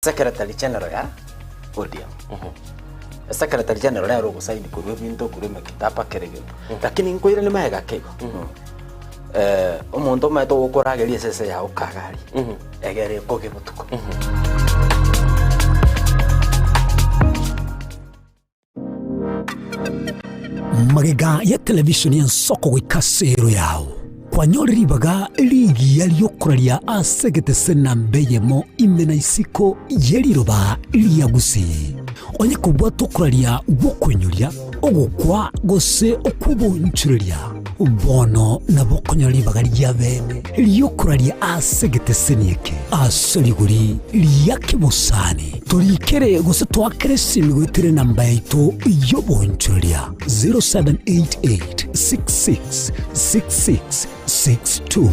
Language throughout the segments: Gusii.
Secretary General ya ODM. Secretary General nere ogosaini korwa ebinto korwa emekitaba kera egento. Lakini nkoirane magega ake igo. Omonto omanyete ogokorageria esese yago kaga aria, egere ekoge botuko. Magega ya televisheni y'ensoko goika ase ero yao, kwanyore ribaga rigiya ri'okoraria ase egetese namba eyemo ime na isiko ye riroba ria Gusii. Onye kobwate okoraria gw'okoinyoria, ogokwa gose okw'oboonchoreria, bono nabo okonyora ribaga ria bene ri'okoraria ase egeteseni eke ase rigori ria kebosani. Torikere gose toakere esimi goetera enamba yaito y'oboonchoreria 0788 66 66 62.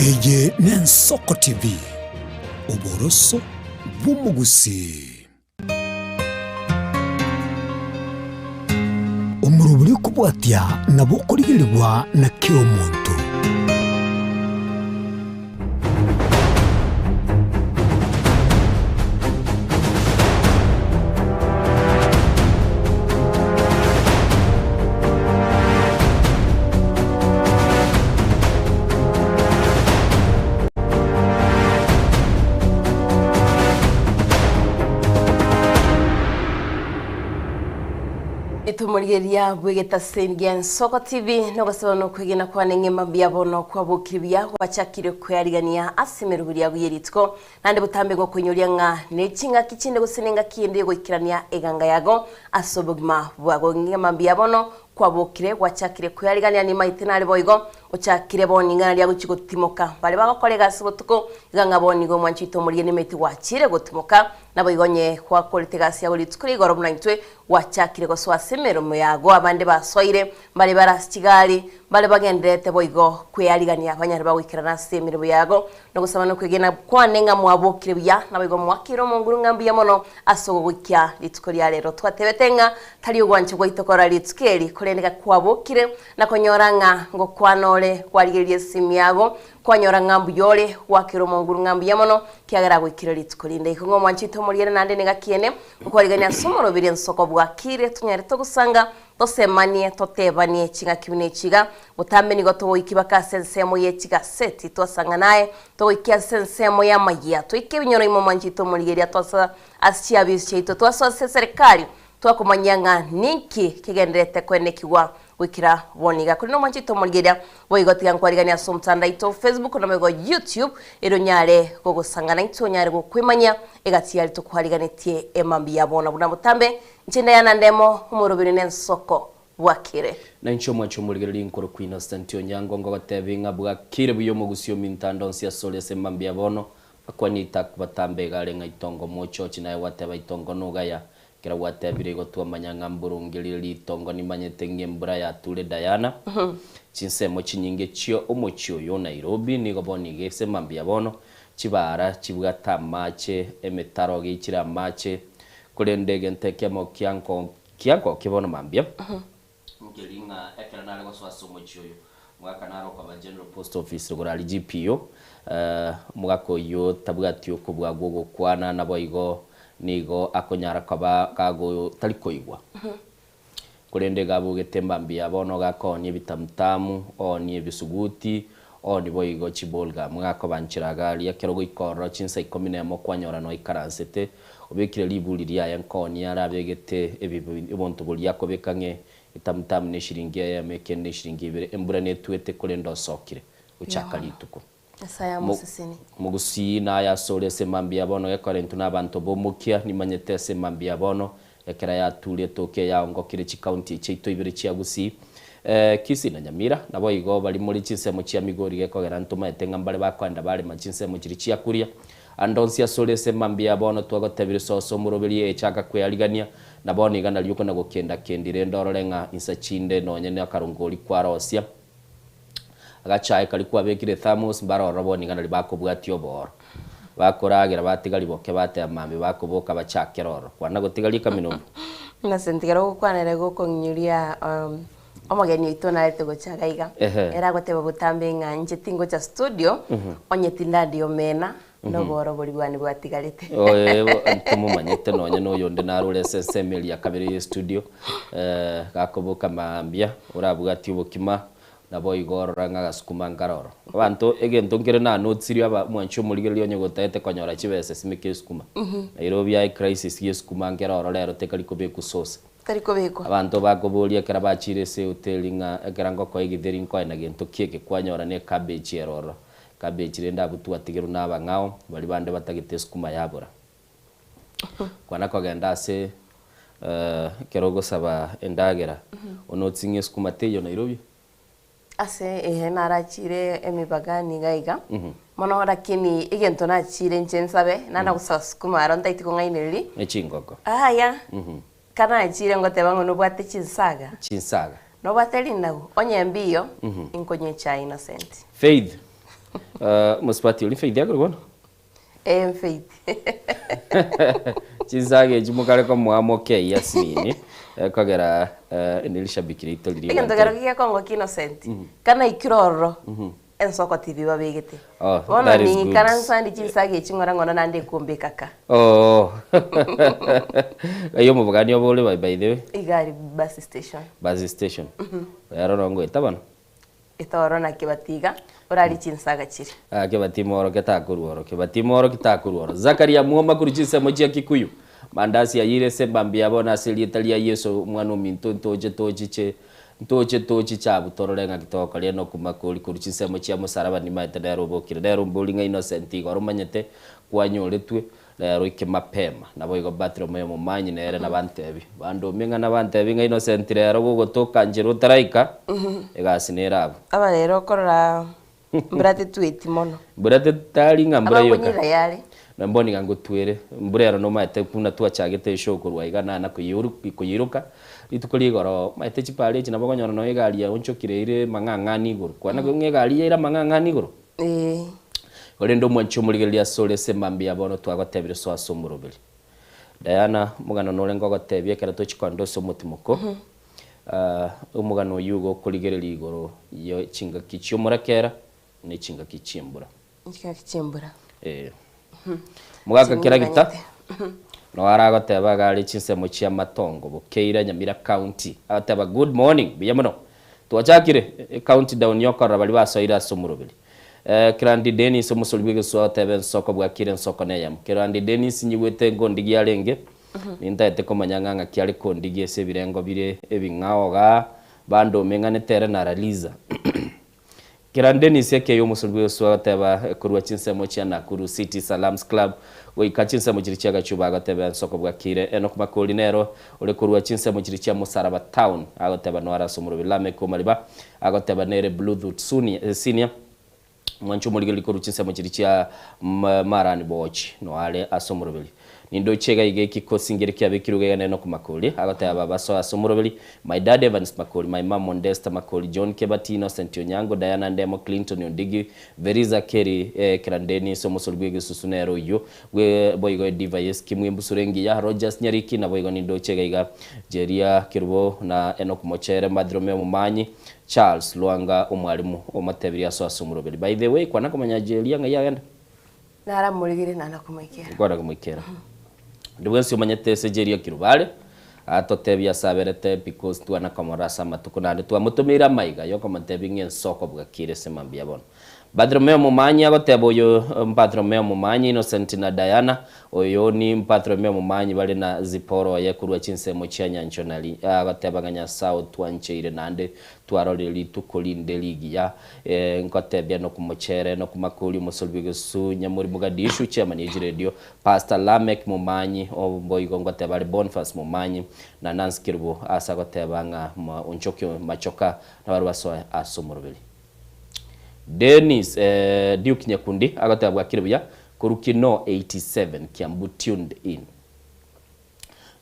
Eye n'Ensoko TV, oboroso bw'omogusii. Omorobori okobwatia nabo okorigerigwa na kera omonto. Etomorigereria bw'egetaseni gia Ensoko TV nogosaba nokwegena kwane ng'ema mbuya bono kwabokire buya gwachakire kwearigania ase emeroberi yago ye rituko naende botambe gokoinyoria ng'a ne ching'aki chinde gose nengaki ende yogoikerania eganga yago ase obogima bwago ng'ema mbuya bono Kwabokire, gwachakire kwearigania nimaete nare boigo, ochakire bono ing'ana ria gochia gotimoka. Baria bagokora egasi botuko, iga ng'a bono nigo omwanchi oito omorigia nimaete gwachire gotimoka, naboigo onye gwakorete egasi yago rituko ria igoro buna intwe, gwachakire gosoa ase emeremo yago. Abande basoire, mbare bare ase chigari, mbare bagendererete boigo kwearigania banyare bagoikerana ase emeremo yago. Nogosaba nokwegena kwane ng'a mwabokire buya, naboigo mwakeire omonguru ng'a mbuya mono ase ogogoikia rituko ria rero. Twatebete ng'a tari ogwancha gwaito korora rituko eri, korende iga kwabokire na konyora ng'a ngokwana ore, kwarigereria esimi yago, kwanyora ng'a mbuya ore, gwakeire omonguru ng'a mbuya mono, kiagera agoikire rituko rinde. Igo ng'a omwancha oito omoriere naende nigo akiene, okwarigania ase omoroberi ensoko bwakire, tonyare togosanga Tosemanie, totebanie ching'aki buna echi iga, botambe nigo togoikia baka ase ensemo ye chigaseti, twasang'ana aye, togoikia ase ensemo y'amayia, toike ebinyoro ime omwanchete omorigereria twasa ase chiabisi chiaito, twasoa ase eserekari, twakomanyia ng'a ninki kegendererete koenekigwa goikera bono iga. Korende omwanchete omorigereria, boigo tiga nkwariganie ase omotandao oito o Facebook naboigo YouTube, erio onyare gogosang'ana intwe onyare gokwemanyia egati yaria tokwariganetie emambia ya bono buna botambe Inche ndayana ndemo omoroberi nensoko bwakire. Na inche omwanche omorigereria nkorokwa Innocent Onyango ngogotebi ng'a bwakire buya omogusi ominto ande onsi asore ase mambia bono bakwanie itakubatamba iga are ng'a itongo mochochi naye gwateba itongo nogaya ekero gwatebire igo twamanya ng'a mboronge rire ritongo nimanyete ng'a embura yature Diana chinsemo chinyinge chio omochie oyo o Nairobi nigo bono iga ase mambia bono chibara chibwate amache emetaro geichire amache Korende egento ekemo kiango kiangokia bono mambia, nkeri ng'a ekero nare gosoa ase omochie oyo, omogaka nare okoba General Post Office igoro aria GPO, omogaka oyio tabwati okobua gw'ogokwana naboigo nigo akonyara koba kago tari koigwa. Korende iga abogete mambia bono iga akoonia ebitamutamu, oonie ebisuguti, Oo niboigo chibolga mwakobanchera iga aria ekero goika ororo chinsa ikomi nemo kwanyora noikaransete obekire riburi riaye nkooni arabegete ebibe obonto boria akobeka ng'e etamutamu neshiringi eyemo ekende neshiringi ibere embura netwete korende osokire gochaka rituko. Nyasae amosesenie. Mogusii naye asore ase mambia bono gekora intwe nabanto bomokia nimanyete ase mambia bono ekera yature etoki eyaongokire chikaunti chiaito ibere chia Gusii Kisii na Nyamira naboigo bari more chinsemo chia Migori gekogera ntomaete ng'a mbare bakoenda barema chinsemo chiria chia kuria ande onsi asore ase mambia bono twagotebire sosa omoroberi echaka kwearigania na bono iga nario okona gokenda kendi rende orore ng'a insa chinde nonye na akarongori kwarosia Agachae karia kwabekire thermos mbare ororo bono iga nario bakobwatia obooro. Bakoragera batiga riboke bateba mambia bakoboka bachakere ororo. Kwana gotigaria ekamina ombu. Ase ntigere gokwanera iga okong'inyoria omogeni oito narete gocha iga iga. Ehe. Ere agoteba botambe ng'a inche tingocha studio onye tindandia omena na obooro boria bwane bwatigarete. Oye ntomomanyete nonye na oyonde narure ase ensemo eria ya kabere ye studio gakoboka mambia orabwatie obokima Naboigo orora ng'a agasukuma nkaroro. Abanto egento nkere nanotirie aba mwanche omorigereria onye gotaete konyora chibesa simeka esukuma. Nairobi aye crisis ye esukuma nkere ororo ero tekari kobekwa sosa. Tari kobekwa. Abanto bakoboria ekero bachire ase ehoteli ng'a ekero ngokoa egitheri nkoe na gento ki eke kwanyora ne ecabbage ere ororo. Cabbage rende abwo twatigerwe na abang'ao baria bande batagete esukuma yabora. Kwana kogenda ase ekero ogosaba endagera onotie ng'a esukuma teiyo Nairobi. Ase ehe narachire emibagani iga iga, mono lakini egento nachire inche nsabe, nana gosaba sukuma aro ntaeti kong'ainereria. Ne chingoko. Aya, kanachire ngoteba ng'a nobwate chinsaga. Chinsaga. Nobwate rinagu, onye mbiyo, inkonywa echae Innocent. Faith, mosubati oria Faith akore bono? Ee Faith. Chinsaga echi mokare komoa mokei asinini ekogera nerishabiki riaito riria Egento kero gekongokia Innocent, kanaikire ororo, ensoko TV babegete. Oh, Bono that is good. ning'ikaransa ndi chinsaga echi ng'ora ng'ora naende ekombeka ka. Oh. Ng'ai omobogani obo ore by the way? Iga aria bus station. Bus station. Rero nongoeta bono? Etoro na kebati iga orarie chinsaga chiria. Ah, kebati mooroke takorwa oro, kebati mooroki takorwa oro. Zakaria mwoma korwa chinsemo chia Kikuyu, Mandasi ayire ase embambi ya bono ase erieta ria Yeso omwana ominto ntoche tochiche ntoche tochiche abwo torore ng'aki togokora Enock Makori korwa chinsemo chia mosaraba nimaete nere obokire nere ombori ng'a Innocent igoro omanyete kwanyoretwe rero oike mapema naboigo Bartholomayo omomanyi nere nabantebi bandomie ng'a nabantebi ng'a Innocent rero gogotoka nchera otaraika egasi nere abwo. Aba rero okorora mbura tetweti mono. Mbura tetari ng'a mbura yoka. Abakonyira yare. Na mbono iga ngotwere mbura ero nomaete buna twachagete eshow korwa iga nana koyiruka rituko ria igoro omaete chipara echi nabo okonyora nonya egari yaonchokire eire mang'ang'ani igoro kwana ng'a egari yaire amang'ang'ani igoro. Ee. Korende omwanchi omorigereria asore ase mambia bono twagotebire soa ase omoroberi. Diana, omogano nore ngogotebia ekero tochia koenda ase omotimoko, omogano oyio igo okorigereria igoro ye chingaki chi'omorakera ne chingaki chi'embura. Chingaki chi'embura. Ee. Omogaka Keragita noo aragoteba iga are chinsemo chi'amatongo Bokeira Nyamira County, agoteba good morning, buya mono. Twachakire ecounty down yokorora baria basoire ase omoroberi. Kerandi Dennis omosori bw'egesuo agoteba ensoko bwakire ensoko neyemo. Kerandi Dennis nyigwete nkondigia arenge, nintaete komanya ng'a ng'aki are kondigia ase ebirengo bire ebing'ao igaa, bande omeng'anete ere na Raliza. Kerandi Dennis ekeiyo omosori bw'egesuo agoteba korwa chinsemo chia Nakuru City Salams Club goika chinsemo chiria chia Gachuba agoteba ensoko bwakire. Enock Makori nero ore korwa chinsemo chiria chia Musaraba Town agoteba noare ase omoroberi Lameck Omariba agoteba nere Bluetooth Senior mwanche omorigereria korwa chinsemo chiria chia Marani Bochi noare ase omoroberi. Nindoche iga iga ekikosi nkere kiabekirwe iga iga na Enock Makori agoteba baba soa ase omoroberi My dad Evans Makori, my mum Mondesta Makori, John Kebati, Innocent Onyango, Diana Ndemo, Clinton Ondigi, Veriza Kerry, Krandenis omosori bw'egesusu nere oyio bwe boigo Ediva Yeskimu embusuro engiya, Rogers Nyariki naboigo nindoche iga iga Jeria Kerubo na Enock Mochere Mathirome Omomanyi, Charles Lwanga omwalimu omotebirie asoe ase omoroberi. By the way kwana komanya Jeria ng'ai agenda? Naramorigire na nakomoikera. Kwana komoikera. Onde bwensi omanyete ase Jeria Kerubo are, Atotebie ase aberete because twana komorora ase amatuko naende twamotomeire amaiga yokomotebia ng'a ensoko bwakire ase mambia bono. Bartholomeo Momanyi agoteba oyo Bartholomeo Momanyi, Innocent na Diana, oyo ni Bartholomeo Momanyi bare na Zipporah oye korwa chinsemo chia Nyanchonari, agoteba ng'a Nyasae otwancheire naende twarorire rituko rinde rigiya. Nkotebia nokomochere nokomakori omosori bw'egesusu Nyamori Mogadishu, chairman ye chiredio, Pastor Lameck Momanyi, boigo ngoteba are Boniface Momanyi na Nancy Kerubo ase agoteba ng'a Onchoki Machoka nabarabwo basoe ase omoroberi. Dennis Duke Nyakundi agoteba bwakire buya korwa Kinoo 87 Kiambu tuned in.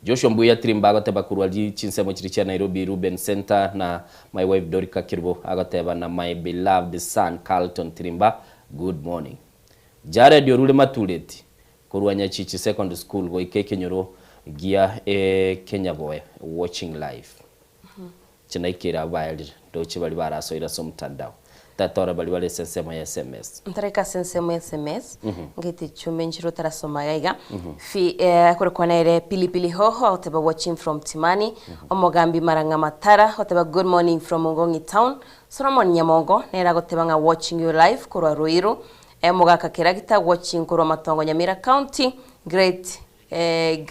Joshua Mbuya Tirimba agoteba korwa chinsemo chiria chia Nairobi Ruben Centre na my wife Dorika Kerubo agoteba na my beloved son Carlton Tirimba good morning. Jared orure Matureti korwa Nyachichi Secondary School goika ekenyoro gia Kenyaboe watching live. Inche naikeire abwo baerire, ndoche baria barasoire ase omotandao. Tatore baria bare ase ensemo ya sms. Ntareka ase ensemo ya sms, ngete chumbe nchire otarasoma iga iga. Fi eh, akorokwa nere Pilipili Hoho agoteba watching from Timani. Omogambi Marang'a Matara agoteba good morning from Ngong'i town. Solomon Nyamongo nere agoteba ng'a watching you live korwa Ruiru. Eh, Omogaka Keragita watching korwa Matongo Nyamira County. Great Eh,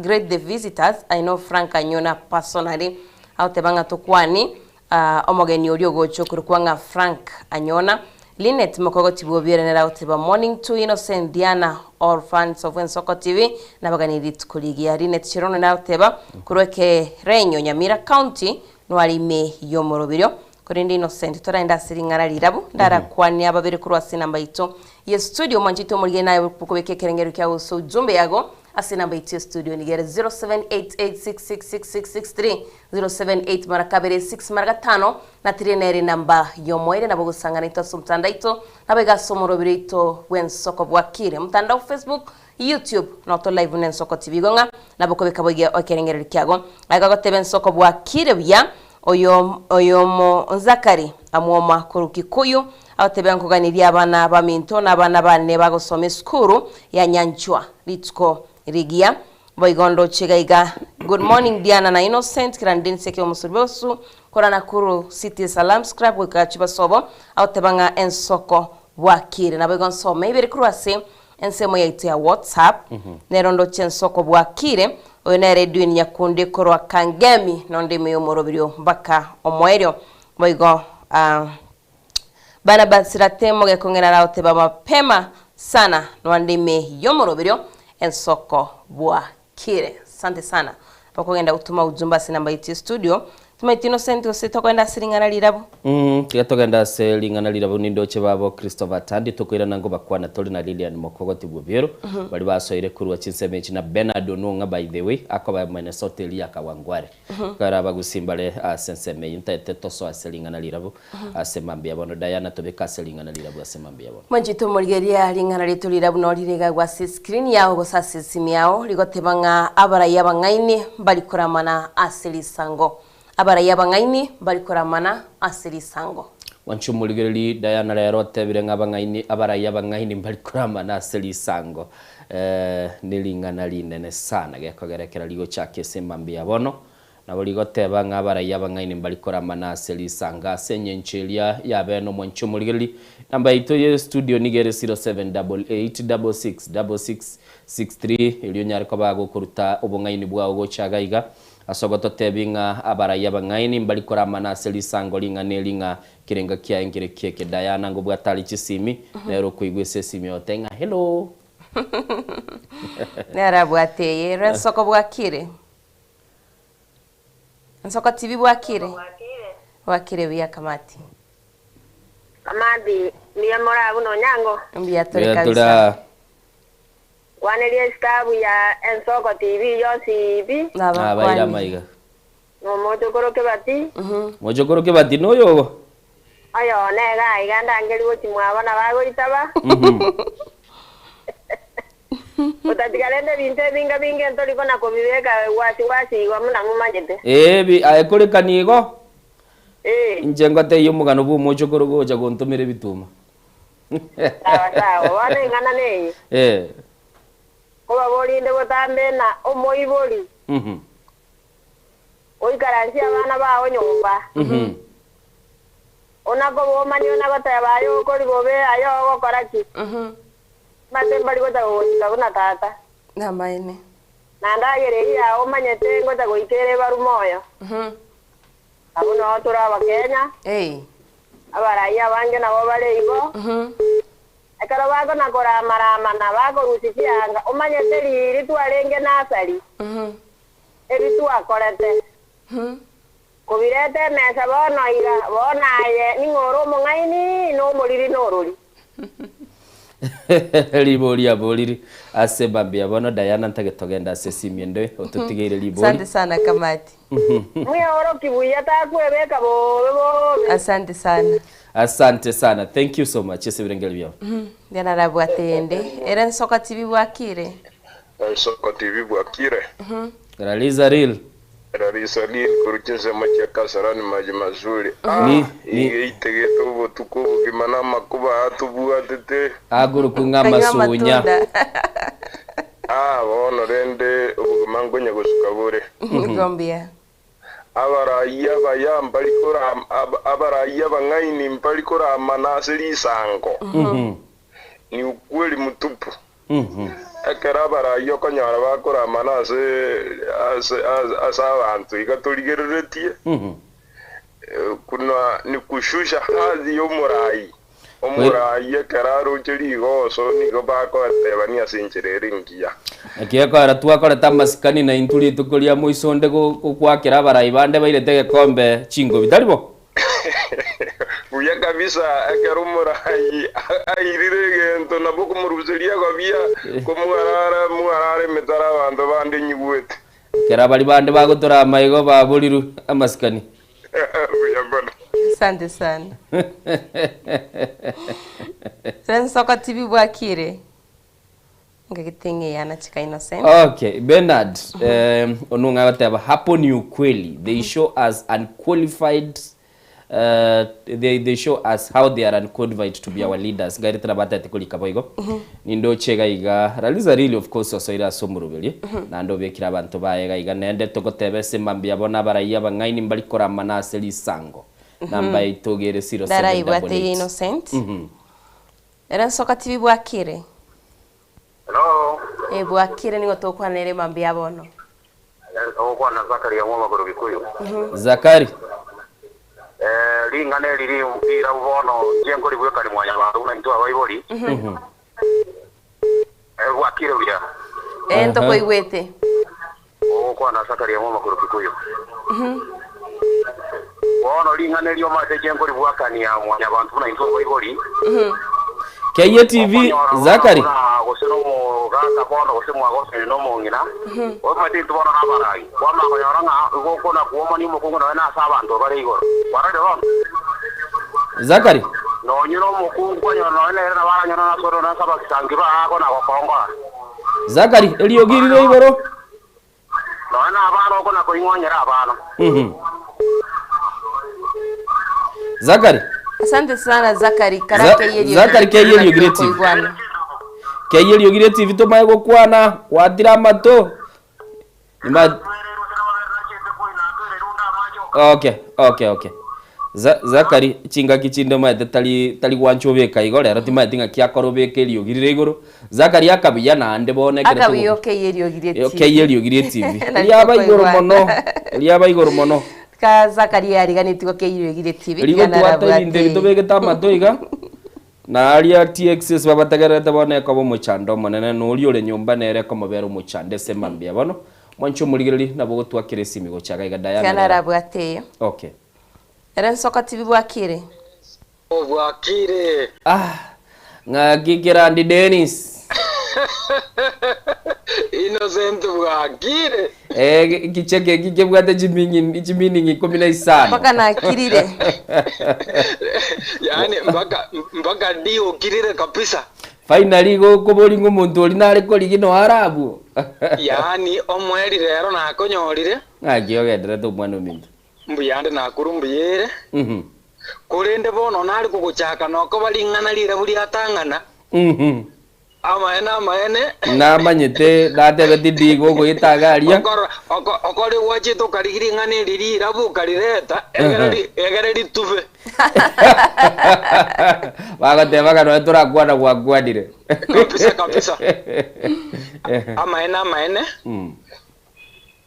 great the visitors, I know Frank Anyona personally, agoteba ng'a tokwani ah, omogeni oria ogocha okorokwa ng'a Frank Anyona. Linet Mokogoti Bwobiere nere agoteba morning to Innocent Diana all fans of Ensoko TV nabagani rituko rigiya. Linet Cherono nere agoteba korwa Ekerenyo Nyamira County nware ime y'omoroberio. Korende Innocent toraende ase ring'ana rirabu, ndarakwane ababere korwa ase enamba yaito ye studio, mwanchete omorigeni naye okobeka ekerengerio kiago gose ujumbe yago ase enamba yaito ye studio nigo ere 0788666663, 078 mara kabere 6 mara gatano na tiri nere enamba y'omoerio nabo ogosang'ana intwe ase omotandao oito nabo iga ase omoroberi oito bw'ensoko bwakire omotandao Facebook, YouTube noto live buna ensoko TV igo ng'a nabo okobeka boigo ekerengererio kiago. Aiga agoteba ensoko bwakire buya Oyo oyomo Zakari amwoma korwa Kikuyu, agotebia nkoganirie abana baminto na abana bane bagosoma esukuru ya Nyanchwa rituko rigiya. Boigo ndoche iga iga. Good morning Diana na Innocent Kirandi nseke omosuri bw'osu korwa Nakuru City Salams Club goika Chibasobo agoteba ng'a ensoko bwakire. Naboigo nsome ibere korwa ase Ensemo yaito ya WhatsApp nero ndoche ensoko bwakire. Oyo nere Edwin Nyakundi korwa Kangemi nonde ime y'omoroberio mpaka omoerio. Boigo ah, Barnabas Ratemo gekong'era aragoteba mapema sana noande ime y'omoroberio ensoko bwakire. Asante sana okogenda gotoma ujumbe ase enamba yaito ya studio. Tomaeti Innocent gose tokogenda ase ring'ana rirabu? Tiga togende ase ring'ana rirabu nindoche babo Christopher Tandi tokoirana ngobakwana tore na Lilian Mokogoti Bwobiero baria basoire korwa chinsemo echi na Bernard Onwong'a by the way akoba Minnesota eria ya Kawangware kare abagusii mbare ase ensemo eyio ntaete tosoe ase ring'ana rirabu ase mambia bono Diana tobeke ase ring'ana rirabu ase mambia bono. Mwanchete omorigereria ring'ana riaito rirabu noo rire iga ase escreen yao gose ase esimi yao rigoteba ng'a abarai abang'aini mbari koramana ase risango. Abarai abang'aini mbari koramana ase risango. Mwanche omorigereria Diana rero otebire ng'a abang'aini abarai abang'aini mbari koramana ase risango. Eh, nering'ana rinene sana gekogera ekero rigochaka ase mambia bono Nabo rigoteba ng'a abarai abang'aini mbari koramana ase risango ase engencho eria y'abeene omwanchi omorigereria. Namba yaito ye studio nigo ere 0788666663 erio onyare koba gokoruta obong'aini bwao gocha iga iga ase ogototebia ng'a abarai abang'aini mbari koramana ase risango ring'ana eri ng'a kerenga kiaye nkere kieke. Diana ngobwate are chisimi nere okoigwa ase esimi ogote ng'a hello. Nere abwate eye ensoko bwakire. Nsoko TV bwakire? Bwakire. Bwakire buya Kamati. Kamati, mbuya more abwo nonyango? Mbuya tore Mbuya tore kabisa. aa. Nkwanerie estabu ya Ensoko TV yonsi pi, Nabaire Nabakwanire. amaiga. na omochokoro Kebati, Mochokoro Kebati noyo ogo? oyo one iga iga ndangerie gochia mwabo na bagoitaba. Otatiga rende ebinto ebinga binge ntori kona-kobibeka wasi-wasi igo buna momanyete. Ee, bi, aye korekani igo, Ee. inche ngotebie omogano bw'omochokoro gocha gontomera ebituma. Sawa sawa, bono eng'ana neye, Ee. Kobaborinde botambe na omoibori. Oikaransie abana bao nyomba. Ona kobomani ona goteba aye okori bobe aye ogokora ki. Mate mbari gocha gogochika buna tata. Namaene. Na ndagera eywo yao omanyete ngocha goika ere ebaru moyo. Abwo noo tore abakenya. Ei. Abarai abange nabo bare igo. Ekero bakona koramaramana bakorusia chianga omanyete riri twarenge nursery. Ebi twakorete. Kobireta emesa bono iga bono aye ning'o ore omong'aini na omoriri na orori. Ribori aboriri ase mambia bono Diana ntagete togende ase esimu ende ototigeire ribori. Asante sana Kamati. Mweoroki buya takwebeka bobe bobe. Asante sana. Asante sana. Thank you so much ase ebirengeri biao. Ndiana arabwate ende. Ere Nsoko TV bwakire. Nsoko TV bwakire. Raliza real. Rarisa real korwa chinsemo chia Kasarani maji mazuri. Ni Ah, ni iga eitegete obotuko obogima na amakuba aya tobwatete. Agorokwa ng'a Kanywa amasunya. amatunda. Ah, bono rende obogima nkonya gosuka bore. Gombia. Abarai abaya mbari koram abarai abang'aini mbari koramana ase risango. Ni ukweli mtupu. Ekero abarai okonyora bakoramana ase ase ase abanto iga torigereretie, kuna ni kushusha hadhi y'omorai. Omorai ekero aroche rigoso nigo bagotebania ase enchera ere engiya. Naki ekogera twakorete amasikani na intwe rituko ria moiso onde gokwakera abarai bande bairete egekombe chingobi, tari bo? Buya kabisa ekero omorai airire egento nabo okomoruseria egobia komwarara mwarara emetaro abanto bande nyigwete. Ekero abari bande bagotora amaigo baborirwe amasikani. Buya mono. Asante sana. Sensoko TV bwakire. Ngagete ng'eyana chika Innocent. Okay, Bernard, onung'a agoteba hapo ni ukweli. They show us unqualified they show us how they are unqualified to be our leaders. Ngaire tena batete kolika boigo. Nindoche iga iga Raliza really of course osoire ase omoroberi naende obekire abanto baye iga iga naende togoteba ase mambia bono abarai abang'aini mbari koramana ase risango. Namba yaito iga ere Ndaraibwate 0788. Innocent. Ere Nsoka TV bwakire. Hello. Eh bwakire nigo tokwanere mambia bono. Ogokwana Zakaria Mwamagoro Gikuyu. Zakari. Eh ring'ana eri rirabu bono inche nkoribwekani mwanyabanto buna intwe abaibori. Eh bwakire buya. Eh ntokoigwete. Ogokwana Zakaria Mwamagoro Gikuyu. Bono ring'ana eri omanyete inche nkoribwakania mwanyabanto buna intwe abaibori. Keye TV Zakari. Gose nomogaka bono gose mwagosire nomong'ina omanyete intwe bono nabarai kwamanya konyora ng'a igo okona kwomania omokungu nonya nase abanto bare igoro kwarorire bono. Zakari. Nonye nomokungu kwanyora nonya nere nabo aranyore nase ore nase abagisangi bago na gokongora. Zakari eriogi rire igoro. Nonya na abana okona koing'onyera abana. Zakari. Asante sana Zakari karake yerio. Zakari keye yerio TV. Koigwana. Keye yerio TV tomaye gokwana gwatira amato. Ima Okay, okay, okay. Zakari chingaki chinde maete tari tari gwancha obeka igo rero timaeti ng'aki akora obeka eriogi rire igoro. Zakari akabuya naende bono ekere Akabuya okeye eriogi rie TV. Okeye eriogi rie TV. Riaba igoro mono. Riaba igoro mono. Ka Zakari yariganeti okeye eriogi rie TV. Rigotwata ebinto ebi tobegete amato iga. Na aria TXS babategererete bono ekoba omochando omonene na oria ore nyomba nere ekomobera omochando ase mambia bono. Mwanche omorigereri nabo ogotwakera esimi gocha iga iga Diana Tiana rero. arabwate eyo. Okay. Ere Nsoko TV bwakire. Bwakire. Ah, ng'aki Kerandi Dennis. Innocent bwakire. Eh, kicheke eki kebwate chimingi chiminingi ikomi na isano. Mpaka nakirire. Yaani mpaka mpaka ndio okirire kabisa. Finally gokobori ng'a omonto oria nare korigia no arabwo. Yaani omweri rero nakonyorire. Ng'aki ogenderete omwana ominto. Mbuyande nakuru mbuyere. Korende bono nare kogochaka nokoba ring'ana rirabu riatang'ana. Amaene amaene. Namanyete natebeti ndigo ogoeta iga aria. Okoro oko okore gwachete okarigia ring'ana eri rirabu okarireta egere ri egere ritube. Bagoteba ng'a nonya torakwana gwakwanire. Kabisa kabisa. Amaene amaene.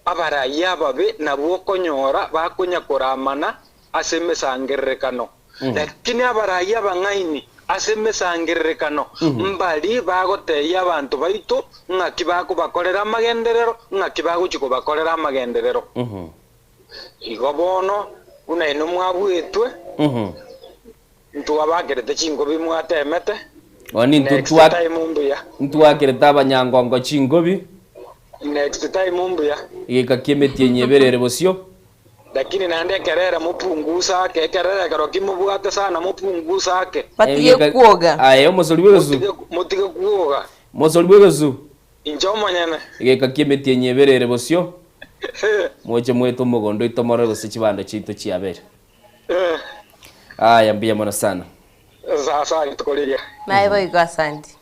Abarai ababe nabwo okonyora bakonya koramana ase emesangererekano. Lakini abarai abang'aini ase emesangererekano mbari bagotebia abanto baito ng'aki bakobakorera amagenderero, ng'aki bagochia kobakorera amagenderero. Igo bono, buna inwe mwabuetwe, ntwabakerete chingobi mwatemete, Bono intwe next twa time mbuya. ntwakerete abanyangongo chingobi. Next time mbuya. Egeka ki'emetienyi ebere ere bosio. Lakini naende ekerere mopunguse ake, ekerere ekero kimobwate sana mopunguse ake. Batige Egeka kwoga. aye omosori bw'egesu. Motige, motige kwoga. Mosori bw'egesu. Inche omonyene. Egeka ki'emetienyi ebere ere bosio. Moche moete omogondo oito morore gose chibando chiaito chiabere. Aya mbuya mono sana. Sasa rituko riria. Naye boigo asanti.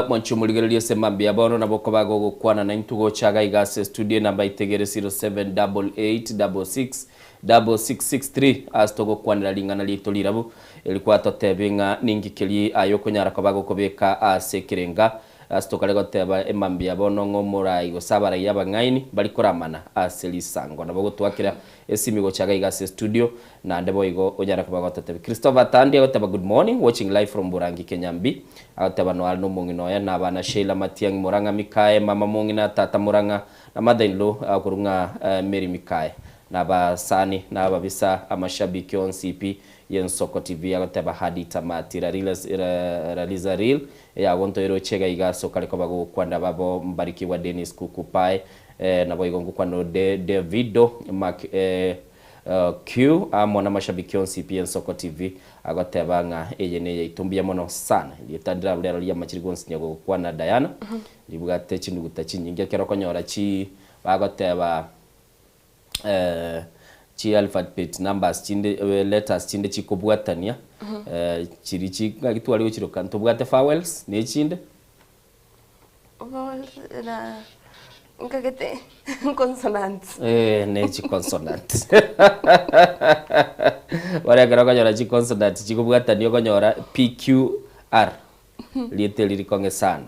Mwanche omorigereria ase mambia bono nabo okoba gogokwana naintwe gocha iga iga ase studio enamba itegere 0788666663 ase togokwanera ring'ana riaito rirabu eri kwatotebia ng'a ninki keri aye okonyara koba gokobeka ase ekerenga Ase tokare goteba emambia bono ng'a omorai gose abarai abang'aini mbari koramana ase risango. Nabo gotwakera esimi gocha iga iga ase studio naende boigo onyare koba gototebia. Christopher Tandi agoteba good morning watching live from Burangi Kenyambi. Agoteba noare nomong'ina oye na abana Sheila Matiang'i Murang'a Mikae mama mong'ina tata Murang'a na mother in law akorwa ng'a Mary Mikae na abasani na ababisa amashabiki onsi pi Yensoko TV agoteba Hadi Tamati Raliza Real Eyagonto eroche iga iga ase okare koba gogokwana babo mbarikigwa Dennis Kukupae naboigo ngokwana ode Davido Mark Q amo namashabiki onsi pi Ensoko TV agoteba ng'a eye neyaito mbuya mono sana erieta ndirabure aro riamachiri gonsinya gogokwana Diana ribwate chinuguta chinyinge ekero okonyora chi bagoteba chi alphabet numbers chinde letters chinde chikobwatania chiri chi ng'aki tware gochiroka ntobwate vowels na echinde. Vowels na nkagete consonants. Eh, ne chi consonant. Bono ekero okonyora chi consonant chikobwatania okonyora PQR, rieta eri rikong'e sana.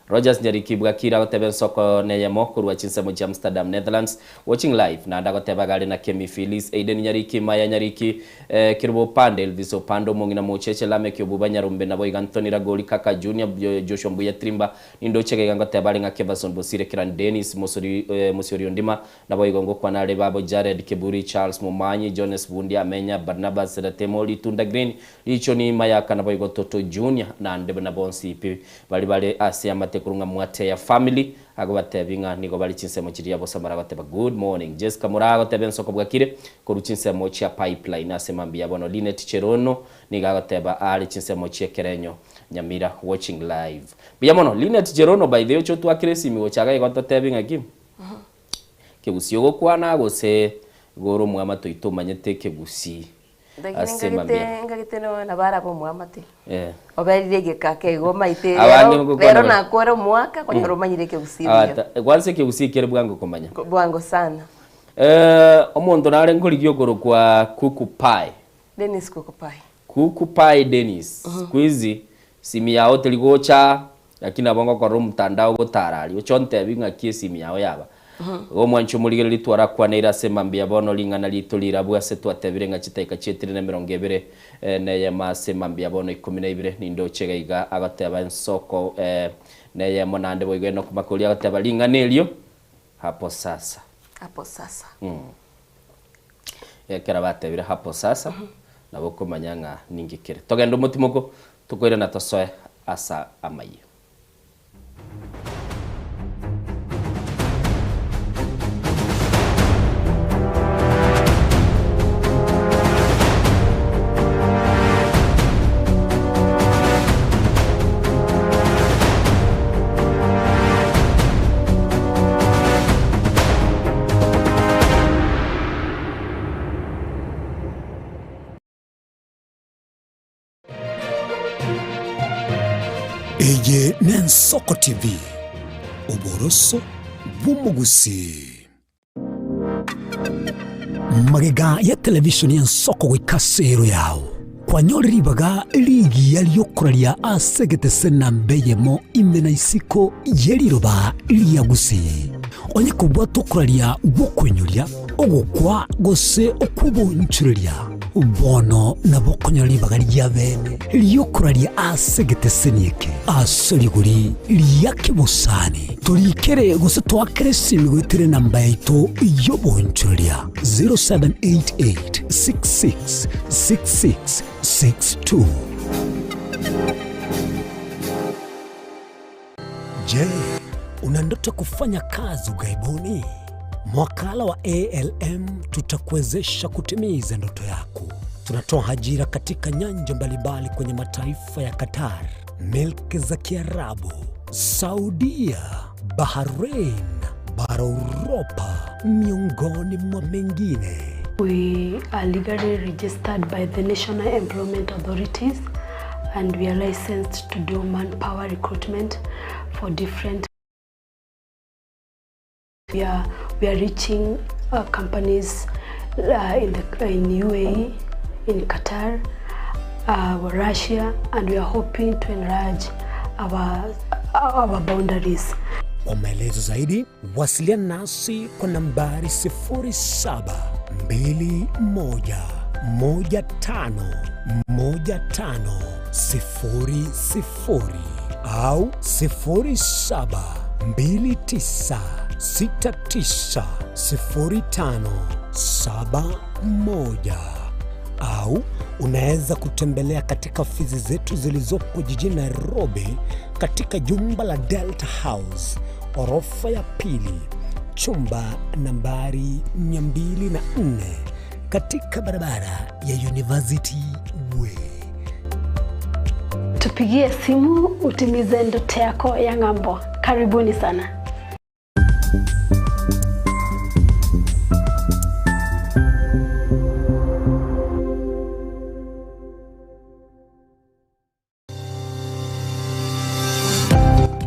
Rogers Nyariki bwakire agoteba ensoko neyemo korwa chinsemo chia Amsterdam, Netherlands, watching live naende agoteba iga are na Kemi Phyllis, Aiden Nyariki, Maya Nyariki, Kerubo Opande, Elvis Opande, Omong'ina Mocheche, Lameck Obuba Nyarombe naboigo Anthony Ragori, Kaka Junior, Joshua Mbuya Trimba, nindoche iga iga ngoteba are ng'a Keverson Bosire, Kiran Dennis, Mosori Mosiori Ondima, Naboigo ngokwana are babo Jared, Keburi, Charles, Momanyi, Jones, Bundi, Amenya, Barnabas, Ratemo, Ritunda Green, Richoni, Mayaka, naboigo Toto Junior, naende buna bonsi pi baria bare ase amate korwa ng'a Mwateya family, agobatebi ng'a nigo bare chinsemo chiria bosa baragoteba good morning. Jessica Moraa agoteba ensoko bwakire korwa chinsemo chia Pipeline ase mambia bono. Linet Cherono nigo agoteba are chinsemo chi'ekerenyo Nyamira watching live. Mbuya mono Linet Cherono by the way oche otwakere esimi gocha iga igo totebi ng'aki? Ekegusii ogokwana gose igo ore omwamate oito omanyete ekegusii Lakini ase nkagete mambia. nkagete no nabo arabe omwamate. Eh. Oberire egeka ake igo omaete Abange rero ngokwana rero bare. nakore omwaka konyora omanyire ekegusii buya. Ata kwanza ekegusii kere bwango komanya. Bwango sana. Omonto nare nkorigia okorokwa Kuku Pie. Dennis Kuku Pie. Kuku Pie Dennis, siku hizi simu yao teri gocha Lakini nabo ngokorora omotandao gotara aria, oche ontebi ng'aki esimi yao yaba. Igo omwanchi omorigereria twarakwaneire ase mambia bono ring'ana riaito rirabwo ase twatebire ng'a chitaika chietire na emerongo ebere neyemo ase mambia bono ikomi na ibere nindoche iga iga agoteba ensoko neyemo naende boigo Enock Makori agoteba ring'ana erio hapo sasa. Hapo sasa. Ekero batebire hapo sasa, nabo okomanya ng'a ninki kere. Togende omotimoko, tokoirana tosoe ase amayio. Ensoko TV, oboroso bw'omogusii. Magega ya televishoni y'ensoko goika ase ero yao, kwanyore ribaga rigiya ri'okoraria ase egetese namba eyemo ime na isiko ye riroba ria Gusii. Onye kobwata okoraria gw'okoinyoria, ogokwa gose okw'obonchoreria, bono nabo okonyora ribaga ria bene ri'okoraria ase egeteseni eke ase rigori ria kebosani. Torikere gose toakere esimi goetera enamba yaito y'obonchoreria 0788 66 66 62. Je, una ndoto kufanya kazi ughaibuni? Mwakala wa ALM tutakuwezesha kutimiza ndoto yako. Tunatoa ajira katika nyanja mbalimbali kwenye mataifa ya Qatar, milki za Kiarabu, Saudia, Bahrain, bara Uropa, miongoni mwa mengine. We are legally registered by the National Employment Authorities and we are licensed to do manpower recruitment for different we are, we are reaching uh, companies uh, in, the, in UAE, in Qatar, uh, Russia, and we are hoping to enlarge our, our boundaries. Kwa maelezo zaidi wasiliana nasi kwa nambari 0721151500 au 0729690571 au unaweza kutembelea katika ofisi zetu zilizopo jijini Nairobi katika jumba la Delta House orofa ya pili chumba nambari 204 katika barabara ya University Way. Tupigie simu utimize ndoto yako ya ng'ambo. Karibuni sana.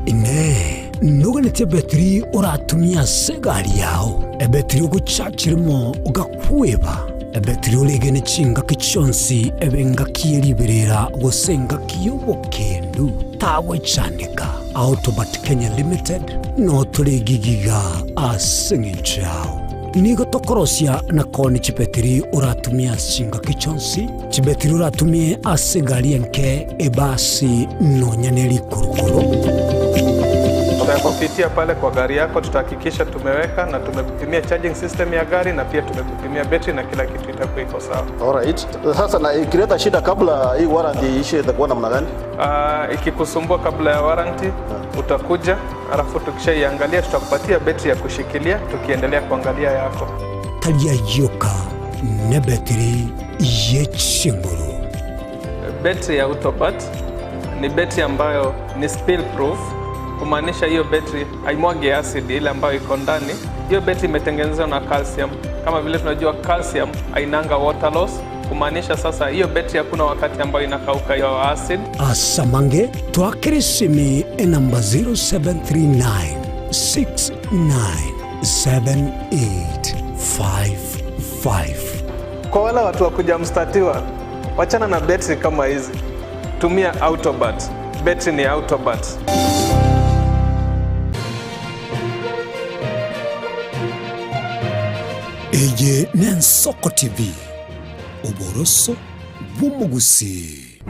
Inee! Noganetie ebetiri oratumie ase egari yao, ebetiri ogochachirimo ogakweba, ebetiri oregene chingaki chionsi ebe engaki ye riberera gose engaki y'obokendu? Tagwechandeka. Autobat Kenya Limited notore gigiga ase eng'encho yao. Nigo tokorosia na koonia chibetiri oratumie ase chingaki chionsi, chibetiri oratumie ase egari enke, ebasi, nonya ne rikurukuru. Tutakupitia pale kwa gari yako, tutahakikisha tumeweka na tumekupimia charging system ya gari na pia tumekupimia betri na kila kitu itakuwa iko sawa. Alright. Sasa na ikileta shida kabla hii warranty iishe itakuwa namna gani? Ikikusumbua kabla ya warranty utakuja, alafu tukishaiangalia tutakupatia betri ya kushikilia tukiendelea kuangalia yako. Tari ayioka nebetiri ye chinguru. Betri ya Autobat ni betri ambayo ni spill proof, kumaanisha hiyo betri haimwagi acid ile ambayo iko ndani. Hiyo betri imetengenezwa na calcium. Kama vile tunajua calcium hainanga water loss, kumaanisha sasa hiyo betri hakuna wakati ambayo inakauka hiyo acid. Asamange twakere esimi enamba 0739 697855. Kwa wale watu wa kuja mstatiwa, wachana na betri kama hizi, tumia Autobat. Betri ni Autobat. Eye n'Ensoko TV, oboroso bw'omogusii.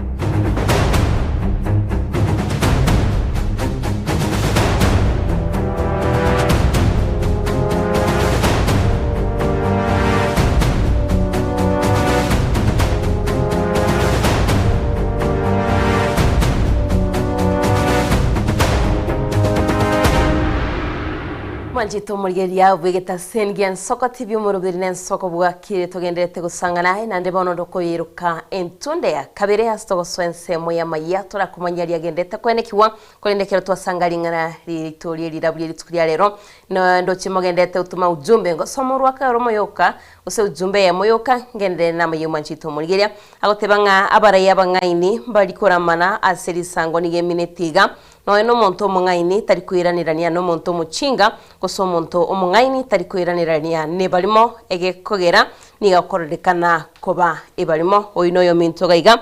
Mwanchete omorigereria bw'egetaseni gia Nsoko TV omoroberi na ensoko bwakire togenderete gosang'ana aye naende bono ndokoyeroka entunde ya kabere ase togosoa ensemo y'amaya torakomanya riagendete kwenekigwa korende ekero twasanga ring'ana rito rie rirabu rie rituko ria rero no ndoche mogendete gotoma ujumbe ngosoma orwaka oro moyoka gose ujumbe eyemo yoka ngenderere na amaya omwanchete omorigereria agoteba ng'a abarai abang'aini mbari koramana ase risango nigo emineti iga. Nonya nomonto omong'aini tari koiranerania nomonto omochinga, gose omonto omong'aini tari koiranerania nebarimo, egekogera nigo akororekana koba ebarimo. Oyio noyominto iga iga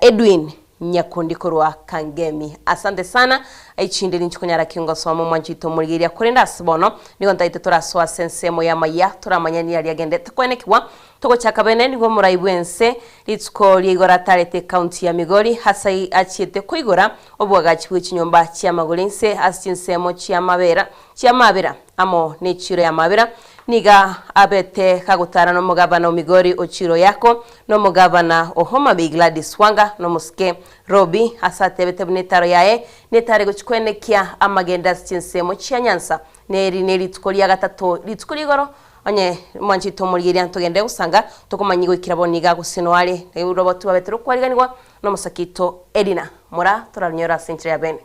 Edwin Nyakundi korwa Kangemi. Asante sana. Echinde ninche konyara ki ngosoma omwanchito omorigereria korende ase bono nigo ntagete torasoe ase ensemo y'amayia toramanyanie aria agendete koenekigwa Togochaka bene nigo omorai bw'ense rituko ria igoro atarete ekaunti ya Migori ase achiete koigora oboagachi bwe chinyomba chi'amagoro inse ase chinsemo chi'amabera chi'amabera amo nechiiro y'amabera. Nigo abete gagotara nomogabana o Migori Ochiro Yako, na omogabana o Homa Bay Gladys Wanga, na omosike Robi ase atebete buna etaro yaye netare gochia koenekia amagendo ase chinsemo chia Nyanza. Neri nerituko ria gatato rituko rigoro Onye mwanchete omorigereria ntogende gosanga, tokomanyia goikera bono iga gose noare, riroba twabe torokwariganigwa nomosake oito Edina. Mora torarunyore ase enchera ya bene.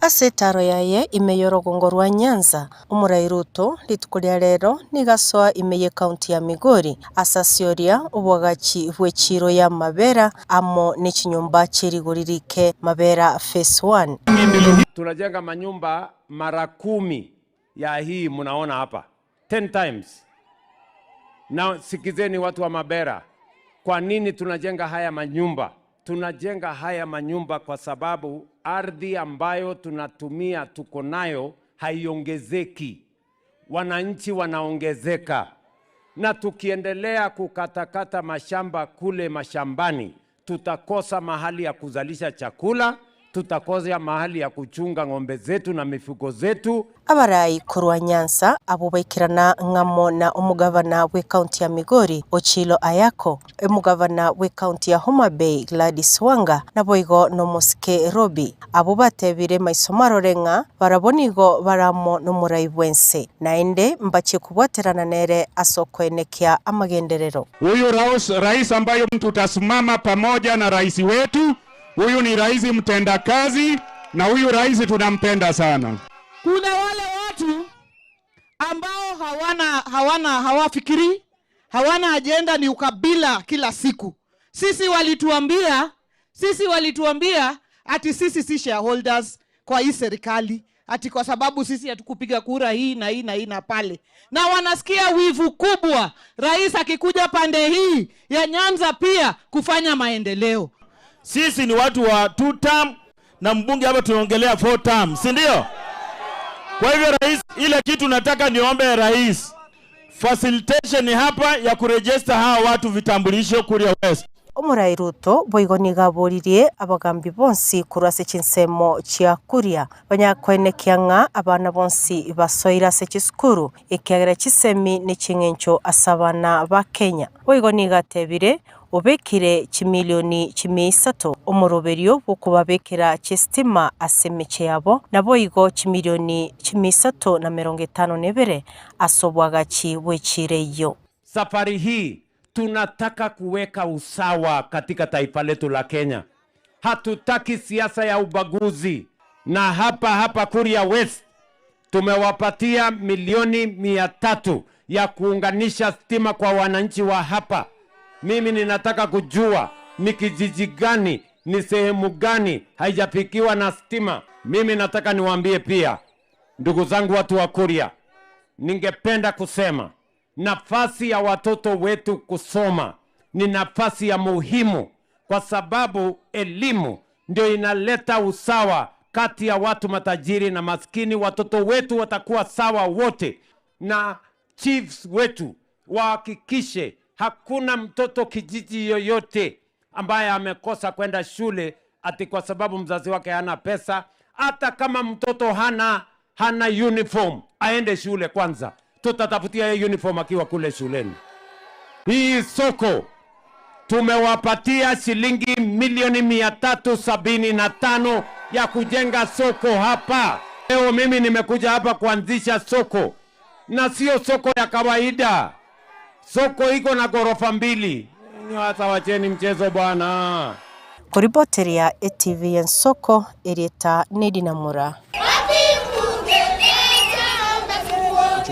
Ase etaaro yaye ime y'orogongo rwa Nyanza, omorai Ruto rituko ria rero nigo asoa ime y'ecounty ya Migori ase asioria oboagachi bw'echiiro y'amabera amo nechinyomba chierigori rike Mabera Phase One. Tunajenga manyumba mara kumi ya hii mnaona hapa, 10 times. Na sikizeni watu wa Mabera, kwa nini tunajenga haya manyumba? Tunajenga haya manyumba kwa sababu ardhi ambayo tunatumia tuko nayo haiongezeki, wananchi wanaongezeka, na tukiendelea kukatakata mashamba kule mashambani, tutakosa mahali ya kuzalisha chakula, tutakosa mahali ya kuchunga ng'ombe zetu na mifugo zetu. Abarai korwa Nyanza abwo baikerana ng'amo na omogavana bw'ecounty ya Migori, Ochilo Ayako, omogavana bw'ecounty ya Homa Bay, Gladys Wanga, naboigo nomosike Robi. Abwo batebire maiso marore ng'a barabwo nigo bare amo nomorai bw'ense, naende mbachie kobwaterana nere ase okoenekia amagenderero. Huyu raus, rais ambayo tutasimama pamoja na rais wetu. Huyu ni rais mtendakazi na huyu rais tunampenda sana. Kuna wale watu ambao hawana hawana hawafikiri, hawana ajenda, ni ukabila kila siku. Sisi walituambia, sisi walituambia ati sisi si shareholders kwa hii serikali, ati kwa sababu sisi hatukupiga kura hii na hii na hii na pale, na wanasikia wivu kubwa rais akikuja pande hii ya Nyanza pia kufanya maendeleo. Sisi ni watu wa two term na mbunge hapa tunaongelea four term, si ndio? Kwa hivyo rais, ile kitu nataka niombe rais, facilitation hapa ya kurejesta hawa watu vitambulisho Kuria West. Omorai Ruto boigo nigo aboririe abagambi bonsi korwa ase chinsemo chia Kuria banyakoenekia ng'a abana bonsi basoire ase chisukuru ekiagera chisemi neching'encho ase abana ba Kenya. Boigo nigo atebire Obekire chimilioni chimia isato omoroberio bw'okobabekera chistima ase emechie yabo, naboigo chimilioni chimia isato na merongo etano na ebere ase oboagachi bw'echiira eyio. Safari hii tunataka kuweka usawa katika taifa letu la Kenya. Hatutaki siasa ya ubaguzi, na hapa hapa Kuria West tumewapatia milioni 300 ya kuunganisha stima kwa wananchi wa hapa. Mimi ninataka kujua ni kijiji gani, ni sehemu gani haijafikiwa na stima. Mimi nataka niwaambie pia, ndugu zangu watu wa Kuria, ningependa kusema nafasi ya watoto wetu kusoma ni nafasi ya muhimu, kwa sababu elimu ndio inaleta usawa kati ya watu matajiri na maskini. Watoto wetu watakuwa sawa wote, na chiefs wetu wahakikishe hakuna mtoto kijiji yoyote ambaye amekosa kwenda shule ati kwa sababu mzazi wake hana pesa. Hata kama mtoto hana hana uniform, aende shule kwanza, tutatafutia yeye uniform akiwa kule shuleni. Hii soko tumewapatia shilingi milioni 375 ya kujenga soko hapa. Leo mimi nimekuja hapa kuanzisha soko, na sio soko ya kawaida. Soko iko na ghorofa mbili. Hata wacheni mchezo bwana. Koriboteria etv y'ensoko erieta Nedina Mura.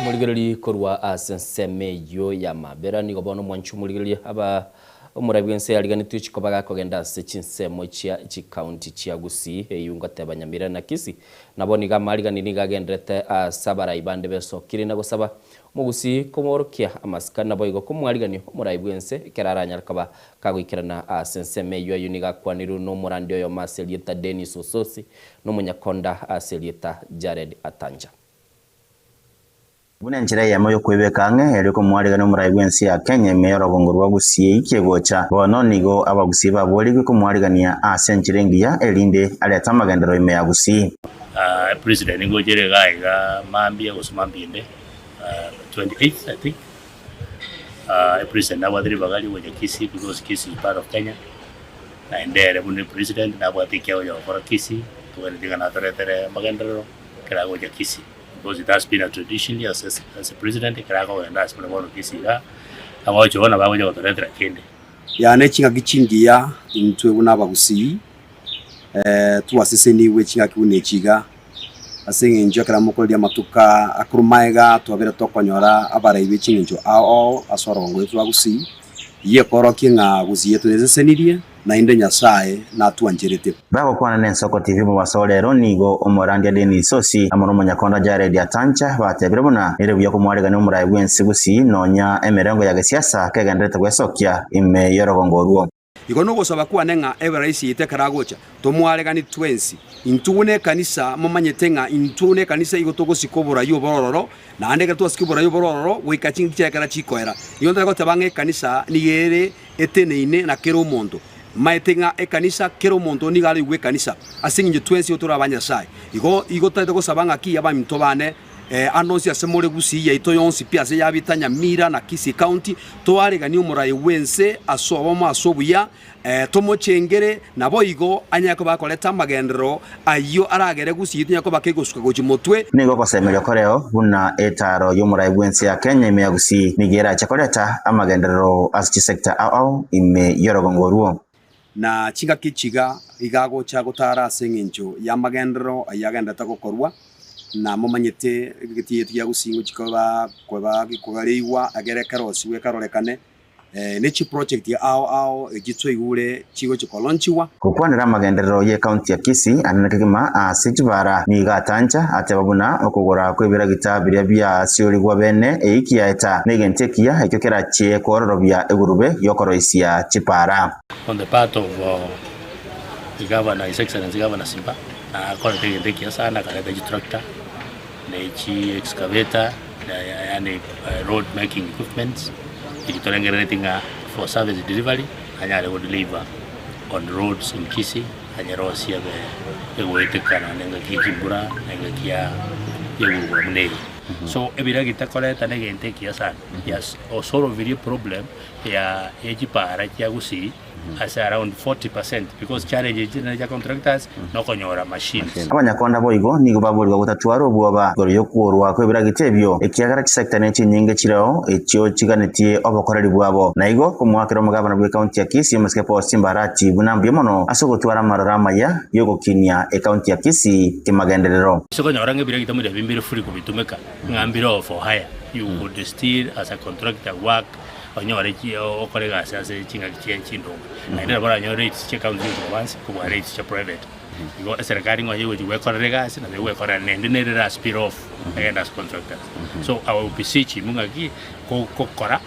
Morigereria korwa ase ensemo eyio ya mabera nigo bono mwanchi omorigereria aba Omorai bw'ense yariganetwe chikoba gakogenda ase chinsemo chia chikaunti chia Gusii, eyio ngoteba Nyamira na Kisii. Nabo nigo amarigani nigo agenderete ase abarai bande besokire na gosaba Omogusii komoorokia amasikani naboigo komwarigania omorai bw'ense ekero aranyare koba kagoikerana ase ensemo eyio. Ayio nigo akwanirwe nomorandi oyomo ase erieta Dennis Ososi na omonyakonda ase erieta Jared Atanja. Buna enchera eyemo y'okwebeka ang'e erio komwarigania omorai bw'ense ya Kenya ime y'orogongo rwa Gusii eikie gocha, bono nigo abagusii baborigwe komwarigania ase enchera engiya erinde arete amagenderero ime ya Gusii. President ngochere iga iga mambia gose mambia ende 28th I think president nabwate ribaga riogocha Kisii because Kisii is part of Kenya naende ere buna president nabwate ekiago agocha gokora Kisii tobwenereti ng'a natoretere amagenderero ekero agocha Kisii because it has been a tradition as a president ekero akogenda ase buna bono Kisii igaa agocha oo nabo agocha gotoretera kende. Yane chingaki chingiya intwe buna abagusii twasesenigwe chingaki buna echi iga, ase eng'encho ekero mokoreria amatuko akorwa magega twabere tokonyora abarai be ching'encho ao ao ase orogongo rwaito rwa Gusii, eyio ekorokia ng'a Gusii yaito nesesenirie, naende Nyasae natwancherete. Bagokwana n'Ensoko TV mobaso o rero nigo omorandia Dennis Sosi amo nomonyakonda Jared Atancha batebire buna nere buya komwaregania omorai bw'ense Gusii nonya emerengo ya gesiasa kegendererete gwesokia ime y'orogongo orwo. Igo nogosaba kwane ng'a eberaisi yaito ekero agocha, tomwaregani twensi. Intwe buna ekanisa momanyete ng'a intwe buna ekanisa igo togosika oborai obororo, naende ekero twasika oborai obororo goika chingaki chiaye ekero chikoera. Igo ntari goteba ng'a ekanisa nigo ere eteneine na kera omonto. Maete ng'a ekanisa kera omonto nigo aroigwe ekanisa, ase eng'encho twensi igo tore aba Nyasae. Igo igo totagete gosaba ng'aki abaminto bane Ande onsi ase more Gusii yaito yonsi pi ase yabita Nyamira na Kisii County, toareganie omorai bw'ense ase obomo ase obuya, tomochengere, naboigo anyare koba akoreta amagenderero ayio aragere Gusii yaito enyare koba kegosuka gochia motwe. Nigo ogosemeria koreo buna etaaro y'omorai bw'ense ya Kenya ime ya Gusii nigo erache koreta amagenderero ase chisector ao ao ime y'orogongo orwo. Na chingaki echiga iga agocha gotara ase engencho y'amagenderero ayio agendererete gokorwa, na momanyete egetiya egetwe gia gusii ngochia koba koba gekogareigwa egere ekerosigwe ekarorekane, ne chiproject ao ao echio twaigure chigochia kolaunchiwa. Gokwanera amagenderero y'ecounty ya Kisii anene kegima ase chibara nigo atancha ateba buna okogora kw'ebiragita biria biasiorigwa bene eiki yaeta negento ekiya ekio kerachie kwororobia egurube y'okoroisia chipara. On the part of the governor, His Excellency Governor Simba, akorete egento ekiya sana, akareta chitractor na echi excavator, yaani road making equipments, echi torengereretie ng'a for service delivery, anyare go deliver on roads in Kisii, anyerosie ebe egoetekana na engaki ya chimbura, na engaki ya egurugura buna eye. So ebiragita koreta na egento ekiya sana, yes osorovirie eproblem ya chipara chia Gusii ase around 40 percent because challenge echi chinene chia contractors nokonyora machines. Abanyakonda boigo nigo baborigwa gotatwara obwoba igoro y'okworwa kw'ebiragita ebio, ekiagera chisecta nechinyinge chireo echio chiganetie obokoreri bwabo. Na igo komoakera omogabana bw'ecounty ya Kisii omosike Paul Simba Arati buna mbuya mono ase ogotwara amaroro amaya y'ogokinia ecounty ya Kisii kemagenderero. Ase okonyora ng'a ebiragita moria bimbire free kobitumeka ng'a mbire for hire you could still as a contractor work onyore chi okore egasi ase chingaki chie chindongo naende nabo oranyore rates chia county chigochia koba kobua rates chia private. Igo eserekari ng'a onye egochia gwekorera egasi nabo egwekorera naende nere era spill off egende ase contractors. So I will beseech him ng'aki gokora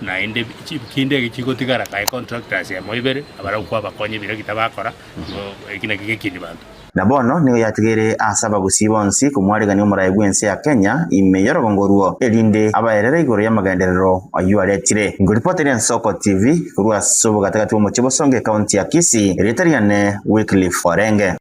naende chi kinde eke chigotigara kae contractors emo ibere abarabwo kwabakonya ebiragita bakora igo eki naki gekini banto. Na bono nigo yatigaire ase abagusii bonsi komwaregania omorai bw'ense ya Kenya ime y'orogongo orwo, erinde abaerere igoro y'amagenderero ayio aretire. Nkoripoteria Ensoko TV korwa ase obogatagati bw'omochie Bosongo ekaunti ya Kisii, erieta riane Wycliffe Orenge.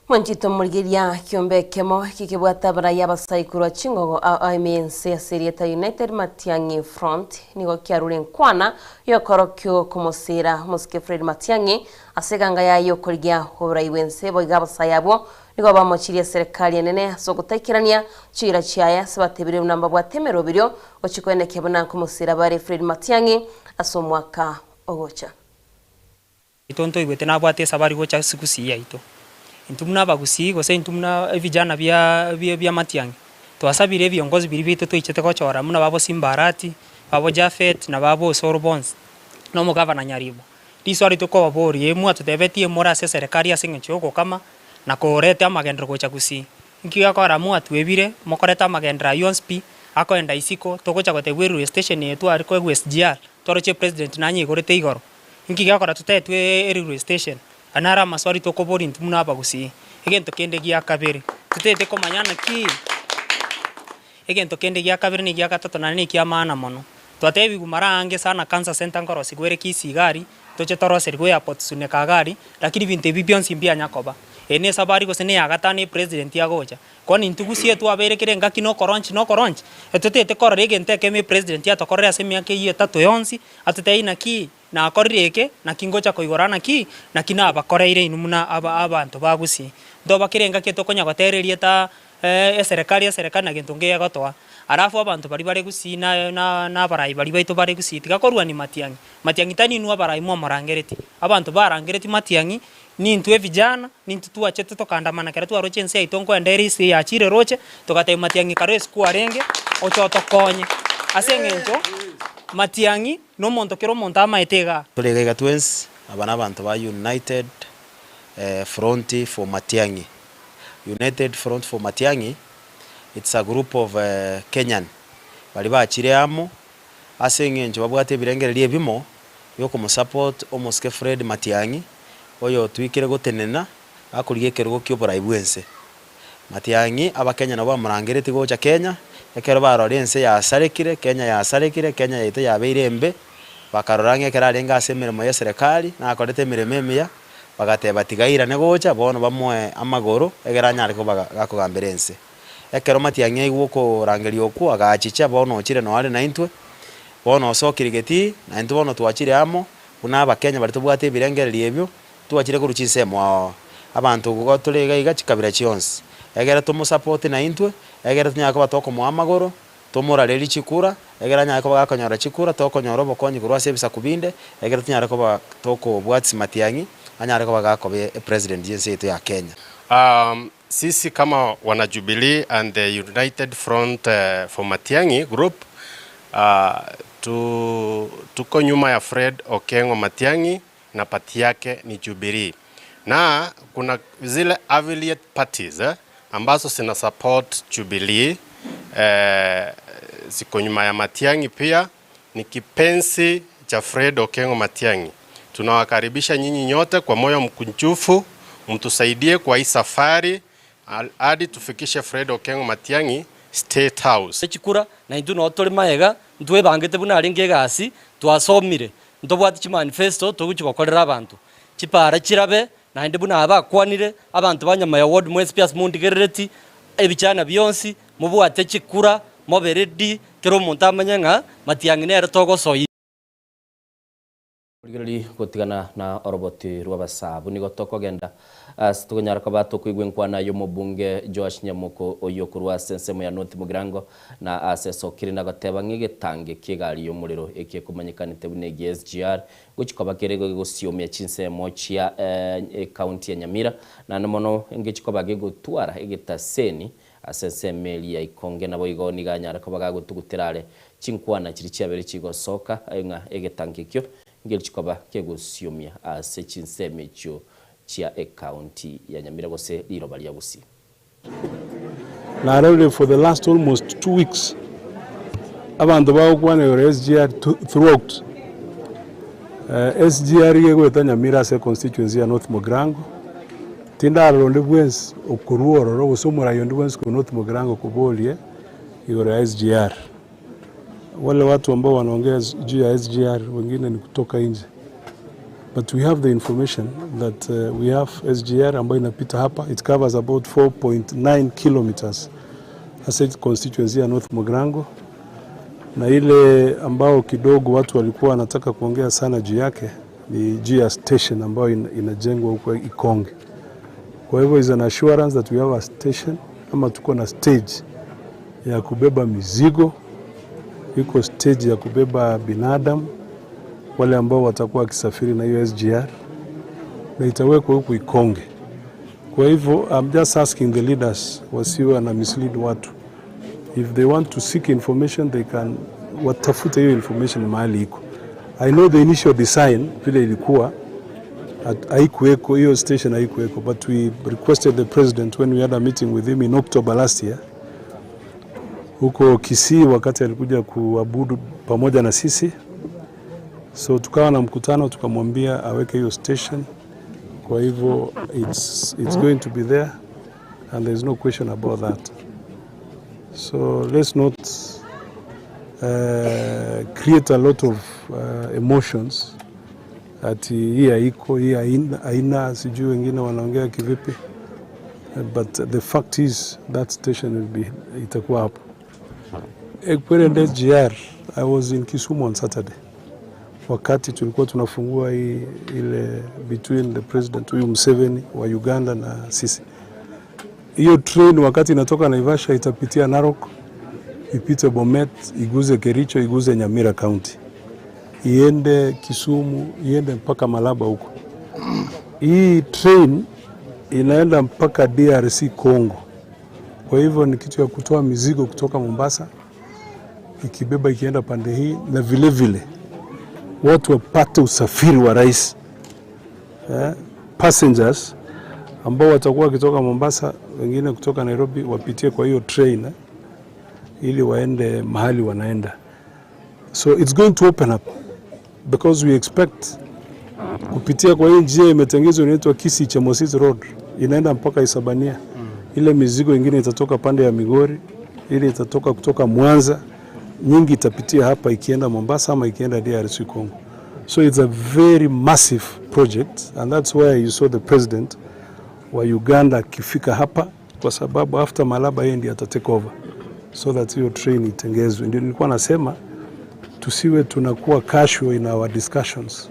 Mwanchito morigeria kiombe ekemo kikebwate abarai abasai korwa ching'ogo ao ao ime y'ense ase erieta United Matiang'i Front nigo kiarure enkwana y'okorokio komosira omosike Fred Matiang'i Ase eganga yaye y'okorigia oborai bw'ense, boigo abasae abwo nigo bamochirie eserekari enene ase ogotaikerania chiira chiaye ase batebire buna mbabwate emeroberio gochia koenekia buna nkomosira bare Fred Matiang'i ase omwaka ogocha. Intwe ntoigwete nabwate esabari gocha ase gusii yaito. Intwe buna abagusii gose intwe buna ebijana bia bia Matiang'i, twasabire ebiongozi biria biaito twaichete gochora buna babo Simba Arati, babo Japhet na babo Osoro bonsi. Na omogavana Nyaribo, Riswari tokobaboria, mwatotebetie more ase eserekari ase engencho y'ogokama na koreta amagenderero gocha Gusii. Inki gekogera mwatwebire mokorete amagenderero ayio onsi pi, akoenda isiko, togocha gotebwa erailway station eye tware koegwa SGR, twaroche president nanyeigorete igoro. Inki gekogera totetwe erailway station? Aya naro amaswali tokoboria intwe buna abagusii. Egento kende gia kabere, totete komanya naki Egento kende gia kabere na egia gatato naende nekia maana mono. Twatebigwe mara aange sana cancer center nkorosigwa ere Kisii iga aria, toche toroserigwe airport Suneka iga aria, lakini ebinto ebi bionsi mbianya koba. Eye ne esabari gose ne ya gatano epresident agocha. Bono intwe gusii etwabeire kera engaki na okoronchi na okoronchi, etotete korora egento ekemo epresident atokorere ase emiaka eyio etato yonsi, atotebie naki nakorire eke, naki ngocha koigora naki, naki nabakoreire inwe buna aba abanto ba gusii. Ntoba kera engaki etokonya gotera erieta eserekari eserekari na gento ngegotoa. Alafu abanto baria bare gusii na na abarai baria baito bare gusii tiga korwania matiang'i. Matiang'i tari inwe abarai mwamorangeretie. Abanto barangeretie matiang'i, nintwe evijana, nintwe twachete tokaandamana ekero twaroche ense yaito nkoenda ere ase yachire roche, togatebia matiang'i kare esiko arenge, oche otokonye. Ase eng'encho, matiang'i na omonto kera omonto amaete igaa. Tore iga iga twensi, aba nabanto ba United Front for Matiang'i. United Front for Matiang'i, it's a group of Kenyan baria bachire amo ase eng'encho babwate ebirengererio ebimo biokomosupport omosike Fred Matiang'i oyotuikire gotenena akorigia ekerogo kia oborai bwense. Matiang'i abakenya nabo bamorangeretie gocha Kenya, ekero barora ense yasarekire, Kenya yasarekire, Kenya yaito yabeire embe, bakarora ng'a ekero arenge ase emeremo ya eserekari nakorete emeremo emiya, Bagateba, Tiga airane gocha, bono bamoe amagoro, egere anyare koba gakogambera ense. Ekero Matiang'i aigwa okorangeria okwo, agachicha, bono ochire noo are naintwe, bono osokire getii, naintwe bono twachire amo, buna Abakenya baria tobwate ebirengererio ebio, twachire korwa chinsemo ao. Abanto igo tore iga iga chikabira chionsi, egere tomosapote naintwe, egere tonyare koba tokomoa amagoro, Tomorarerie chikura, egere anyare koba gakonyora chikura, tokonyora obokonyi korwa ase ebisaku binde, egere tonyare koba tokobwatia matiang'i, anyare koba gakoba epresident y'ense yaito ya Kenya. Sisi kama wana Jubilee and the United Front for Matiang'i group tu tuko nyuma ya Fred Okengo Matiang'i na party yake ni Jubilee na kuna zile affiliate parties ambazo zina support Jubilee eh, ziko nyuma ya Matiang'i pia ni kipenzi cha Fred Okengo Matiang'i. Tunawakaribisha nyinyi nyote kwa moyo mkunjufu, mtusaidie kwa hii safari hadi tufikishe Fred Okengo Matiang'i State House. Chikura, na intwe noo tore magega, ntwebangete buna arenge egasi, twasomire, ntobwate chimanifesto togochia gokorera abanto. Chipara chirabe, naende buna aba bakwanire, abanto ba Nyamaya ward mwensi pi ase mondigerereti, ebichana bionsi, mobwate chikura, mobe ready, kera omonto amanye ng'a Matiang'i nere togosoyia. Rigereria gotigana na oroboti rw'abasabu nigo tokogenda ase tokonyara koba tokoigwa enkwana y'omobunge Joash Nyamoko oyio korwa ase ensemo ya North Mugirango na ase esokire na goteba ng'a egetange ki'egari y'omorero eki ekomanyekanete buna egia SGR gochi koba kere gegosiomia chinsemo chia ecounty ya Nyamira naende mono ngechi koba gegotwara egetaseni ase ensemo eria ya Ikonge naboigo nigo anyare koba gagotugutera are Chinkwana chiria chiabeire chigosoka ng'a egetango ekio nkerichi koba kegosiomiwa ase chinsemo echio chia ecounty ya Nyamira gose riroba ria Gusii. Narorire for the last almost 2 weeks abanto bagokwana igoro ya SGR throughout. SGR iga egoeta Nyamira ase econstituency ya North Mugirango, tindarora onde bwensi okorwa ororo gose omorai onde bwensi korwa North Mugirango koborie igoro ya SGR. Wale watu ambao wanaongea juu ya SGR wengine ni kutoka nje, but we have the information that we have SGR ambayo inapita hapa, it covers about 4.9 kilometers ase constituency ya North Mugirango, na ile ambao kidogo watu walikuwa wanataka kuongea sana juu yake ni juu ya station ambayo inajengwa huko Ikonge. Kwa hivyo is an assurance that we have a station ama tuko na stage ya kubeba mizigo, iko stage ya kubeba binadamu wale ambao watakuwa wakisafiri na hiyo SGR na itawekwa huku Ikonge. Kwa hivyo I'm just asking the leaders wasiwe na mislead watu. If they want to seek information they can watafute hiyo information mahali iko. I know the initial design vile ilikuwa haikuweko hiyo station haikuweko, but we requested the president when we had a meeting with him in October last year huko Kisii wakati alikuja kuabudu pamoja na sisi, so tukawa na mkutano tukamwambia aweke hiyo station. Kwa hivyo it's, it's going to be there and there is no question about that. So let's not create a lot of emotions ati hii haiko, hii haina, haina, sijui wengine wanaongea kivipi, but the fact is that station will be itakuwa hapo. Ekwerende SGR, I was in Kisumu on Saturday wakati tulikuwa tunafungua hii ile between the president huyu Museveni wa Uganda na sisi. Hiyo train wakati inatoka Naivasha itapitia Narok, ipite Bomet, iguze Kericho, iguze Nyamira County, iende Kisumu, iende mpaka Malaba huko. Hii train inaenda mpaka DRC Congo. Kwa hivyo ni kitu ya kutoa mizigo kutoka Mombasa ikibeba ikienda pande hii, na vile vile watu wapate usafiri wa rais eh, passengers ambao watakuwa wakitoka Mombasa, wengine kutoka Nairobi, wapitie kwa hiyo train eh, ili waende mahali wanaenda. So it's going to open up because we expect kupitia kwa hii njia imetengenezwa inaitwa Kisii Chemosit Road inaenda mpaka Isabania. Ile mizigo ingine itatoka pande ya Migori, ile itatoka kutoka Mwanza, nyingi itapitia hapa ikienda Mombasa ama ikienda DRC Congo. So it's a very massive project and that's why you saw the president wa Uganda akifika hapa, kwa sababu after Malaba yeye ndiye ata take over so that hiyo train itengezwe. Ndio nilikuwa nasema tusiwe tunakuwa casual in our discussions.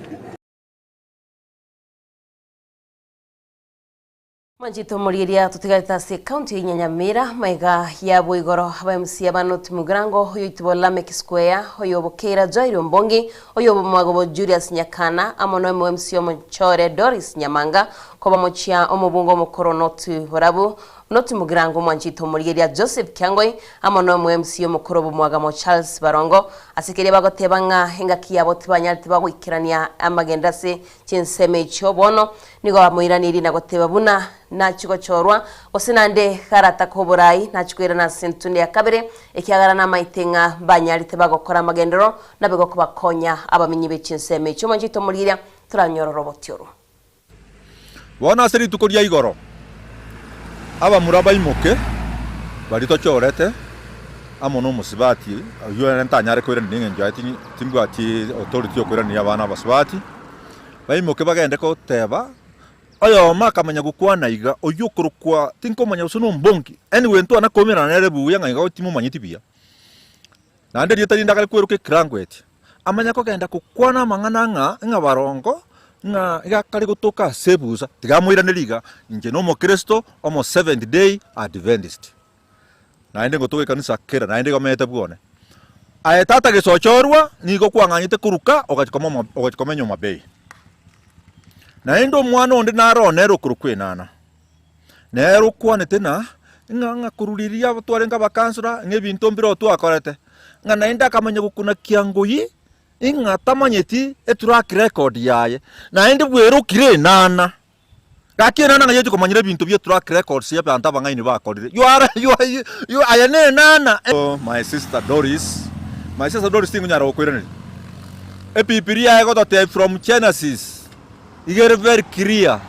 Mwanchete omorieria totigarete ase ekaunti ya Nyamira maiga yabo igoro aba MC aba North Mugirango oyo oitwe bo Lameck Square oyo obokeira Jairo Mbongi oyo obomwago bo Julius Nyakana amo na omo MC omochore Doris Nyamanga koba mochia omobungo omokoro North Borabu North Mugirango mwanchete omorieria Joseph Kiangoi amo na omo MC omokoro bomwagamo Charles Barongo ase keria bagoteba ng'a engaki yabo tibanyarete bagoikerania amagenda ase chinsemo echio bono nigo bamoiraneiri na goteba buna nachigochorwa gose naende garataka oborai nachikoirana ase entunde ya kabere ekiagera namaete ng'a banyarete bagokora amagenderero nabe gokobakonya abamenyi be chinsemo echio mwanchete omorigeria toranyorora obotia oro. Bono ase rituko ria igoro abamura baimoke baria tochorete amo nomosubati oyio ere ntanyare koiraneria eng'encho yaye timbwati authority yokoiraneria abana abasubati, baimoke bagende goteba, oyomo akamanya gokwana iga, oyio okorokwa tinkomanya gose nombongi, anyway ntwana koumerana nere buya ng'a igo timomanyeti buya. Naende erieta rinde akare kweroka ekrangweti, amanya kogenda gokwana amang'ana ng'a ng'a barongo, ng'a iga akare gotoka ase ebusa, tiga amoiranerie iga, inche na omokristo omo Seventh Day Adventist. Naende ngotoka ekanisa kera, naende igo omanyete bwone. Aye tata gesochorwa, nigo kwang'anyete koruka ogachia koma omo ogachia komenya Homa Bay. Naende omwana onde naro one ere okorokwa Enana. Nere okwanete na ng'a ng'a korwa riria twarenge abakansora ng'a ebinto mbire oo twakorete, ng'a naende akamanya gokuna kiangoi ng'a tamanyeti etrack record yaye, naende bwerokire enana. Gaki enana ng'a yochia komanyera ebinto bie track records ya abanto abang'aini bakorire. You are you are you aye ne enana. My sister Doris, my sister Doris tingonyara gokoiraneria. Ebibilia egototebia from Genesis. Iga ere very clear,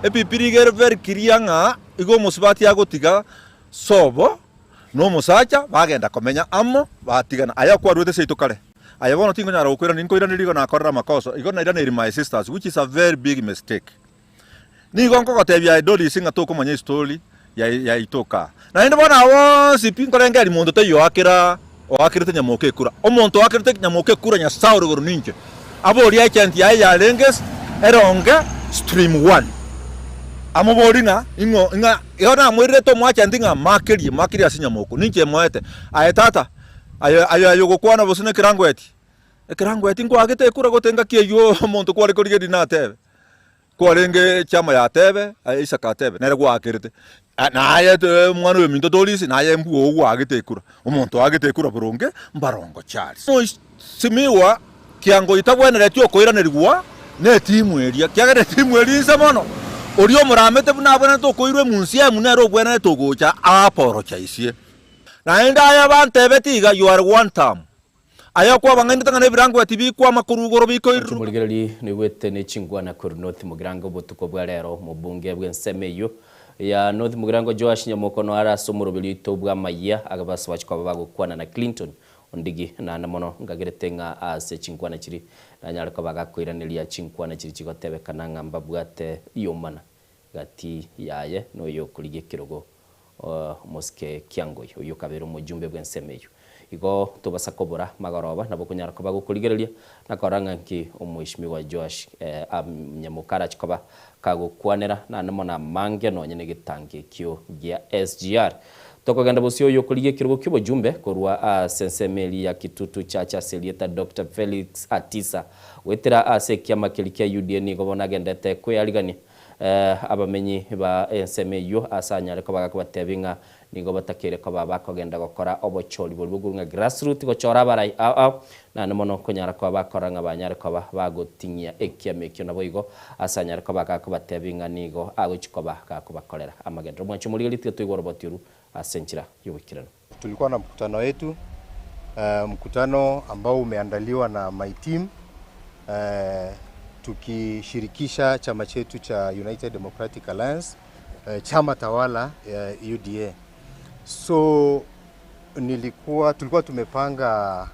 Ebibilia iga ere very clear ng'a igo omosubati agotiga sobo na omosacha bagenda komenya amo batigana. Aya okwaruete seito kare. Aye bono tinkonyara gokoiraneria, nkoiraneria igo nakorire amakoso, igo nairaneiri my sisters which is a very big mistake. Nigo nkogotebia aye Doris ng'a tokomanya estory ya yaito kaa. Naende bono aba bonsi pi nkorengereria monto taiyo oakera oakerete nyamoka ekura. Omonto oakerete nyamoka ekura Nyasae ore igoro ninche. Aborie agent yaye yarenge eronge stream one. Amoborie ng'a ing'o ng'a igo namoirerete omoagent ng'a makerie makerie ase nyamoko ninche emoete. Aye tata aye aye aye ogokwana gose nekerangweti ekerangweti nkoagete ekura gote engaki eywo omonto kware korigereria natebe. Kwarenge chiama ya Tebe, aye Isaka Tebe, nere gwaakerete. Na aye omwana oyominto Dorisi, na aye mbua oo gwaagete ekura. Omonto oagete ekura boronge, mbarongo Charles. Mheshimiwa Kiangoi tabwenereti okoiranerigwa netimu eria, ekiagera etimu eria inse mono. Oria omoramete buna abwenerete okoirwa emunsiemu nere obwenerete ogocha aaporochaisie. Naende aya bantebeti iga, You are one term. Aye okwabang'ainete ng'a nebirangweti bikwama korwa igoro bikoiruruka. Morigererie noigwete ne chingwana korwa North Mugirango obotuko bwa rero. Omobunge bw'ensemo eyio ya North Mugirango Joash Nyamokono are ase omoroberi oito bw'amayia agabasa bache koba bagokwana na Clinton Ondigi naende mono ngagerete ng'a ase chinkwana chiria nanyare koba gakoiraneria chinkwana chiria chigotebekana ng'a mbabwate riomana gati yaye noyokorigia ekerogo omosike Kiangoi, oyio okabeire omojumbe bw'ensemo eyio. Igo tobasa kobora magoroba nabo okonyara koba gokorigereria na korora ng'a nki Omweshimiwa Joash Nyamoka arache koba kagokwanera naende mono amange nonye negetangi ekio gia SGR. Tokogenda bosio oyo okorigia ekerogo ki'obojumbe korwa ase ensemo eria ya Kitutu Church ase erieta Doctor Felix Atisa goetera ase ekiama keria kia UDA nigo bono agendete kwearigania Abamenyi ba ensemo eyio ase anyare koba gakobatebia ng'a nigo batakeire koba bakogenda gokora obochori boria bokuru ng'a grassroot gochora abarai ao ao naende mono konyara koba bakora ng'a banyare koba bagoting'ia ekiama ekio naboigo ase anyare koba gakobatebia ng'a nigo agochia koba gakobakorera amagenderero. Mwanche omorigereria tiga toigwe oroboti oru ase enchera y'oboikeranu. Tulikuwa na mkutano wetu, mkutano ambao umeandaliwa na my team tukishirikisha chama chetu cha United Democratic Alliance, chama tawala UDA. So nilikuwa tulikuwa tumepanga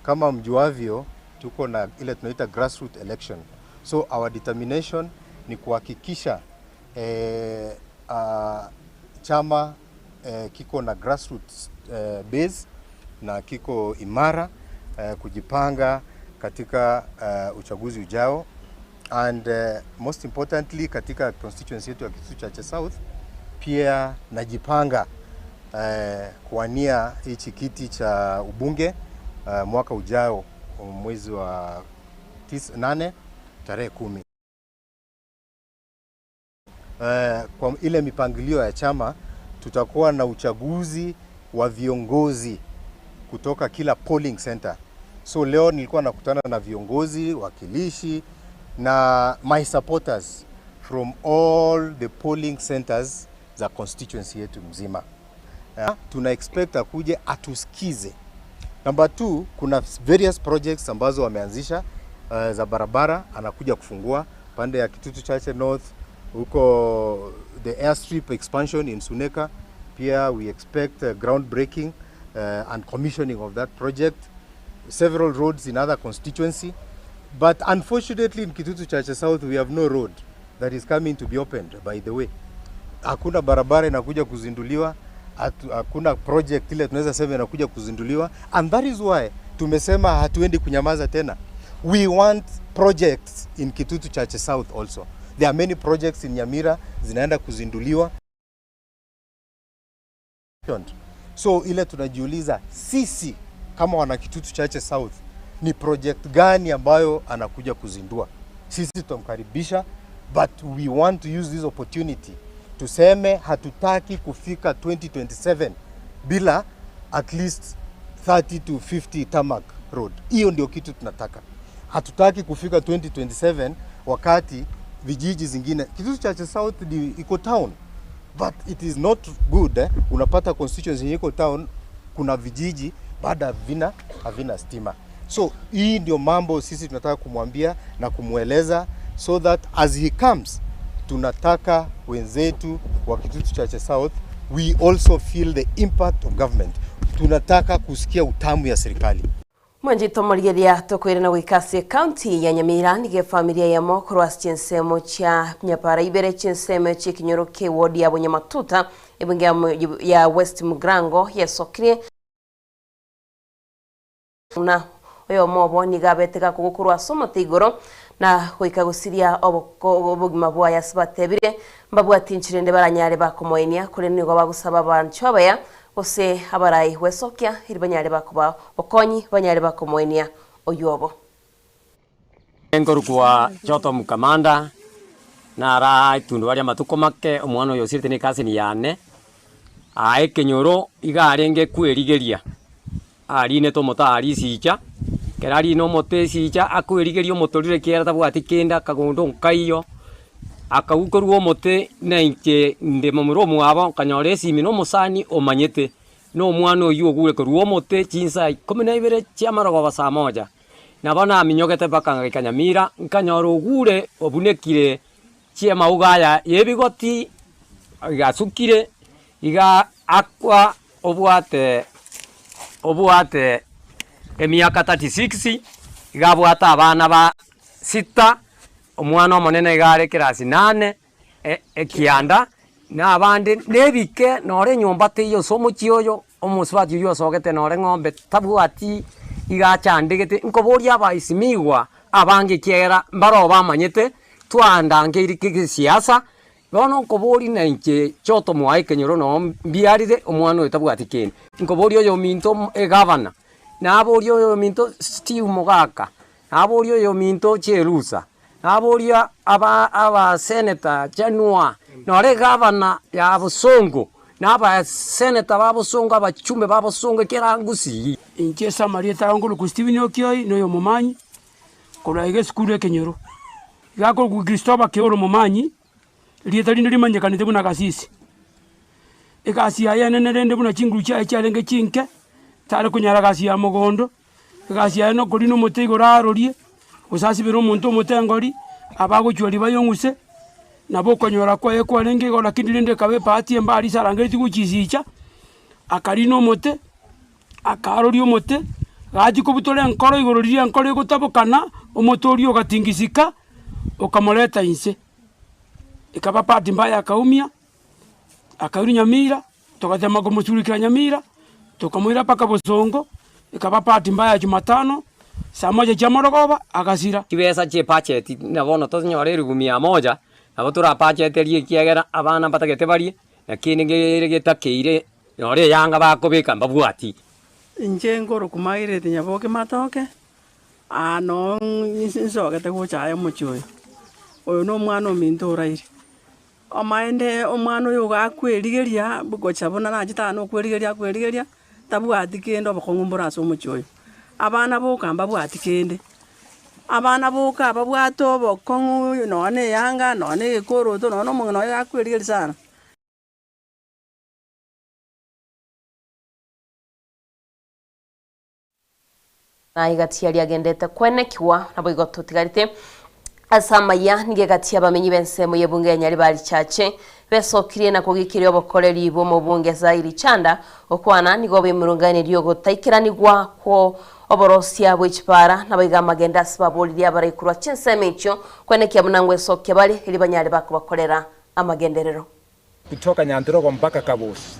kama mjuavyo, tuko na ile tunaita grassroots election. So our determination ni kuhakikisha eh, chama eh, kiko na grassroots eh, base na kiko imara eh, kujipanga katika uchaguzi ujao and most importantly katika constituency yetu ya Kitutu Chache South pia najipanga eh, kuwania hichi kiti cha ubunge mwaka ujao mwezi wa 8 tarehe 10. Kwa ile mipangilio ya chama tutakuwa na uchaguzi wa viongozi kutoka kila polling center. So leo nilikuwa nakutana na viongozi, wakilishi na my supporters from all the polling centers za constituency yetu mzima. Tuna expect akuje atusikize. Number 2, kuna various projects ambazo wameanzisha za barabara, anakuja kufungua pande ya Kitutu Chache North, huko the airstrip expansion in Suneka. Pia we expect groundbreaking and commissioning of that project. Several roads in other constituency. But unfortunately in Kitutu Chache South we have no road that is coming to be opened, by the way. Hakuna barabara inakuja kuzinduliwa, hakuna project ile tunaweza sema inakuja kuzinduliwa, and that is why tumesema hatuendi kunyamaza tena. We want projects in Kitutu Chache South also. There are many projects in Nyamira zinaenda kuzinduliwa. So ile tunajiuliza sisi kama wana Kitutu Chache South ni project gani ambayo anakuja kuzindua? Sisi tutamkaribisha, but we want to use this opportunity tuseme hatutaki kufika 2027 bila at least 30 to 50 tarmac road. Hiyo ndio kitu tunataka. Hatutaki kufika 2027 wakati vijiji zingine, Kitutu Chache South ni iko town, but it is not good eh? Unapata constituency yenye iko town, kuna vijiji bado havina stima. So hii ndio mambo sisi tunataka kumwambia na kumweleza, so that as he comes, tunataka wenzetu wa Kitutu Chache South, we also feel the impact of government. Tunataka kusikia utamu ya serikali. Mwanchete omorigereria tokoirana goika ase ekaunti ya Nyamira nigo efamilia eyemo korwa ase chinsemo chia Nyapara ibere chinsemo chi'ekenyoro ki'ewodi ya Bonyamatuta ebunge ya West Mugirango yesokirie buna oyomo obo nigo abete gakogwa korwa ase omote igoro na goika gosiria obogima bwaye ase batebire mbabwati inchera ende baranyare bakomoenia korende nigo bagosaba abanchwa abaya gose abarai gwesokia eri banyare bakoba bokonyi banyare bakomoenia oyio obo. Nkorokwa Jotham Kamanda, nara etundubari amatuko make, omwana oyo osirete ne ecousin yane, aa ekenyoro iga arenge kwerigeria, arinete omoto aa risicha, Ekero arina omote esicha akoerigeria omotoriro ekiagera tabwati kende akagonda onkaiyo, akagwa korwa omote na inche inde momura omwabo nkanyora esimi na omosani omanyete, na omwana oywo ogure korwa omote chinsa ikomi na ibere chiamarogoba saa moja. Nabo naminyogete mpaka ngaika Nyamira, nkanyora ogure obunekire chiamauga aya yebigoti igasukire iga akwa obwate obwate emiaka 36, iga abwate abana ba sita, omwana omonene iga are ekerasi nane, ekianda, na abande nebike nore enyomba teiyo ase omochie oyo, omosubati oywo osogete nore ng'ombe tabwati iga achandegete, nkoboria abaesimigwa abange ekiagera mbaroo bamanyete, twaandangeiri kegesiasa, bono nkoboria na inche chotomoa ekenyoro noo mbiarire omwana oyo tabwati kende. Nkoboria oyominto egavana, naboria oyominto Steve Mogaka, Naboria oyominto Cherusa, naboria aba abaseneta Chanua, nore egavana ya bosongo, na abaseneta ba bosongo, abachumbe ba bosongo, ekera ngusii. Inche ase amarieta ao nkorokwa Stephen Okioi, na oyomomanyi, korwa iga esukuru ekenyoro. Iga akorokwa Christopher Keoro Momanyi, erieta rinde rimanyekanete buna Kasisi. Egasi yaye enene rende buna chinguru chiaye chiarenge chinke, tare konyara gasi ya mogondo. Egasi yaye nokorina omote igoro arorie, gose asibere omonto omote engori, abe agochua ribaga ong'use, nabo okonyora kwaye kwarenge igo lakini rende ekaba ebahati embe aria ase arangeretie gochisicha, akarina omote, akaroria omote, gachia kobutora enkoro igoro riria enkoro egotabokana, omote oria ogatingisika, okamoreta inse. Ekaba bahati mbaya akaumia, akairwa nyamira. Togatema komosurukera nyamira, tokamoira mpaka bosongo, ekaba bahati mbaya jumatano, saa moja chia morogoba agasira. Chibesa chi'ebacheti na bono tonyore elifu mia moja, nabo torabacheterie ekiagera abana mbatagete barie, na kende kere getakeire nore eyanga bakobeka mbabwati. Inche nkorokwa Margaret Nyaboke Matoke, aa noo nsogete gocha aya omochie oyo. Oyo na omwana ominto oraire. Omaende omwana oyo iga akwerigeria gocha buna nachete aa nokwerigeria akwerigeria, tabwati kende obokong'u mbore ase omochie oyo. Abana boka mbabwati kende, abana boka babwate obokong'u nonye na eyanga, nonye na egekoroto, nonye na omong'ina oye iga akwerigeria sana. Na egati yaria agendete kwenekigwa, naboigo totigarete ase amaya. Nigo egati y'abamenyi b'ensemo y'ebunge ya Nyaribari Chache besokirie na kogikiria obokoreri bw'omobunge Zairi Chanda gokwana nigo bemurunganirie ogotaikeranigwa kwo oborosia bwe chipara naboigo amagendo ase baboririe abarai korwa chinsemo echio kwenekia buna ngwesokia bare erio banyare bakobakorera amagenderero. Kutoka Nyantirogo mpaka Kabosi,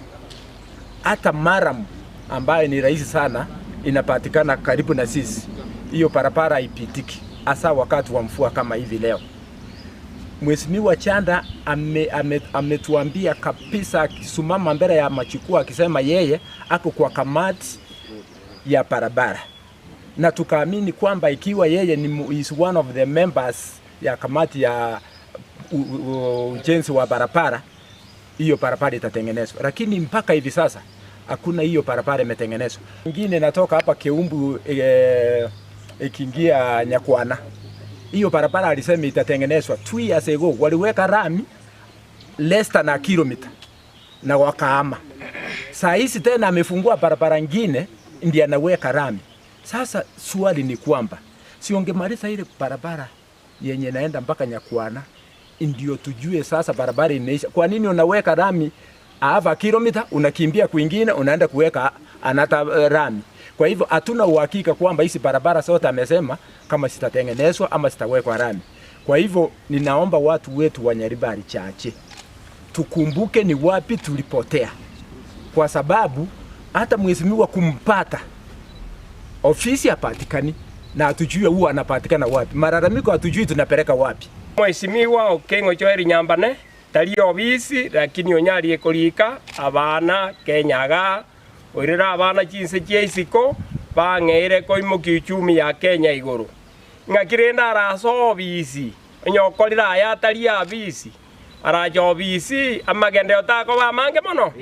hata murram ambayo ni rahisi sana inapatikana karibu na sisi, hiyo barabara haipitiki hasa wakati wa mvua kama hivi leo. Mheshimiwa Chanda ametuambia ame, kabisa akisimama mbele ya majukwaa akisema yeye ako kwa kamati ya barabara na tukaamini kwamba ikiwa yeye ni is one of the members ya kamati ya ujenzi wa barabara, hiyo barabara itatengenezwa, lakini mpaka hivi sasa hakuna hiyo barabara imetengenezwa. Ingine natoka hapa Keumbu ikiingia Nyakwana, hiyo barabara alisema itatengenezwa 2 years ago, waliweka rami less than a kilometer na wakaama. Saa hizi tena amefungua barabara ingine ndiye anaweka rami. Sasa swali ni kwamba si ungemaliza ile barabara yenye naenda mpaka Nyakwana ndio tujue sasa barabara imeisha. Kwa nini unaweka rami half kilomita unakimbia kwingine unaenda kuweka anata rami? Kwa hivyo hatuna uhakika kwamba hizi barabara zote amesema kama zitatengenezwa ama zitawekwa rami. Kwa hivyo ninaomba watu wetu wa Nyaribari Chache tukumbuke ni wapi tulipotea, kwa sababu hata mheshimiwa kumpata ofisi hapatikani na hatujui huwa anapatikana wapi. Malalamiko hatujui tunapeleka wapi. Mheshimiwa Okengo Joel Nyambane tari obisi lakini onyarie korika abana Kenya oirera abana chinse chia isiko bang'eire koimokia uchumi ya Kenya igoro ng'aki rende arase obisi onyokorire aya atari abisi aracha obisi amagendeo takoba amange mono.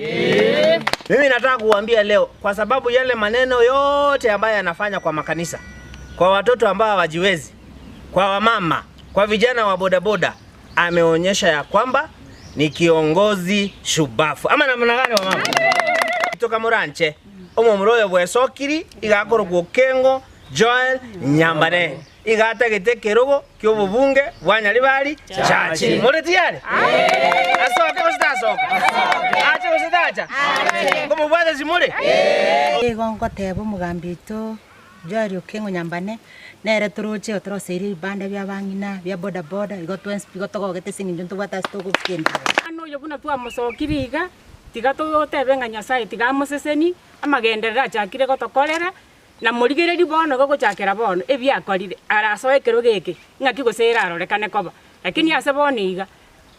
Mimi nataka kuambia leo, kwa sababu yale maneno yote ambayo yanafanya kwa makanisa, kwa watoto ambao hawajiwezi, kwa wamama, kwa vijana wa bodaboda, ameonyesha ya kwamba ni kiongozi shubafu. Ama namna gani wamama? Toka moranche omomura oyo bwesokiri iga akorokwa Okengo Joel Nyambane iga atagete ekerogo kia obobunge bwa Nyaribari Chache. More tiyari? Asoke gose tasoka? Ache gose tacha? Nkomobwate simore? Nigo ngoteba omogambi oito Joel Okengo Nyambane, nere toroche otoroseirie ebibanda bia abang'ina, bia boda boda, igo twensi igo togogete ase eng'encho ntobwate ase togokendia. Omwana oyo buna twamosokirie iga, tiga totebe ng'a Nyasae tiga amosesenie, amagenderero achakire gotokorera, na morigererie bono iga gochakera bono ebiakorire, arasoe ekero geke, ng'aki gose erarorekane koba. Lakini ase bono iga,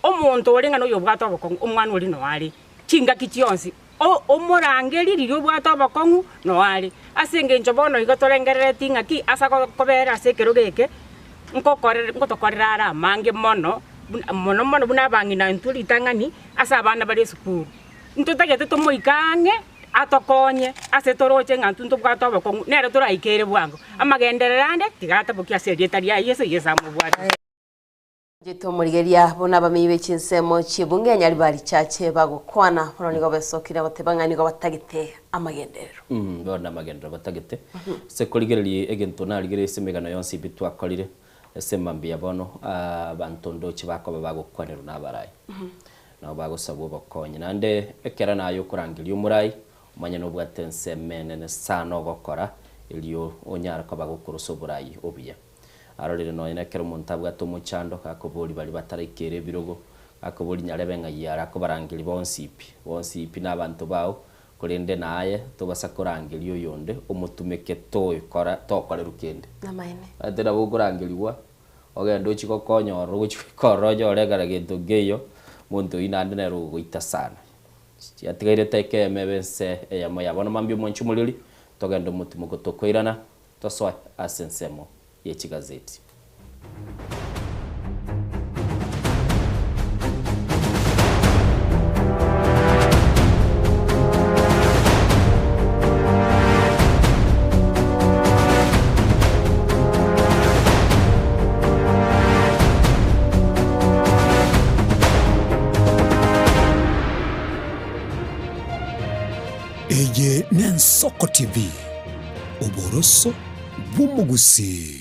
omonto ore ng'a noyobwate obokong'u, omwana oria noyo are chingaki chionsi, o omorangerie riria obwate obokong'u noyo are. Ase engencho bono iga torengerereti ng'aki ase agokobera ase ekerogo eke, nkokorere ngotokorera are amange mono, buna mono mono buna abang'ina intwe ritang'ani ase abana bare esukuru. Ntotagete tomoike ang'e atokonye ase toroche ng'a intwe ntobwate obokong'u, nere toraikere bwango. Amagenderero ande tiga atabokie ase erieta ria Yeso, Yeso amobwate. Tomorigeria buna abamenyi be chinsemo chi'ebunge ya Nyaribari Chache bagokwana, bono nigo besokire goteba ng'a nigo batagete amagenderero. Bono amagenderero batagete. Ase korigereria egento narigereria ase emegano yonsi pi twakorire ase mambia bono, abanto ndoche bakoba bagokwanerwa na abarai. Nabo bagosabwa obokonyi. Naende ekero naye okorangeria omorai, omanye nobwate ensemo enene sana ogokora erio onyare koba gokorosa oborai obuya. Arorire nonya nekero omonto abwate omochando, gakoboria baria bataraikera ebirogo, gakoboria nyarebe ng'ai are akobarangeria bonsi pi, bonsi pi nabanto bao, korende naye tobasa korangeria oyonde omotumeke toikora tokorerwa kende. Namaene. Omanyete nabo okorangerigwa, ogende ochie gokonya ororo ogochia goika ororo onyore ekero gento nkeiyo, omonto oyio naende nere ogogoita sana. Chiatigaire ekeyemo ebe ense eyemo ya bono mambia omonche omoriri, togende omotimoko tokoirana, Tosoe ase ensemo ye chigazeti. Eye n'Ensoko TV. Oboroso bw'omogusii.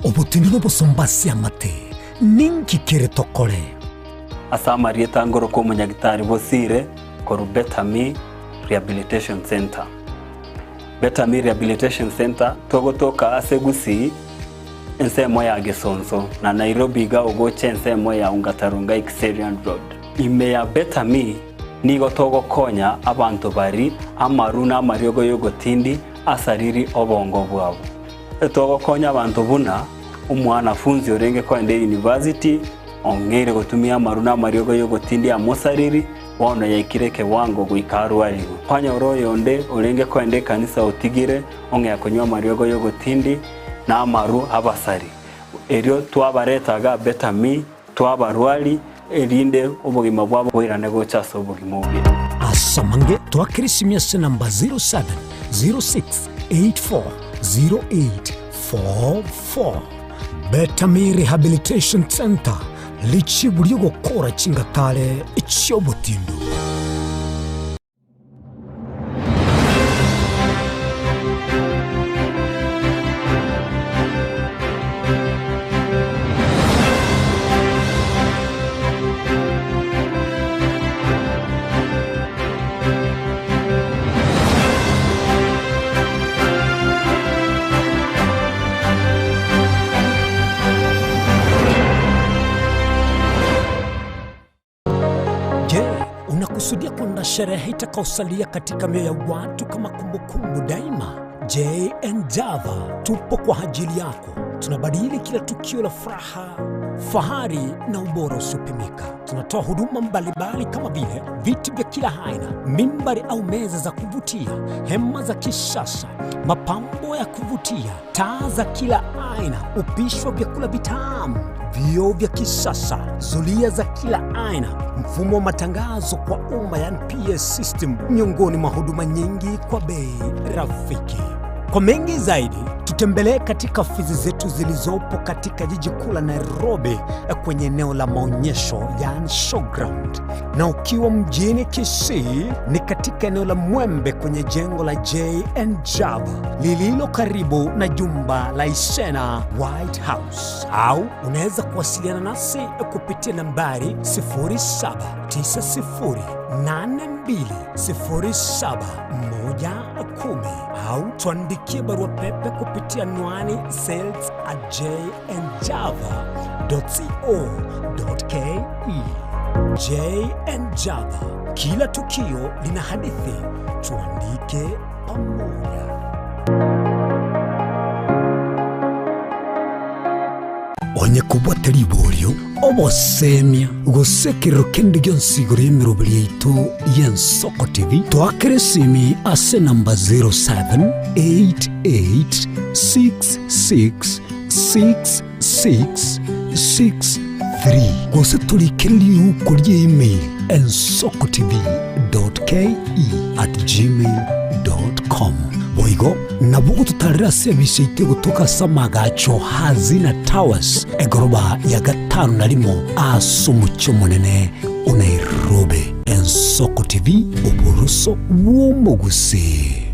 Obotindi nobosomba ase amate, ninki kere tokore? Ase amarieta ngorokwa omonyagitari Bosire korwa Betami Rehabilitation Centre. Betami Rehabilitation Centre togotoka ase Gusii ensemo ya Gesonso na Nairobi iga ogocha ensemo ya Ongata Rongai Kiserian Road. Ime ya Betami nigo togokonya abanto bari amaru na amariogo yogotindi asariri obongo bwabo. Togokonya abanto buna omwanafunzi orenge koenda eyunivasiti ong'eire gotumia amaru na amariogo y'ogotindia amosariri, bono yaikire ekewango goika arwarigwe. Kwanyora oyonde orenge koenda ekanisa otigire ong'ea konywa amariogo y'ogotindi na amaru abasari. Erio twabareta iga Betami, twabarwari, erinde obogima bwabo boirane gocha ase obogima obuya. Ase amange twakera esimi ase namba 0706840844. Betami Rehabilitation Centre, richibu ri'ogokora chingatare chi'obotindu. Je, unakusudia kwenda sherehe itakaosalia katika mioyo ya watu kama kumbukumbu daima? JN Java tupo kwa ajili yako. Tunabadili kila tukio la furaha, fahari na ubora usiopimika. Tunatoa huduma mbalimbali kama vile viti vya kila aina, mimbari au meza za kuvutia, hema za kisasa, mapambo ya kuvutia, taa za kila aina, upishi wa vyakula vitamu, vioo vya kisasa, zulia za kila aina, mfumo wa matangazo kwa umma yani PS system, miongoni mwa huduma nyingi kwa bei rafiki. Kwa mengi zaidi, tutembelee katika ofisi zetu zilizopo katika jiji kuu la Nairobi kwenye eneo la maonyesho yani showground, na ukiwa mjini Kisii ni katika eneo la Mwembe kwenye jengo la JN Java lililo karibu na jumba la Isena White House, au unaweza kuwasiliana nasi kupitia nambari 0790820710 au tuandikie barua pepe kupitia anwani sales at jnjava.co.ke. JN Java, kila tukio lina hadithi, tuandike pamoja. Onye kobwate riborio obosemia gose ekerero kende gionsi igoro y'emeroberi yaito y'Ensoko TV, toakere esimi ase enamba 0788666663 gose torikere riuko ria email ensokotv.ke@gmail.com. Boigo nabo ogototarera ase ebise yaito egotoka ase amagacho Hazina Towers, egoroba ya gatano na rimo ase omochie omonene o Nairobi. Ensoko TV, oboroso bw'omogusii.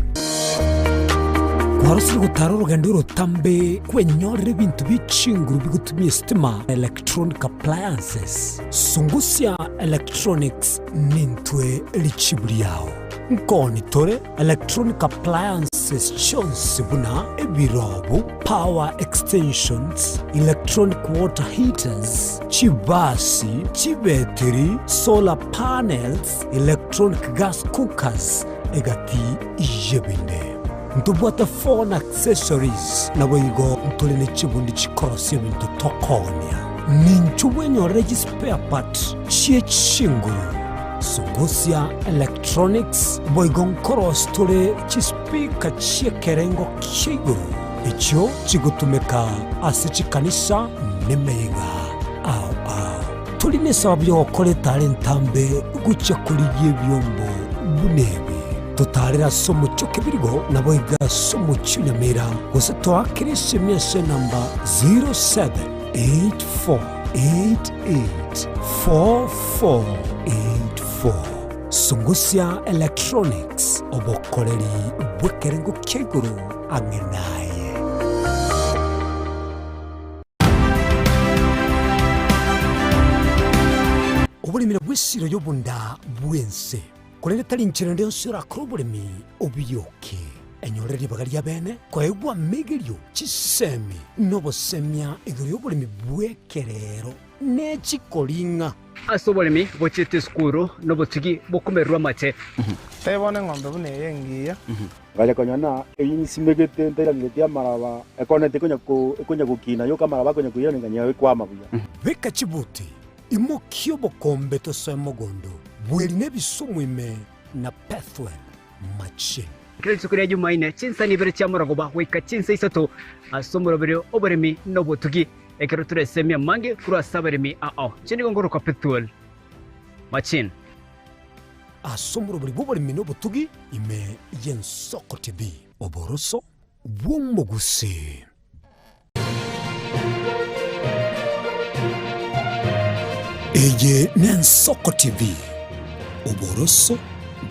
Kwarosire gotara orogendo orotambe kwenyorera ebinto bie chinguru bigotumia esitima na electronic appliances. Sungusia Electronics nintwe richibu riao. Nkoni tore electronic appliances chionsi buna ebirobu, power extensions, electronic water heaters, chibasi, chibetiri, solar panels, electronic gas cookers, egati y'ebinde. Ntobwate phone accessories, naboigo ntore ne chibundi chikorosia ebinto tokoonia. Ninchu bwenyorere chispare part chie chinguru. Sungusia Electronics boigo nkorosia tore chispeaker chi'ekerengo kia igoro, echio chigotumeka ase chikanisa nemeyega ao ao. Tori nesababu y'ogokora etara entambe gochia korigia ebiombo buna ebi. Totaarere ase omochie o Kebirigo, naboigo ase omochie o Nyamira, gose toakere esemi ase enamba 0784884484. Sungusia Electronics, obokoreri bw'ekerengo kia igoro ang'e naye. Oboremi nabwo esiro y'obonda bw'ense. Korende tari inchera ende yonsi orakore oboremi obioke. Enyorere ribaga ri'abeene koegwa amegerio, chisemi, na obosemia igoro y'oboremi bw'ekerero ne chikoring'a. Ase oboremi bochiete esukuru nobotugi bokomererwa amache. Tebona eng'ombe buna eye engiya. Ngacha konyora ng'a eyio nsimegete ntairaneretie amaraba, ekoneti ekonya ko ekonya gokina yoka amaraba akonya koirana ng'a ekwama buya. Beka chibuti, Imokia obokombe tosoe mogondo, bweri nebisumu ime na Pethuel machine. Kera rituko ria Jumaine, chinsa ibere chia morogoba goika chinsa isato, ase omoroberi oboremi na obotugi, ekero toresemie amange korwa ase abaremi ao. Inche nigo ngorokwa Pethuel Machine. Ase omoroberi bw'oboremi na obotugi ime y'Ensoko TV, oboroso bw'omogusii. Eye n'Ensoko TV, oboroso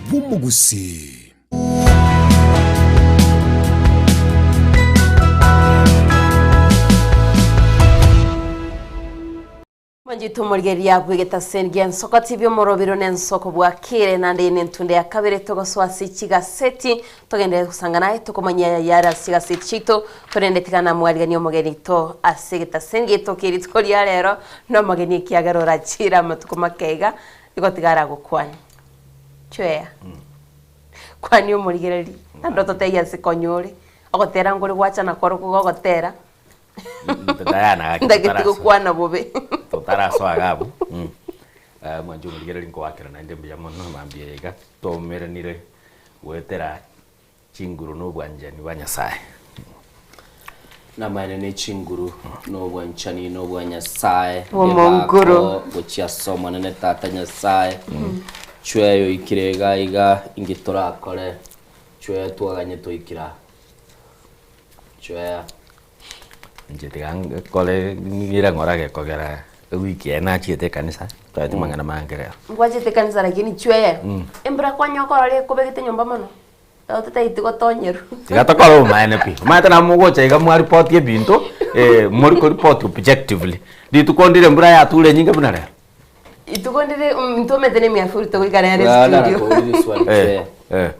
bw'omogusii. Mwanchete omorigereria bw'egetaseni gia Ensoko TV omorobiro na ensoko bwakire naende eye nentunde ya kabere togosoa ase chigaseti togenderere gosanga naye tokomanyia yare ase chigaseti chiaito korende tiga namwariganie omogeni oito ase egetaseni giaito kia rituko ria rero na omogeni ekiagera orachire amatuko make iga nigo tiga aragokwane. Chweya. Kwania omorigereria naende ototebie ase konya ore ogotera nkore gwachana korokwo gogotera. Diana gaki Ntageti totarasoa. gokwana bobe. Totarasoa iga abwo. Mwanche omorigereria nkoakera naende mbuya mono mambia eye iga twaumeranire goetera chinguru na obwanchani bwa Nyasaye. Namaene ne chinguru na obwanchani na obwa Nyasaye Omonguru. Ebako gochia ase Omonene Tata Nyasaye. Chweyo oikire iga iga inki torakore chweya twaganye twaikire aa. Chweya. Inche tiga nkore ng'ire ng'ora gekogera ewiki eye nachiete ekanisa, twaeti mang'ana mange rero. Ngwachete ekanisa lakini chweya. Mm. Embura kwanya okorora ekobegete nyomba mono, totageti gotonyerwa. Tiga tokore obomaene pi. Omanyete nabo mogocha iga mwaripoti ebinto, mori koripoti objectively. Rituko ndire embura yature enyinge buna rero. Ituko ndire intwe omanyete na emiafuri togoikara ere Bwana studio. nakoboria swali Eh, chweya. eh.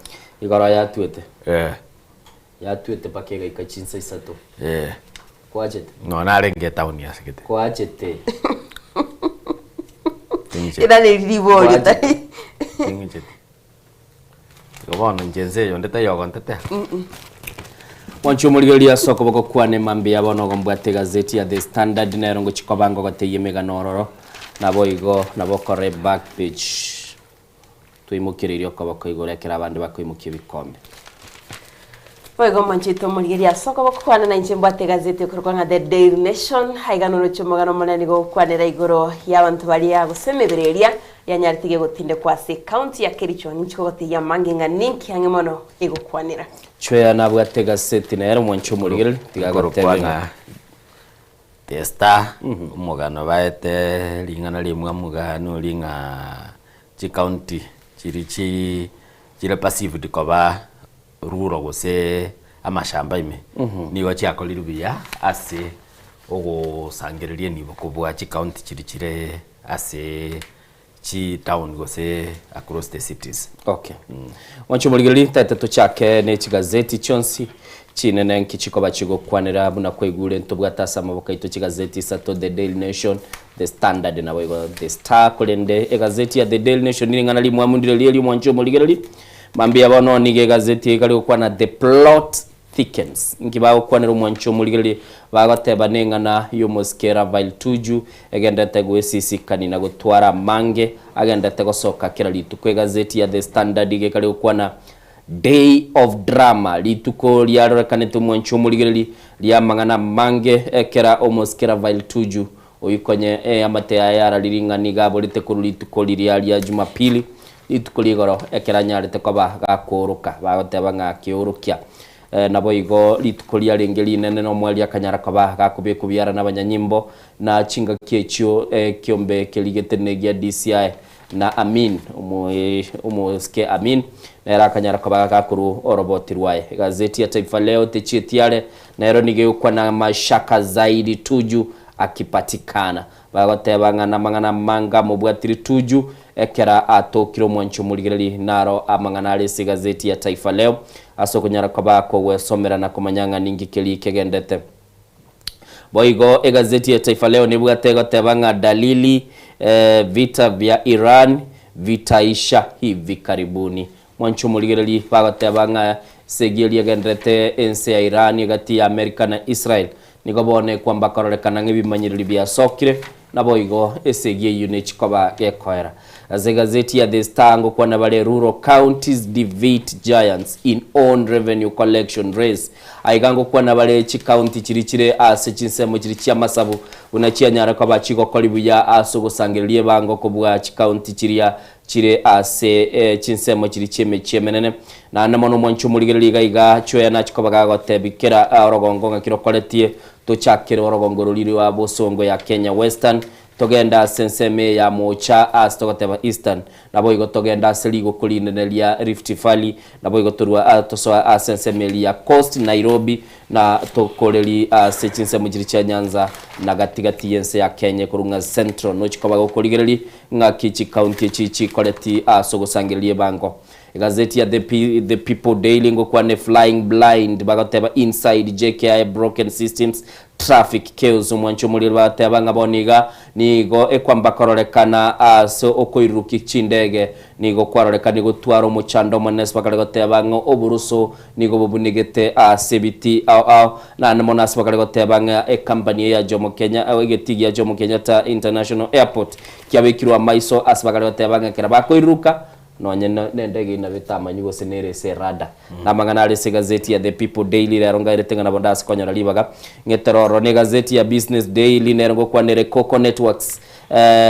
Igoro yatwete. Eh. Yatwete mpaka egaika chinsa isato. Eh. Kwachete? Nonya narenge etaoni ase gete. Kwachete. Ting'icheti. Ira neriborio tari. Ting'icheti. Igo bono inche ense eye onde taiyo ogontetea. Mwanche omorigereria ase okoboko kwane mambia bono igo mbwate egazeti ya The Standard nero ngochia koba ngogoteyia emegano ororo naboigo nabo okore back page Toimokereirie okoboko igoro ekero abande bakoimokia ebikombe. Boigo omonchete omorigereria ase okoboko kwane na inche mbwate egazeti ekorokwa ng'a The Daily Nation, aiga noroche omogano omonene nigo ogokwanera igoro y'abanto baria gose emebere eria yanyarete gotindekwa ase ecounty ya Kericho. Ninche kogotebia amange ng'a ninki ang'e mono egokwanera. Chwea nabwate egaseti nere omwanche omorigereria, tiga Ekorokwa agotebe ng'a ng'a. The Star, omogano baete ring'ana rimwamu igaa nori ng'a chicounty chiria chi chire perceived koba rural gose amashamba ime, nigo chiakorirwe buya ase ogosangereria enibo kobua chicounty chiria chire ase chitown gose across the cities. Okay. Mwanche omorigereria ntaete tochake ne chigazeti chionsi chinene nki chikoba chigokwanera buna kwaigure ntobwate ase amaboko aito chigazeti isato The Daily Nation, The Standard naboigo The Star korende egazeti ya The Daily Nation ring'ana rimwamu ndire riria mwanche omorigereria mambia bono nigo egazeti eye ekare gokwana The Plot Thickens. Inki bagokwanera omwancho omorigereria? Bagoteba neng'ana y'omosike Rafael Tuju egenderete goesisikani na gotwara amange agenderete gosoka kera rituko. Egazeti ya The Standard iga ekare gokwana Day of Drama, rituko riarorekanete omwancho omorigereria ri'amang'ana amange ekera omosike Rafael Tuju oyio konye eamate yaye yararire ng'a nigo aborete korwa rituko riria ria Jumapili Rituko ri'igoro ekero anyarete koba gakooroka, bagoteba ng'a akeorokia. Naboigo rituko riarenge rinene na omweri akanyara koba gakobekwa biara nabanyanyimbo, na chingaki echio ekiombe kerigete negia DCI na Amin, omosike Amin, nere akanyara koba gakorwa oroboti rwaye. Egazeti ya Taifa Leo techieti are, nero nigo egokwana mashaka zaidi Tuju akipatikana. Bagoteba ng'a namang'ana amange amobwatire Tuju ekero atokire omwanchi omorigereri naro amang'ana are ase egazeti ya Taifa Leo ase okonyara koba kogwesomera na komanya ng'a ninki keria kegendete. Boigo egazeti ya Taifa Leo nebwate egoteba ng'a dalili vita vya Iran vitaisha hivi karibuni. Mwanche omorigereri bagoteba ng'a esegi eria egenderete ense ya Iran egati ya Amerika na Israel Nigo bono ekwamba kororekana ng'a ebimanyereri biasokire, naboigo esegi eyio nechikoba gekoera. Ase egazeti ya The Star ngokwana bare Rural counties defeat giants in own revenue collection race. Aiga ngokwana bare chikaunti chiria chire ase chinsemo chiria chi'amasabu buna chianyare koba chigokori buya ase ogosangereria ebango kobua chikaunti chiria chire ase chinsemo chiria chi'emechie emenene. Naende mono omwanche omorigereria iga iga, chweya nachie koba gagotebia kera orogongo ng'aki rokoretie, tochakere orogongo roria rwa bosongo ya Kenya Western, togende ase ensemo eye ya moocha ase togoteba Eastern, naboigo togende ase rigoko rinene ria Rift Valley, naboigo torwa tosoe ase ensemo eria ya Coast, Nairobi, Na tokoreri ase chinsemo chiria chia Nyanza na gati gati y'ense ya Kenya ekorwa ng'a Central. Nochi koba gokorigereria ng'aki chikaunti echi chikoreti ase ogosangereria ebango. Egazeti ya The, P, The People Daily ngokwane flying blind bagoteba inside JKIA broken systems traffic chaos omwancho omorero bagoteba ng'a bono iga nigo ekwamba kororekana ase okoirurukia chindege nigo kwarorekani gotwara omochando omonene ase bakare goteba ng'a oboruso nigo bobunegete ase ebiti ao ao naende mono ase bakare goteba ng'a ecompany eye ya Jomo Kenya egetii gia Jomo Kenyatta International Airport kiabekirwe amaiso ase bakare goteba ng'a ekero bakoiruruka Nonye nendege inabo etamanyi gose nere ase erada. Namang'ana are ase egazeti ya The People Daily rero ngairete ng'a nabo ndase konyora ribaga ng'etere ororo. Na egazeti ya Business Daily nero ngokwanere Coco Networks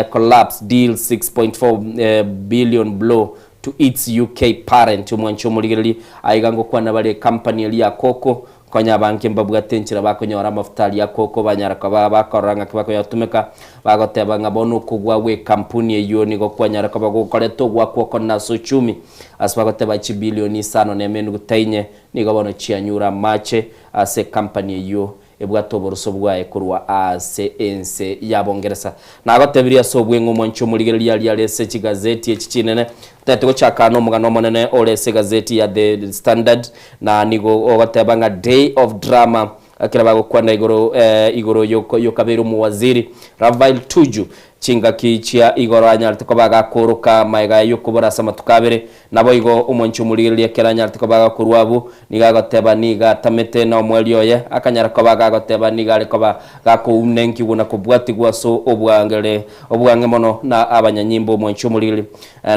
collapse deal 6.4 billion blow to its UK parent. Omwanchi omorigereria aiga ngokwana bare ecompany eria ya Coco Konya abange mbabwate enchera bakonyora amafuta aria akoko banyara koba bakorora ng'aki bakoyatumeka, bagoteba ng'a bono okogwa gw'ekampuni eyio nigo kwanyara koba gokoreta ogoakwa okonene ase uchumi. Ase bagoteba chibilioni isano na emenuguta inye nigo bono chianyure amache ase ekampani eyio ebwate oboroso bwaye korwa ase ense ya Bongeresa. Nagotebirie ase obweng'u omwanchi omorigereria aria are ase chigazeti echi chinene, Totagete gochaka nomogano omonene ore ase egazeti ya The Standard, na nigo ogoteba ng'a Day of Drama, ekero bagokwana igoro igoro yokabeire omowaziri Ravail Tuju chingaki chia igoro anyarete koba agakoroka magega yokobora ase amatuko abere. Naboigo omwanchi omorigereria ekero anyarete koba agakorwa abwo, nigo agoteba nigo atamete na omoerio oye akanyara koba gagoteba nigo are koba gakounenkiwa na kobwatigwa ase obwangere obwang'e mono na abanyanyimbo omwanchi omorigereria.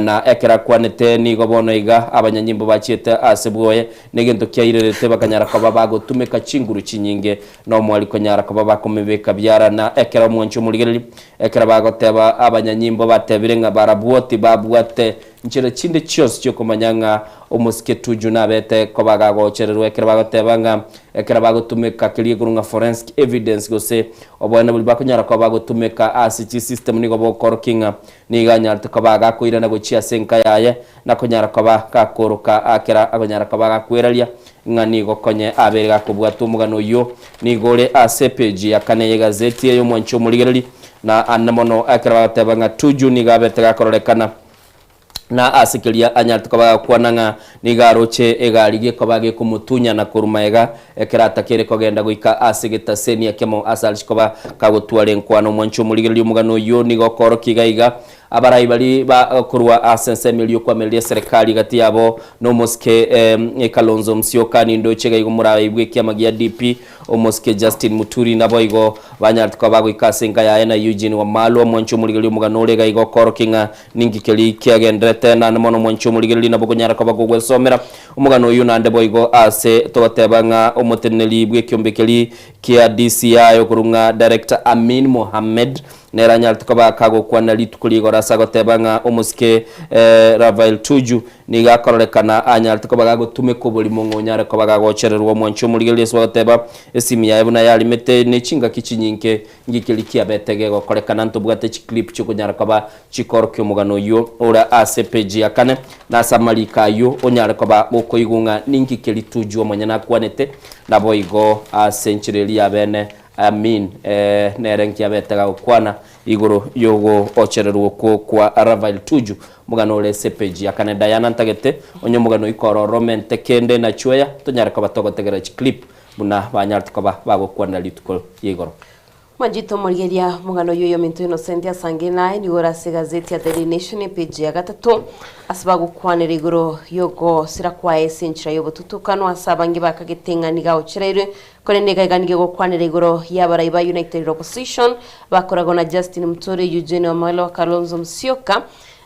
Na ekero akwanete nigo bono iga abanyanyimbo bachiete ase bwoye, na egento kiairerete bakanyara koba bagotumeka chinguru chinyinge, na omwari konyara koba bakomebeka biara. Na ekero omwanchi omorigereria, ekero bagoteba abanyanyimbo batebire ng'a barabwo tibabwate nchera chinde chionsi chiokomanya ng'a omosike Tuju nabete koba gagochererwa, ekero bagoteba ng'a ekero bagotumeka keria ekorwa ng'a forensic evidence gose oboene boria bakonyara koba bagotumeka ase chisystem nigo bokorokia ng'a Nigo anyarete koba gakoirana gochia ase enka yaye, na konyara koba gakoroka kera akonyara koba gakweraria ng'a nigo konye abeire gakobwata omogano oyio. Nigo ore ase epeji ya kane y'egazeti eye omwanchi omorigereri, na ande mono ekero bagoteba ng'a Tuju nigo abete gakororekana na ase keria anyarete koba gakwana ng'a nigo aroche egari gekoba gekomotunyana korwa magega ekero atakeire kogenda goika ase egetaseni ekemo ase arichi koba kagotwara enkwana. Omwanchi omorigereria omogano oyio nigo okoorokia iga iga abarai baria ba korwa ase ensemo eria y'okoamereria eserekari gati yabo na omosike Kalonzo Musyoka nindoche iga igo morabe bw'ekiama gia DP Omosike Justin Muturi naboigo banyarete koba bagoika ase enka yaye na Eugene Wamalwa. Omwanchi omorigereria omogano ore iga iga okoorokia ng'a ninki keria kiagenderete naende mono omwanchi omorigereria nabo okonyara koba kogwesomera Omogano oyio naende boigo ase togoteba ng'a omoteneneri bw'ekiombe keria kia DCI okorwa ng'a Director Amin Mohammed nere anyarete koba kagokwana rituko rigoro ase agoteba ng'a omosike Rafael Tuju nigo akororekana anyarete koba gagotumeka oborimo ng'a onyare koba gagochererwa omwanchi omorigereria ase ogoteba esimu yaye buna yarimete ne chingaki chinyinge Ngikeri kiabete gegokorekana ntobwate chiclip chiokonyara koba chikorokia omogano oyio ore ase epeji ya kane, na ase amariko ayio onyare koba gokoigwa ng'a ninki keri Tuju omonyene akwanete, naboigo ase enchera eria ya bene Amin nere nki abete gagokwana igoro yogochererwa okwo kwa Rafael Tuju. Omogano ore ase epeji ya kane. Diana ntagete onye omogano oika ororo omente kende na chweya tonyare koba togotegerera chiclip buna banyarete koba bagokwanera rituko ria igoro. Mwanchete omorigeria omogano oyio oyominto Innocent asange naye nigo ore ase egazeti ya Daily Nation epage ya gatato ase bagokwanera igoro yogosira kwaye ase enchera y'obotutukano ase abange bakagete ng'a nigo agochereirwe korende iga iga nigo egokwanera igoro y'abarai ba United Opposition bakoragwa na Justin Muturi, Eugene Wamalwa, Kalonzo Musyoka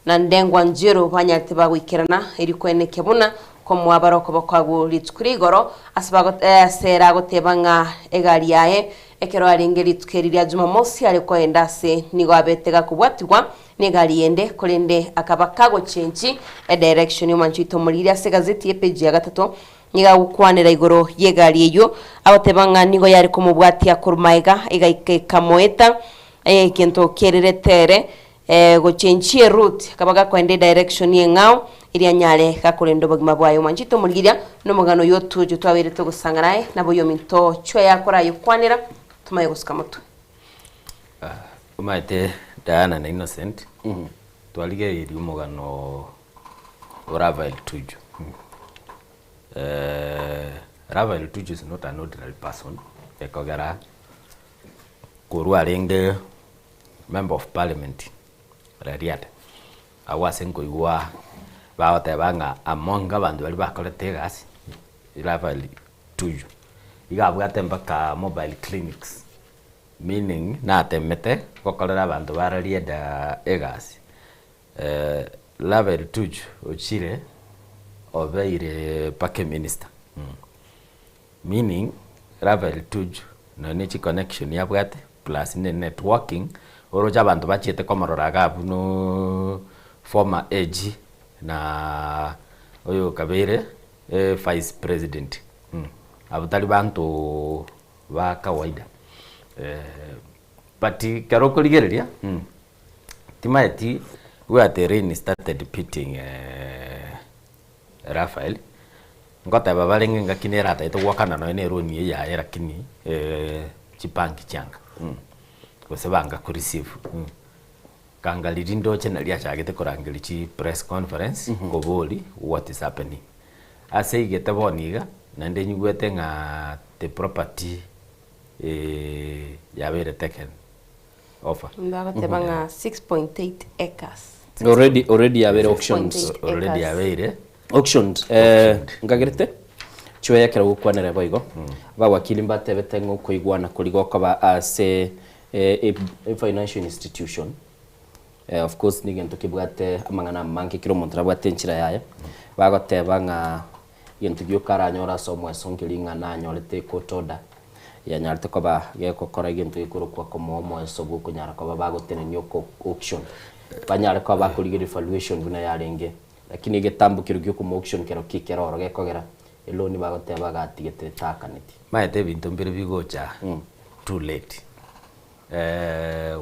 na Ndengwa Njeru banyarete bagoikerana erio koenekia buna Komoa bare okoboko agwo rituko ria igoro, ase bago ase ere agoteba ng'a egari yaye, ekero arenge rituko eri ria Jumamosi are koenda ase nigo abete gakobwatigwa negari ende, korende akaba kagochenchi edirection omwancho oito omoriri ase egazeti y'epeji ya gatato nigo agokwanera igoro y'egari eyio, agoteba ng'a nigo yare komobwatia korwa maega egaika ekamoeta egento kererete ere Gochenchia eroute, akaba gakoenda edirection eng'ao, erio anyare gakorenda obogima bwaye. Omwanchete omorigereria nomogano oyo otoche twabeire togosang'ana aye, nabo oyominto chwe yakora ayokwanera, tomanye gosuka motwe. Omanyete Diana na Innocent, twarigereirie omogano. Rafael Tuju. Rafael Tuju is not an ordinary person, ekogera korwa arenge member of parliament Rarieda, agwo ase nkoigwa bagoteba ng'a among abanto baria bakorete egasi, Rafael Tuju iga abwate mpaka mobile clinics, meaning natemete gokorera abanto ba Rarieda egasi. Rafael Tuju ochire obeire mpaka eminister, meaning Rafael Tuju nonye ne chiconnection abwate plus ne networking, oroche abanto bachiete komorora iga abwo nooo former AG na oyo okabeire vice president, abwo tari banto ba kawaida. But ekero okorigereria. Timaeti where the rain started beating Raphael, ngoteba barenge engaki nere atagete goakana nonya na eloan eye yaye lakini chibanki chianga gose banga ko receive. Kanga riria ndoche naria achagete korangeria chi press conference kobori what is happening. Ase aigete bono iga, naende nyigwete ng'a the property yabeire taken. Offer. Bagoteba ng'a 6.8 acres. Already already yabeire auctioned. 6.8 Already acres. yabeire Auctioned. Eh, ngagerete chioya ekero gokwanera boigo abawakili mbatebete ng'a okoigwana koria gokoba ase eh, e financial institution eh, of course negento kebwate amang'ana amange kera omonto nabwate enchera yaye bagoteba ng'a Egento gioka aranyore ase omweso nkeri ng'a nanyorete ecourt order yanyarete koba gegokora egento gekorokwa komoa omweso bw'okonyara koba bagotenenia oko auction banyare koba bakorigereria valuation buna yarenge lakini egetambo keria gia okomoa auction kero ki kero oro gekogera eloan bagoteba agatigete taakaneti. Maete ebinto mbire bigocha too late.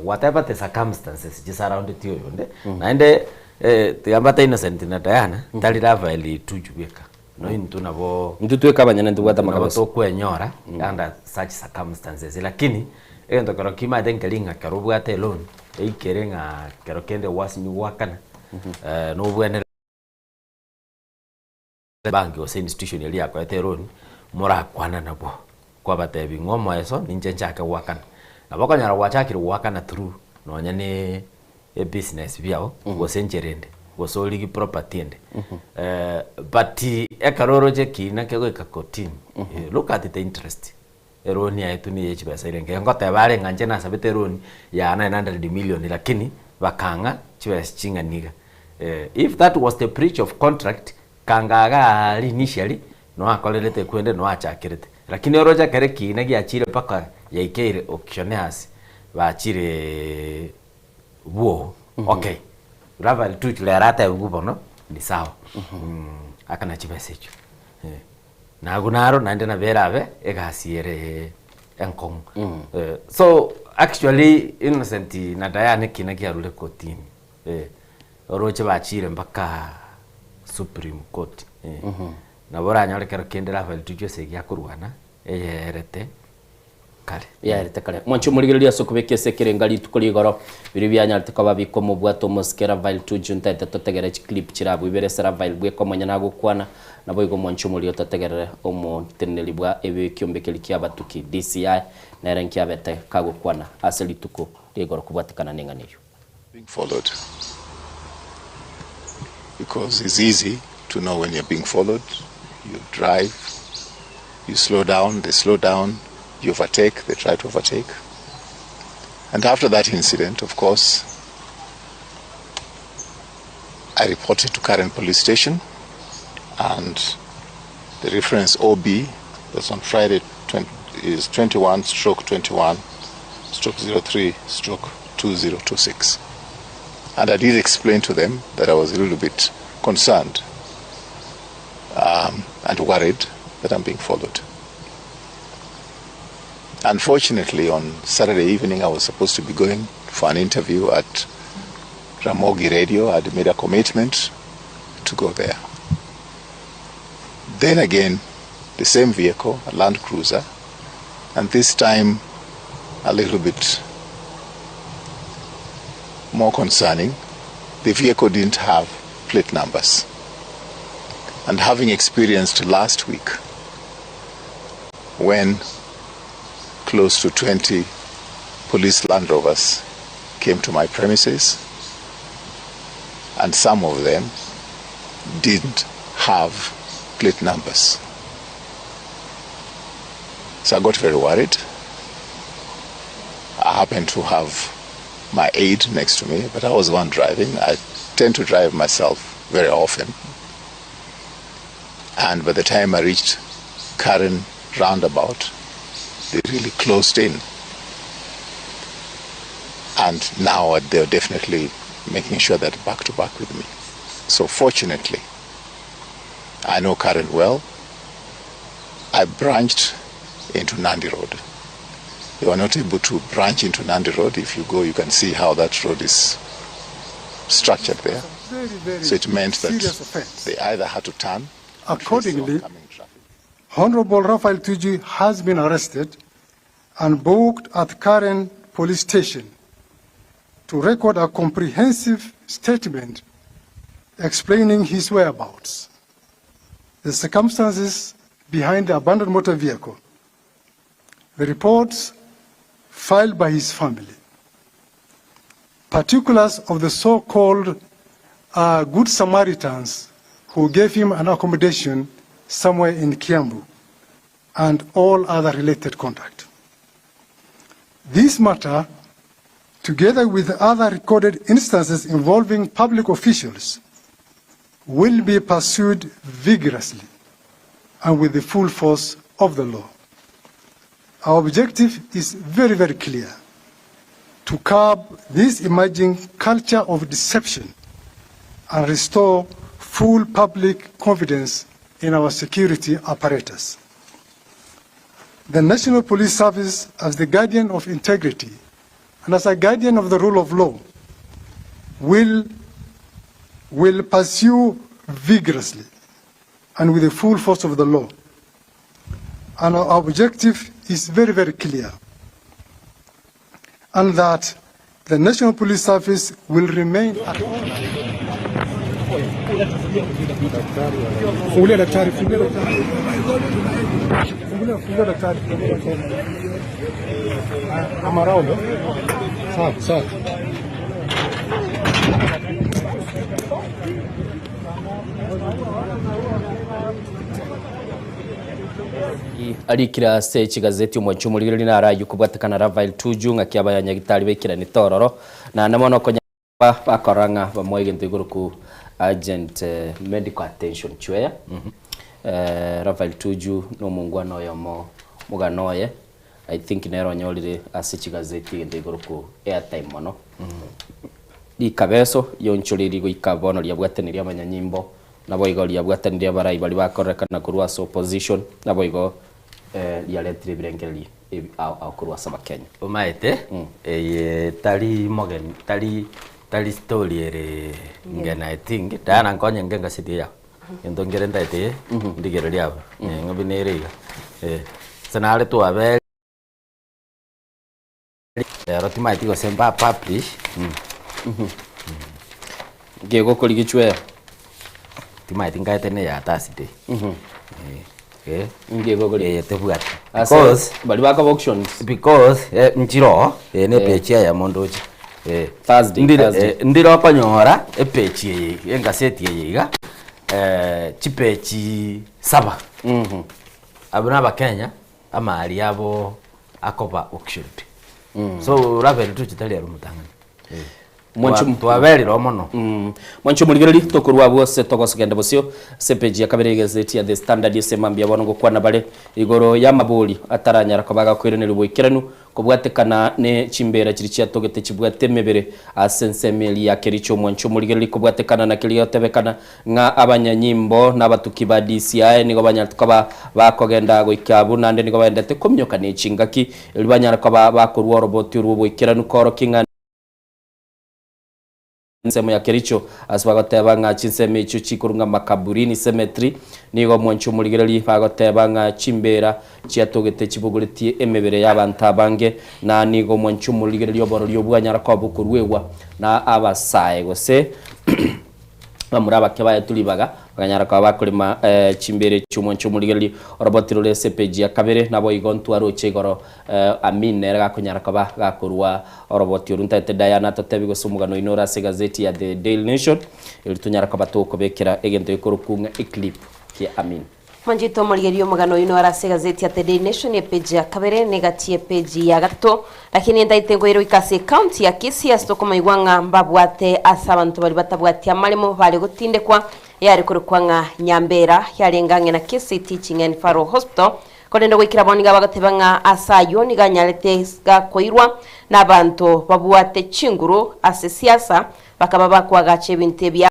Whatever the circumstances chisurroundeti oyonde, naende tiga mbate Innocent na Diana, tari Raphael Tuju bweka, no intwe nabo Intwe tweka abanyene ntobwate nabo amakabeso. tokwenyora under such circumstances lakini egento kero kimaete nkeri ng'a kero obwate eloan, eikere ng'a kero kende gwasinyu goakana, nobwenerete. Bank gose institution eria yakoete eloan, morakwana nabwo, kwabatebia ng'a omoeso ninche nchake goakana. Nabo okonyora gwachakire goakana through nonya ne ebusiness biago, gose enchera ende, gose origie property ende. But ekero oroche ekina kegoika kotini, look at the interest, eloan yaetwe niyo ye chibesa ere enke. Ngoteba are ng'a inche nasabete eloan ya 900 million lakini bakang'a chibesa ching'ani iga. If that was the breach of contract, kanga iga aria initially noakorerete ekwende noachakerete. Lakini oroche ekero ekiina giachire mpaka yaikeire auctioneers bachire bwogo okay Rafael Tuju rero atebiwe bono ni sawa akana chibesa echio. Nago naro naende nabo erabe egasi ere enkong'u. So actually Innocent na Diana ekina kiarure kotini. Oroche bachire mpaka Supreme Court. Nabo oranyore kero kende Raphael Tuju esegi akorwana eyerete kare. Yaerete kare. Mwanche omorigereria ase okobeka ase ekerenga rituko rigoro biria bianyarete koba bikomobwata omosike Raphael Tuju ntaete totegere chiclip chirabwo ibere ase Raphael bweka omonyene agokwana naboigo mwanche omoria ototegerere omoteneneri bwa ekiombe keria kia abatuki DCI nere nkiabete kagokwana ase rituko rigoro kobwatekana neng'ana eyio. Being followed because it's easy to know when you're being followed. You drive, you slow down, they slow down, you overtake, they try to overtake. And after that incident, of course, I reported to Karen Police Station and the reference OB that's on Friday 20, is 21 stroke 21 stroke 03 stroke 2026. And I did explain to them that I was a little bit concerned um, and worried that I'm being followed. Unfortunately, on Saturday evening, I was supposed to be going for an interview at Ramogi Radio. I'd made a commitment to go there. Then again, the same vehicle, a Land Cruiser, and this time a little bit more concerning, the vehicle didn't have plate numbers. And having experienced last week when close to 20 police Land Rovers came to my premises and some of them didn't have plate numbers. So I got very worried. I happened to have my aide next to me, but I was the one driving. I tend to drive myself very often. And by the time I reached Karen roundabout, they really closed in. And now they're definitely making sure that back to back with me. So fortunately, I know Karen well. I branched into Nandi Road. They were not able to branch into Nandi Road. If you go, you can see how that road is structured there. Very, very So it meant that serious offense. they either had to turn Accordingly, Honorable Raphael Tuju has been arrested and booked at Karen Police Station to record a comprehensive statement explaining his whereabouts, the circumstances behind the abandoned motor vehicle, the reports filed by his family, particulars of the so-called uh, Good Samaritans who gave him an accommodation somewhere in Kiambu, and all other related contact. This matter, together with other recorded instances involving public officials, will be pursued vigorously and with the full force of the law. Our objective is very, very clear to curb this emerging culture of deception and restore full public confidence in our security apparatus. The National Police Service, as the guardian of integrity and as a guardian of the rule of law, will, will pursue vigorously and with the full force of the law. And our objective is very, very clear. And that the National Police Service will remain at Fungulia daktari, fungulia daktari. Fungulia, fungulia daktari. I'm around. Eh? Sawa, sawa. Arikire ase chigazeti omwancho omorigereria naro ayio kobwatekana Rafael Tuju ng'aki abanyagitari baikirani tororo naende mono okonya bakora ng'a bamoe egento igoro ku urgent medical attention chweya. Rafael Tuju na omongwana oyomo omogano oye I think nere onyorire ase chigazeti egento igoro ku airtime mono. Rikabeso rionchoreiri goika bono riabwatanirie abanyanyimbo naboigo riabwatanirie abarai baria bakorekana korwa ase opposition naboigo riaretire ebirengererio ebi ao ao korwa ase abakenya. Omaete eye tari mogeni tari tari story ere ngeni I think Diana nkonye nge engaseti eye yao egento nkere ntaete ndigererie aba ng'a buna ere iga ase nare twabe. Rero timaeti gose mba publish. Ngegokoria gichwea. Timaeti nkaete ne ya Thursday. Eh. Ngegokoria. Eye tebwati. Ase Because bari bakoba auctions. Because eh, nchire oo eye ne Eh. page eyemo ndoche. Eh. Thursday, Ndire Thursday. eh, ndire okonyora epage eye engaseti eye iga chipeji saba. Abwo na abakenya amari abo akoba auctioned. So orabe ritucho tari ere omotang'ani. Mwancho- Twaberire oo mono. Mwancho omorigereria tokorwa abwo ase togosegenda bosio ase epeji ya kabere y'egazeti ya The Standard ase mambia bono ngokwana bare igoro y'amabori ataranyara koba agakoiraneria oboikeranu kobwatekana ne chimbera chiria chiatogete chibwate emebere ase ensemo eria ya Kericho omwancho omorigereria kobwatekana na keria gotebekana ng'a abanyanyimbo na abatuki ba DCI nigo banyarete koba bakogenda goika abwo naende nigo baendete kominyoka ne chingaki erio banyare koba bakorua oroboti orwo oboikeranu koorokia ng'a Ensemo ya Kericho ase bagoteba ng'a chinsemo echio chikorwa ng'a Makaburini Cemetery nigo omwancho omorigereria bagoteba ng'a chimbera chiatogete chibogoretie emebere y'abanto abange na nigo omwancho omorigereria oborori obwo bwanyara koba bokoruegwa na abasae gose. Bamura abake baetwe ribaga, bakanyara koba bakorema chimbeera echio omonche omorigereria oroboti rore ase epeji ya kabere, naboigo ntwaroche igoro Amin nere gakonyara koba gakorua oroboti oru. Ntaete Diana atotebi gose omogano oino ore ase egazeti ya The Daily Nation, erio tonyare koba togokobekera egento gekorokwa ng'a eclip kia Amin. Mwanchete omorigereria omogano oino ore ase egazeti ya The Daily Nation epeji ya kabere na egati y'epeji ya gatato. Lakini ntaete nkoira goika ase ecounty ya Kisii ase tokomoigwa ng'a mbabwate ase abanto baria batabwati amaremo bare gotindekwa eyare korokwa ng'a Nyambera yarenge ang'e na Kisii Teaching and Referral Hospital korende goikera bono nigo bagoteba ng'a ase ayio nigo anyarete gakoirwa nabanto babwate chinguru ase siasa bakaba bakoagacha ebinto ebia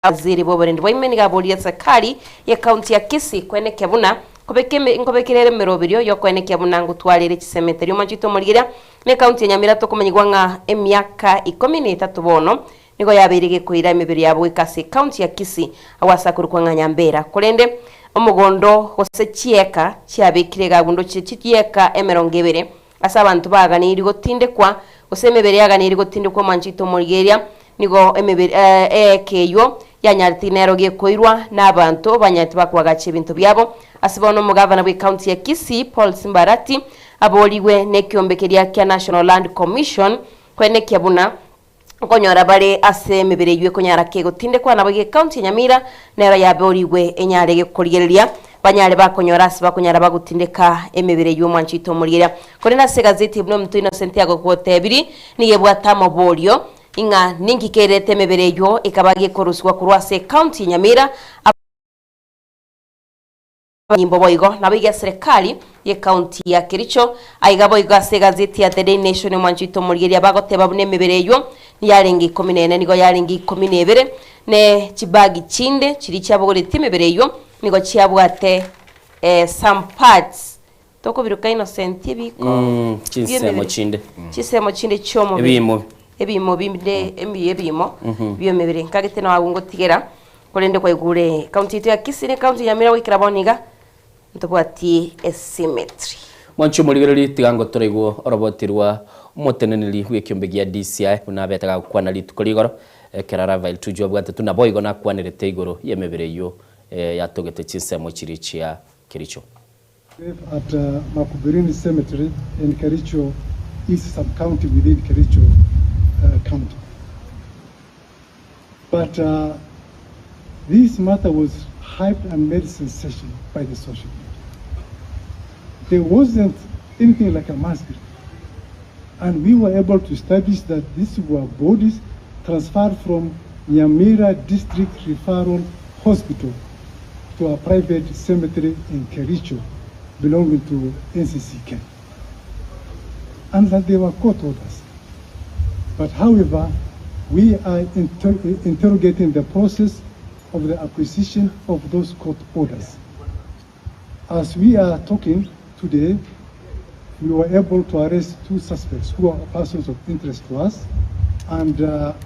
Waziri bw'oborendi bwa ime nigo aboririe serikali y'ecounty ya Kisii koenekia buna nkobeka eme nkobekera ere emeroberio y'okoenekia buna ngotwara ere chisemeteria omochie omorigeria na ecounty ya Nyamira tokomanyigwa ng'a emiaka ikomi na etato bono nigo yabeire gekoira emebere yabo goika ase ecounty ya Kisii agwo ase akorokwa ng'a Nyambera korende omogondo gose chieka chiabekire egagundo chire chieka emerongo ebere Ase abanto baganeiri gotindekwa, gose emebere yaganeiri gotindekwa omwanchete omorigereria, nigo emebere eeka eyio yanyarete nero gekoirwa nabanto banyarete bakoagacha ebinto biabo. Ase bono omogavana bw'ecounty ya Kisii, Paul Simbarati, aborigwe nekiombe keria kia National Land Commission koenekia buna Nkonyora bare ase emebere eyio ekonyara kegotindekwa, naboigo ecounty ya Nyamira nero yabeorigwe enyare gekorigereria banyare bakonyora ase bakonyara bagotindeka emebere eyio omwancho oito omorigereria. Korende ase egazeti buna omonto Innocent agogotebiri nigo ebwate amaborio ing'a ninki kerete emebere eyio ekaba gekorusigwa korwa ase ecounty ya Nyamira. Abanyimbo boigo naboigo eserekari y'ecounty ya Kericho. Aiga boigo ase egazeti ya The Daily Nation omwancho oito omorigereria bagoteba buna emebere eywo yarenge ikomi na ene nigo yarenge ikomi na ebere ne chibagi chinde chiria chiabogoretie emebere eywo nigo chiabwate some parts tokobiroka Innocent ebiko Chinsemo bi'emebere chinde. chinsemo chinde chi'omobere Ebiimo. ebiimo binde emi ebiimo bi'emebere nkagete nao agwo ngotigera Korende kwaigure county yaito ya Kisii ne county ya Nyamira goikera bono iga ntobwati esymmetry. Mwanche omorigereria tiga ngotoraigwe oroboti rwa omoteneneri bw'ekiombe gia DCI buna abete gagokwana rituko rigoro ekero Rafael Tuju abwatetwe naboigo nakwanerete igoro y'emebere eyio yatogete chinsemo chiria chia Kericho. Grave at Makubirini Cemetery in Kericho East Sub-County within Kericho County. But this matter was hyped and made sensation by the social media. There wasn't anything like a mass grave. And we were able to establish that these were bodies transferred from Nyamira District Referral Hospital to a private cemetery in Kericho belonging to NCCK. And that they were court orders. But however, we are inter interrogating the process of the acquisition of those court orders. As we are talking today, we were able to arrest two suspects who are persons of interest to us, and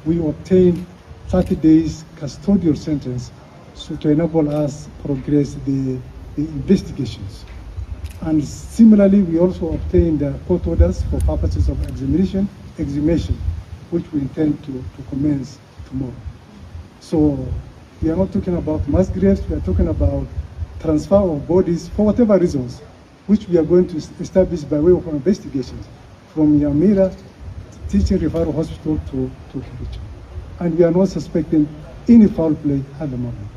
we obtained 30 days custodial sentence so to enable us progress the, the investigations. And similarly, we also obtained court orders for purposes of examination, exhumation, which we intend to, to commence tomorrow. So we are not talking about mass graves, we are talking about transfer of bodies for whatever reasons, which we are going to establish by way of investigations from Nyamira Teaching Referral Hospital to, to Kericho. And we are not suspecting any foul play at the moment.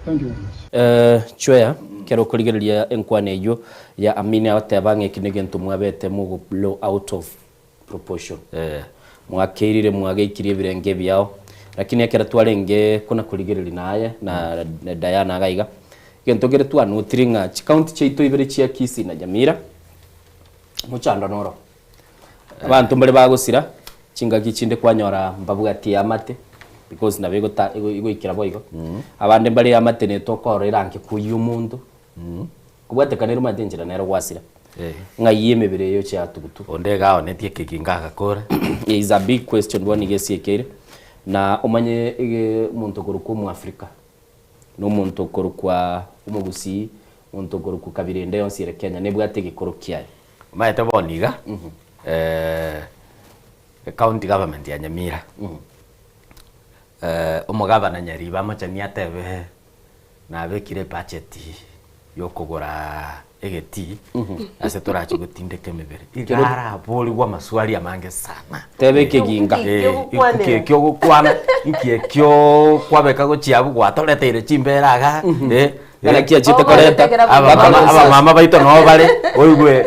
Thank you very much. Eh, Chweya, kero okorigereria enkwana eyio ya Amini agoteba ng'a eki negento mwabete mogo blow out of proportion. Mwakeirire mwageikirie ebirenge ebiao, lakini ekero twarenge kona korigereria naye na Diana iga iga, egento kere twanotire ng'a chicounty chiaito ibere chia Kisii na Nyamira, mochando noro. Abanto mbare bagosira, chingaki chinde kwanyora mbabwati eamate, because nabo egota egoikera boigo. Abande mbare eamate nete okorora eranke koyia omonto, kobwatekana ere omanyete enchera nere gwasira. Ng'ai emebere eye yoche yatugutu. Onde iga aonetie ekeginga agakora. Is a big question bono iga esiekeire, na omanye ege omonto okorokwa omoafrika, na omonto okorokwa omogusii, omonto okorokwa kabira ende yonsi ere Kenya nebwate egekoro kiaye. Omanyete bono iga, ecounty government ya Nyamira, Omogabana Nyaribo amochani atebe nabekire ebudget yokogora egetii ase torache gotindeka emebere. Iga araborigwe amaswali amange sana. Tebe ekeginga. Inki ekio ogokwana, inki ekio kwabeka gochia abwo gwatoreteire chimbere igaa Naki achete koreta. Abamama baito noo bare oigwe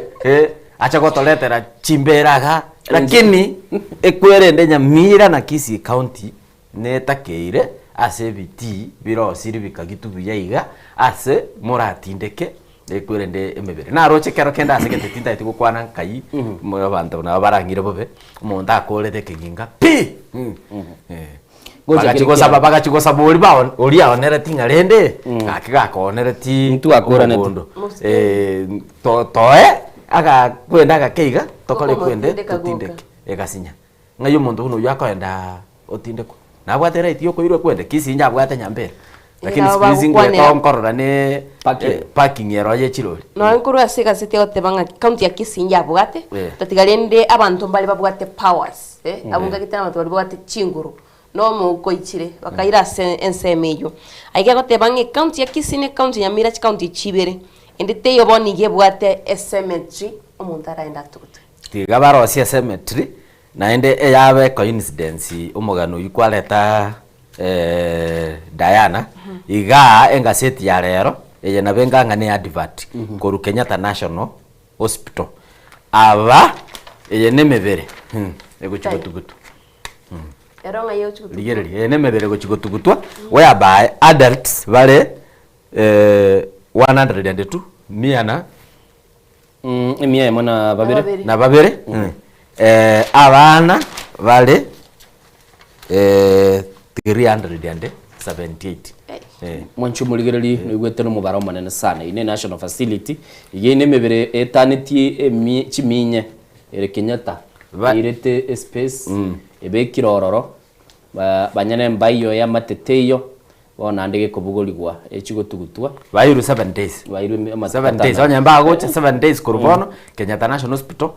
ache gotoretera chimbera igaa, lakini ekwerende Nyamira na Kisii County netakeire ase ebitii birosiri bikagitu buya iga ase moratindeke ekwerende emebere. Naroche ekero kende ase gete tintageti gokwana nkai abanto nabo barang'ire bobe, omonto akorete ekeginga pi! Gocha Bagachi kere gosaba kiago. bagachi gosaba oria bao oria aonereti ng'a rende gaki gakonereti Ntwakoraneti. omogondo Eh, to toe aga kwenda agake iga tokore kwende Tokomotindeka goka. totindeke egasinya. Ng'ai omonto buna oyio akoenda otindekwa? Nabwate right ya okoirwa kwende? Kisii inche abwate nyambere. Lakini Nabo siku hizi bagokwanera. ngoeta nkorora ne Parking. parking ero ye chirori. Nonya nkorwa ase egaseti egoteba ng'a county ya Kisii yabwate, Eh. tatiga rende abanto mbare babwate powers, eh, abwo ngagete abanto baria babwate chinguru, na omouko oichire, bakaira ase ensemo eyio. Aiga egoteba ng'a ecounty ya Kisii na ecounty ya Nyamira chicounty echi ibere, ende teiyo bono iga ebwate ecemetery omonto araende atugutwe. Tiga barosie ecemetery, naende eyabe coincidence omogano oyio kwareta Diana, igaa engaseti ya rero, eye nabo enga ng'a ne advert korwa Kenyatta National Hospital. Aba, eye nemebere egochi gotugutwa. Ero ng'ai egochi gotugutwa? Rigereria, eye nemebere egochi gotugutwa, whereby adults bare 102, mia na Emia emo na babere. Na babere. Abana bare 378. Mwanche omorigererie noigwete nomobaro omonene sana. Eyio ne national facility, iga ine emebere etanetie emi chiminye ere Kenyatta, eirete espace, ebekire ororo, banyene mbaiyo eamate teiyo, Bono naende gekobogorigwa echigotugutwa. Bairwe seven days. Bairwe amatuko Seven days. atano. Onye mbagocha seven days korwa bono, Kenyatta National Hospital,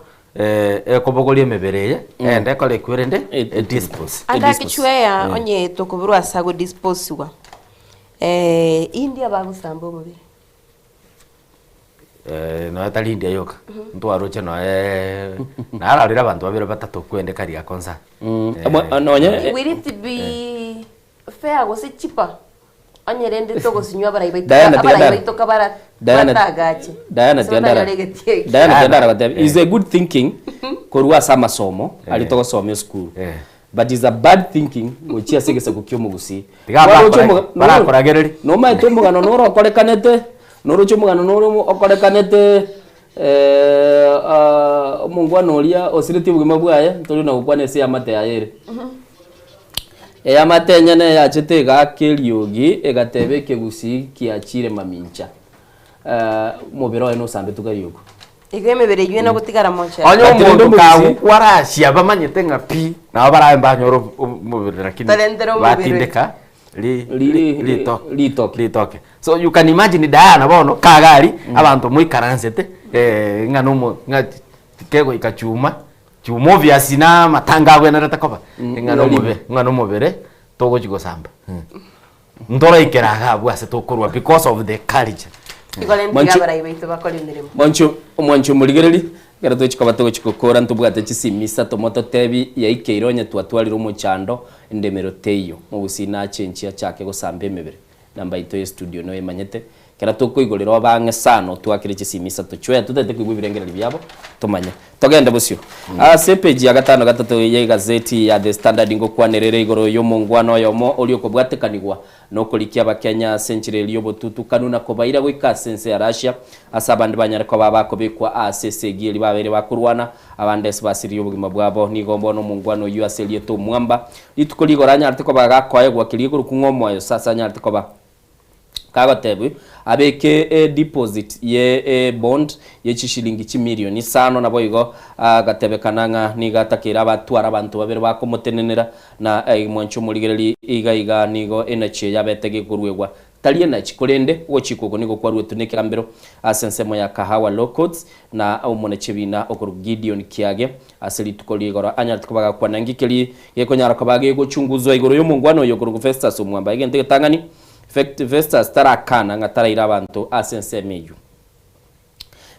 ekobogoria emebere eye, egende ekore ekwe rende, edispose. Ande agichweya onye tokoborwa ase agodisposiwa, india bagosamba omobere. Nonya tari India yoka, ntwaroche nonya nararire abanto babere batato kwende Kariakoo nsa. Nonye Will it be fair gose cheaper onye rende togosinywa abarai baito Diana tiga abarai ndara. baito kabara Diana batagache Diana Ase tiga ndara. batanyore egetie eke. Diana tiga ndara goteba is a good thinking korwa ase amasomo aria togosoma esukuru but is a bad thinking gochia ase egesaku kia omogusii. Tiga Kwaroche bakorage- omoga- barakoragererie. Nomaete omogano noro okorekanete noroche omogano noro okorekanete omongwana oria osiretie obogima bwaye ntori na gokwana ase eamate yaye ere. Eamate enyene yachete egaaka eriogi egateba ekegusii kiachire mamincha. Omobere oye nosambetwe kariogo. Igo emebere eyio enogotigara mochera. Onye But rende omonto omogusii- kagokwa arasia bamanyete ng'a pi, nabo barabe mbanyore omobere lakini Torentere omobere. batindeka ri- Ri- rito- ritoke. ritoke. So you can imagine Diana bono kagari abanto moikaransete ng'a nomo ng'a kegoika chuma chuma obvious na amatanga abwenerete koba ng'a nomobere ng'a nomobere togochi gosamba. Ntoraikera iga abwo ase tokorwa because of the culture. Igo rende Mwancho- tiga abarai baito bakore emeremo. Mwancho omwancho omorigereri, ekero togochia koba togochia gokora ntobwate chisimi isato mototebi yaikeire onye twatwarire omochando endemero teiyo. Mogusii nachenchie achake gosamba emebere. Namba yaito ye studio noyemanyete, ekero tokoigorera obe ang'e sana otwakere chisimi isato chwee totagete koigwa ebirengererio biabo tomanye. Togende bosio. Ase epeji ya gatano gatato y'egazeti ya The Standard ngokwanera ere igoro y'omongwana oyomo oria okobwatekanigwa nokorikia Abakenya ase enchera eria y'obotutukanu na kobaira goika ase ense ya Russia ase abande banyare koba bakobekwa ase esegi eria babeire bakorwana abande ase basiririe obogima bwabo. Nigo bono omongwana oyio ase erieta Omwamba rituko rigoro anyarete koba gakoegwa keria gekorokwa ng'a omoyo sasa anyarete koba Kagotebwa abeke edeposit ye ebond ye chishilingi chimilion isano naboigo agatebekana ng'a nigo atakeire abatware abanto babere bakomotenenera na mwanche omorigereri iga iga nigo energy yabete gekoruegwa. Tari enachi, korende ogochikwa oko nigo kwaruetwe nekegambero ase ensemo ya Kahawa Law Courts na omonechebina okorwa Gideon Kiage ase rituko rigoro anyarete koba gakwana inki keria gekonyara koba gegochunguzwa igoro y'omongwana oyo okorokwa Festus Omwamba. Egento egetang'ani, Festus tarakana ng'a taraire abanto ase ensemo eyio.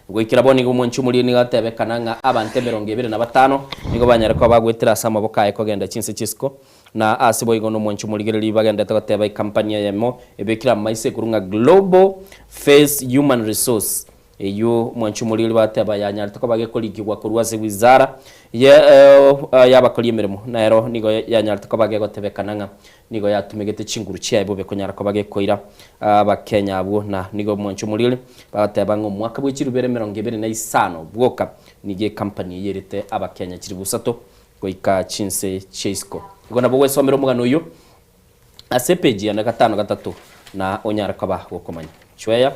Goikera bono nigo omwanchi omoria nigo atebekana ng'a abanto emerongo ebere na batano nigo banyare koba bagwetera ase amaboko aye kogenda chinse chisiko, na ase boigo nomwanchi omorigereria bagendete goteba ekampani eyemo ebekire amaiso ekorwa ng'a Global Face Human Resource eyio omwanchi omorigereria bateba yanyarete koba gekorikigwa korwa ase wizara ye yabakori emeremo nero nigo yanyarete koba gegotebekana ng'a Nigo yatumegete chinguru chiaye bobe konyara koba gekoira Abakenya abwo, na nigo omwancho omoriri bagateba ng'a omwaka bwe chirubere 25 bwoka nigo ekampani eye erete Abakenya chiribu isato goika chinse chia isiko. Igo nabo gwesomera omogano oyio ase epeji yane gatano gatato na onyare koba gokomanya. Chweya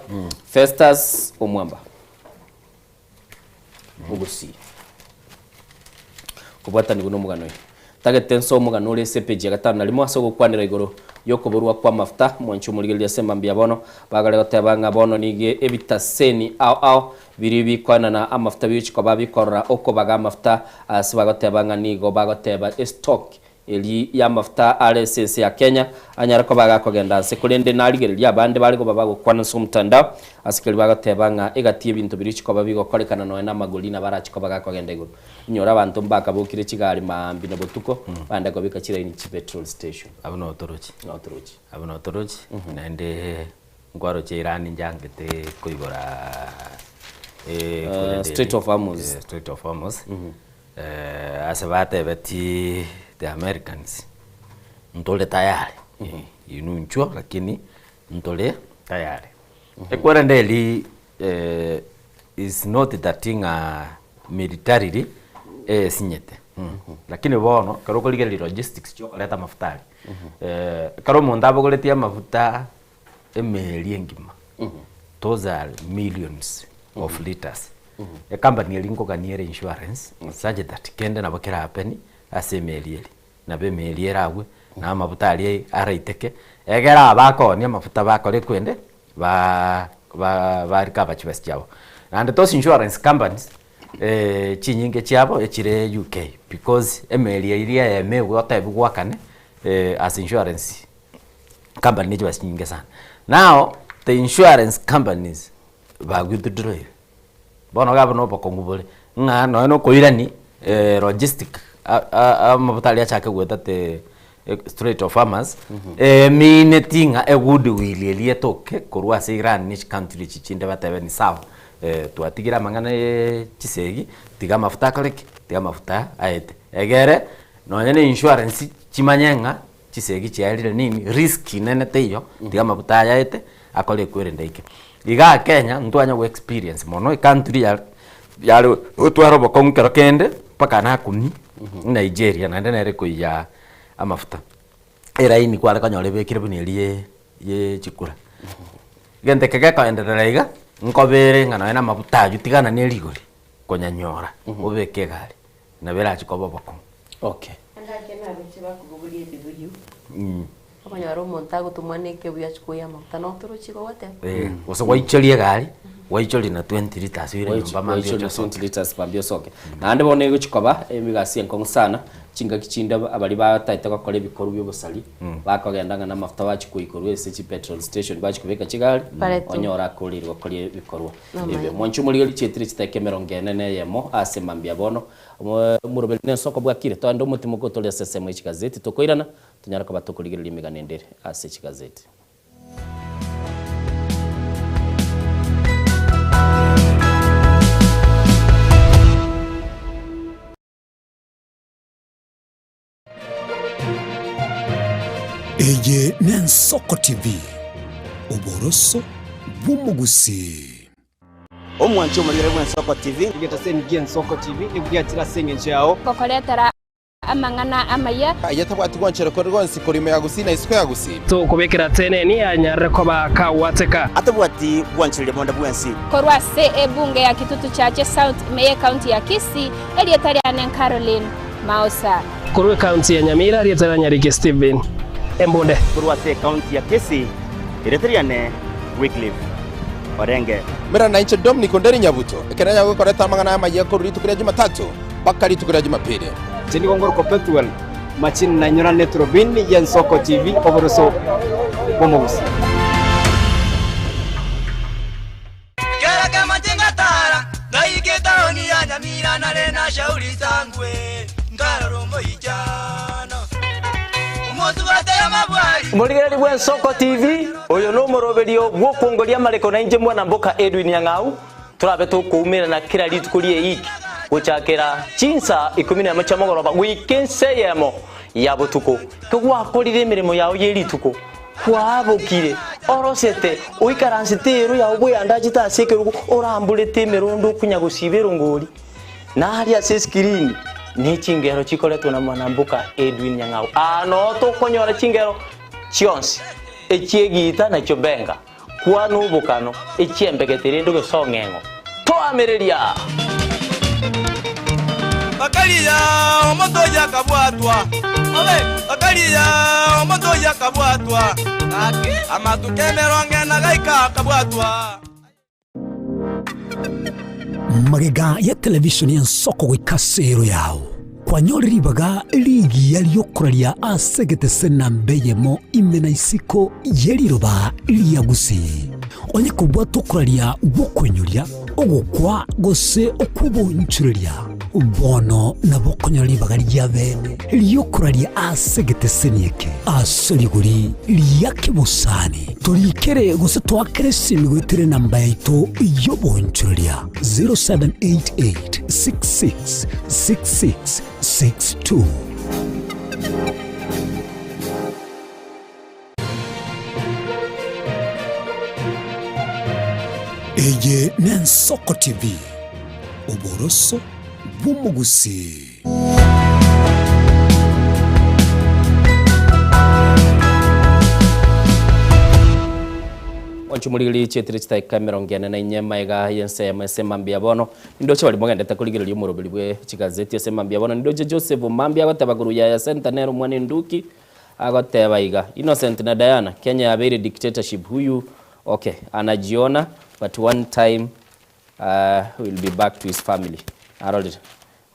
Festus Omwamba. Ogosii. Kobwatanigwa nomogano oyo. Tagete nse omogano ore ase epeji ya gatano na rimo ase ogokwanera igoro y'okoborwa kw'amafuta. Mwanche omorigereria ase mambia bono bagare goteba ng'a bono nigo ebitaseni ao ao biria bikoenana amafuta bigochia koba bikorora okobaga amafuta ase bagoteba ng'a nigo bagoteba estock Eri y'amafuta are ase ense ya Kenya anyare koba agakogenda nse, korende narigereria abande bare koba bagokwana ase omotandao ase keria bagoteba ng'a egati y'ebinto biria chikoba bigokorekana nonya namagori nabo arache koba gakogenda igoro. Inyora abanto mbakabokire chigari maambia na botuko bagende kobeka chilaini chipetrol station. Abwo notorochi. Notorochi. Abwo notorochi, naende nkwaroche Iran nchangete koigora Strait of Hormuz. Strait of Hormuz. Ase batebetie the Americans, ntore tayari, inwe inchuo lakini ntore tayari. Ekwerende eri is not that ng'a militarily esinyete, lakini bono ekero okorigereria logistics chia okoreta amafuta aria, ekero omonto abogoretie amafuta emeri engima, those are millions of litres. Ecompany eria nkogania ere insurance such that kende nabo kera happen ase emeri eria, nabo emeri eragwe, na amafuta aria araiteke, egere aba bakoonia amafuta bakore kwende ba ba ba recover chibesa chiabo. Naende those insurance companies chinyinge chiabo echire UK because emeri eria eyemo egwe otebiwe goakane as insurance company ne chibesa chinyinge sana. Now the insurance companies ba withdrawire, bono iga abwo na obokong'u bore, ng'a nonye na okoirani logistic amafuta aria achake goeta te strait of farmers, emineti ng'a egoodwill eria etoke korwa ase Iran ne chicountry echi chinde batebe ni sawa, twatigire amang'ana ya chisegi, tiga amafuta akore ki? Tiga amafuta aete. Egere, nonye na insurance chimanye ng'a Chisegi chiaerire nini, risk nene teiyo, tiga amafuta aya aete, akore ekwerende aike. Igaa Kenya, ntwanya go experience mono, ecountry yare yare gotwara obokong'u kero kende, mpaka nakumia, Nigeria naende nere ekoiyia amafuta. Eraini kware konyora ebekire buna eria ye chikura. Egento eke gekoenderera iga, nkobere ng'a nonye na amafuta aywo tigana na erigori, konyanyora, obeke egari, nabo erache koba obokong'u. Okay. Engaki nabeche bakobogoria ebibuyu, okonyora omonto agotomwa na ekebuyu achie koyia amaguta notorochi igo ogoteba. Eh, gose gwaichoria egari, gwaichoria na 20 litres oire nyomba mambia Gwaichoria oche osoke. 20 litres mambia osoke. Naende bono egochi koba emegasi enkong'u sana, chingaki chinde abari bataete gokora ebikorwa bia obosari, bakogenda ng'a namafuta bachia koikorwa ase chipetrol station bachia kobeka chigari, Baretwe. onyore akoreirwe gokora ebikorwa Amaene. ebio. Mwanche omorigereria chietire chidakika emerongo ene na eyemo ase mambia bono. Omoroberi nensoko bwakire, toende omotimoke otore ase ensemo ye chigazeti, tokoirana, tonyare koba tokorigereria emegano ende ere ase chigazeti. Eye n'Ensoko TV, oboroso bw'omogusii. Omwanche omorigere bw'Ensoko TV. Egetaseni gi'Ensoko TV nigo giachire ase engencho yao. Gokoretera amang'ana amaya. Aye tabwati gwanchera kore gonsi korwa ime ya Gusii na isiko ya Gusii. Tokobekera teneni anyarire koba kagwateka. Atabwati gwanchereria bonde bwensi. Korwa ase ebunge ya Kitutu Chache South ime y'Ecounty ya Kisii, erieta riane Caroline Maosa. Korwa ecounty ya Nyamira, rieta ria Nyariki Stephen Embunde. Korwa ase ecounty ya Kisii, Erieta riane Wycliffe Orenge. Mera nainche Dominic Onderi Nyabuto, ekero nyagokoreta amang'ana amayia korwa rituko ria Jumatatu mpaka rituko ria Jumapili. Inche nigo ngorokwa Pethuel Machini na inyora neturubini y'Ensoko TV oboroso bw'omogusii. Kera kemache ngatara ngaika etaoni ya Nyamira nare na shauri sangwe nkarora omoichano omosubate y'amabwari. Morigereri bw'Ensoko TV, oyo nomoroberio bw'okwongoria amareko na inche mwana mboka Edwin Nyang'au, torabe tokoumerana kera rituko ri'eiki gochakera chinsa ikomi nemo chia mogoroba goika ense eyemo ya botuko. Kegwakorire emeremo yao ye rituko, Kwabokire, orosete, oikaransete eero yao bweandachete ase ekerogo, oramborete emerondo okonya gosiba erongori, na aria ase eskirini ne chingero chikoretwa na mwanamboka Edwin Nyang'au. Aa noo tokonyora chingero chionsi, echi'egiita na chiobenga, kwana obokano, echi'embegete rende ogesong'eng'o. Toamereria! Bakaria omonto oyio akabwatwa, bakaria omonto oyio akabwatwa, amatuko emerongo ena gaika akabwatwa. Magega ya televishoni y'ensoko goika ase ero yao, kwanyorire ribaga rigiya ri'okoraria ase egetese namba eyemo ime na isiko ye riroba ria Gusii. Onye kobwata okoraria gw'okoinyoria, ogokwa, gose okw'obonchoreria, bono nabo okonyora ribaga ria bene ri'okoraria ase egeteseni eke ase rigori ria kebosani. Torikere gose toakere esimi goetera enamba yaito y'obonchoreria 0788 66 66 62. Eye n'Ensoko TV, oboroso bw'omogusii. Mwanche omorigereria chietire chidakika emerongo ene na inye maega y'ensemo ase mambia bono. Nindoche baria mogendete korigereria omoroberi bwe chigazeti ase mambia bono. Nindoche Joseph mambia agoteba korwa Yaya Center nere omwana enduki. Agoteba iga, Innocent na Diana, Kenya yabeire dictatorship huyu okay anajiona but one time will be back to his family. Narorire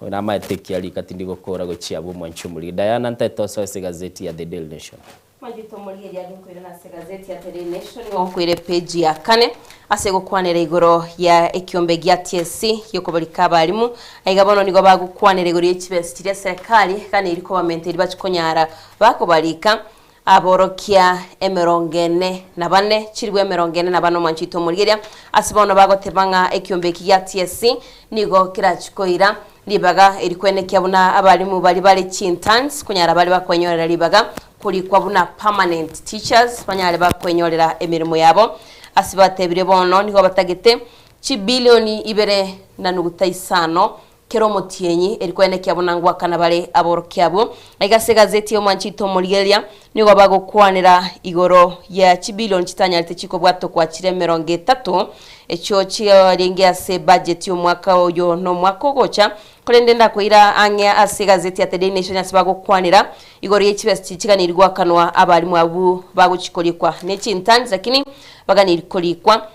oyo namaete ekiya rika tindi gokora gochia abwo omwanchi omorige. Diana ntaete osoe ase egazeti ya The Daily Nation. Mwanchete omorigereria age nkoirana ase egazeti ya The Daily Nation nigo nkoira epeji ya kane ase gokwanera igoro ya ekiombe gia TSC giokobarika abarimu. Aiga bono nigo bagokwanera igoro ye chibesa chiria serikali eganeirie kobamenta erio bachie konyara bakobarika aborokia emerongo ene na bane, chilifu emerongo ene na bane omwanchete omorigereria. Ase bono bagoteba ng'a ekiombe eki gia TSC nigo kerachie koira ribaga eri kwenekia buna abarimu baria bare chi-interns konyara bare bakwenyorera ribaga korikwa buna permanent teachers banyare bakwenyorera emeremo yabo. Ase batebire bono nigo batagete chibilioni ibere na nuguta isano kera omotienyi, eri kwenekia buna ngwakana bare aborokia abwo. Aiga ase egazeti y'omwanchito omorigereria nigo bagokwanera igoro ye chibilioni chitanyarete chikobwatokwa chire emerongo etato, echio chiarenge ase ebudget y'omwaka oyo na omwaka ogocha. Korende ndakoira ang'e ase egazeti ya The Daily Nation ase bagokwanera igoro ye chibesa chichiganeirie goakanwa abalimu abwo bagochikorikwa ne chinterns lakini baganeirie korikwa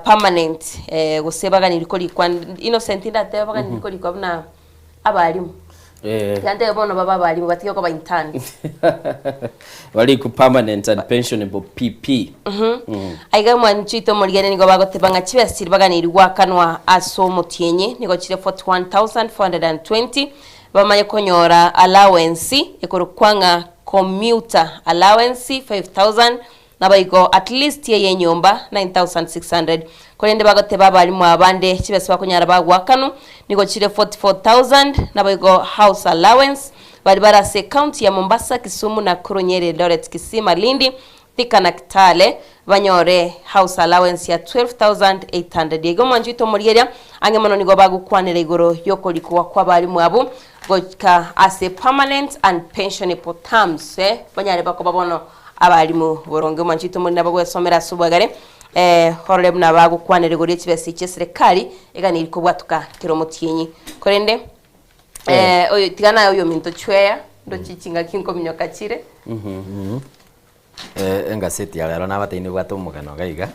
permanent gose baganeirie korikwa Innocent ndatebe baganeirie korikwa buna abalimu. Tiga ntebe bono babe abalimu batige koba interns. Barikwe permanent and pensionable PP. Aiga mwanchete omorigene nigo bagoteba ng'a chibesa chiria baganeirie goakanwa ase omotienyi nigo chire 41,420 bamanye konyora allowance ekorokwa ng'a commuter allowance 5,000 Naboigo at least ey'enyomba 9,600. Korende bagoteba abalimu abande chibesa bakonyara bagoakanwa nigo chire 44,000 naboigo house allowance baria bare ase ecounty ya Mombasa, Kisumu, Nakuru, Nyeri, Eldoret, Kisii, Malindi, Thika na Kitale banyore house allowance ya 12,800. Igo omwanchi oito omorigereria ang'e mono nigo bagokwanera igoro y'okorikwa kw'abalimu abwo goika ase permanent and pensionable terms banyare bakoba bono Abalimu boronge omwanchete omorende abagwesomera ase obwegare, orore buna bagokwanera igoro ye chibesa echi eserekari eganeirie kobwatoka kera omotienyi. Korende oyo tiga naye oyominto chweya ndoche chingaki nkominyoka chire. Engaseti ya rero nabatebi nebwate omogano iga iga,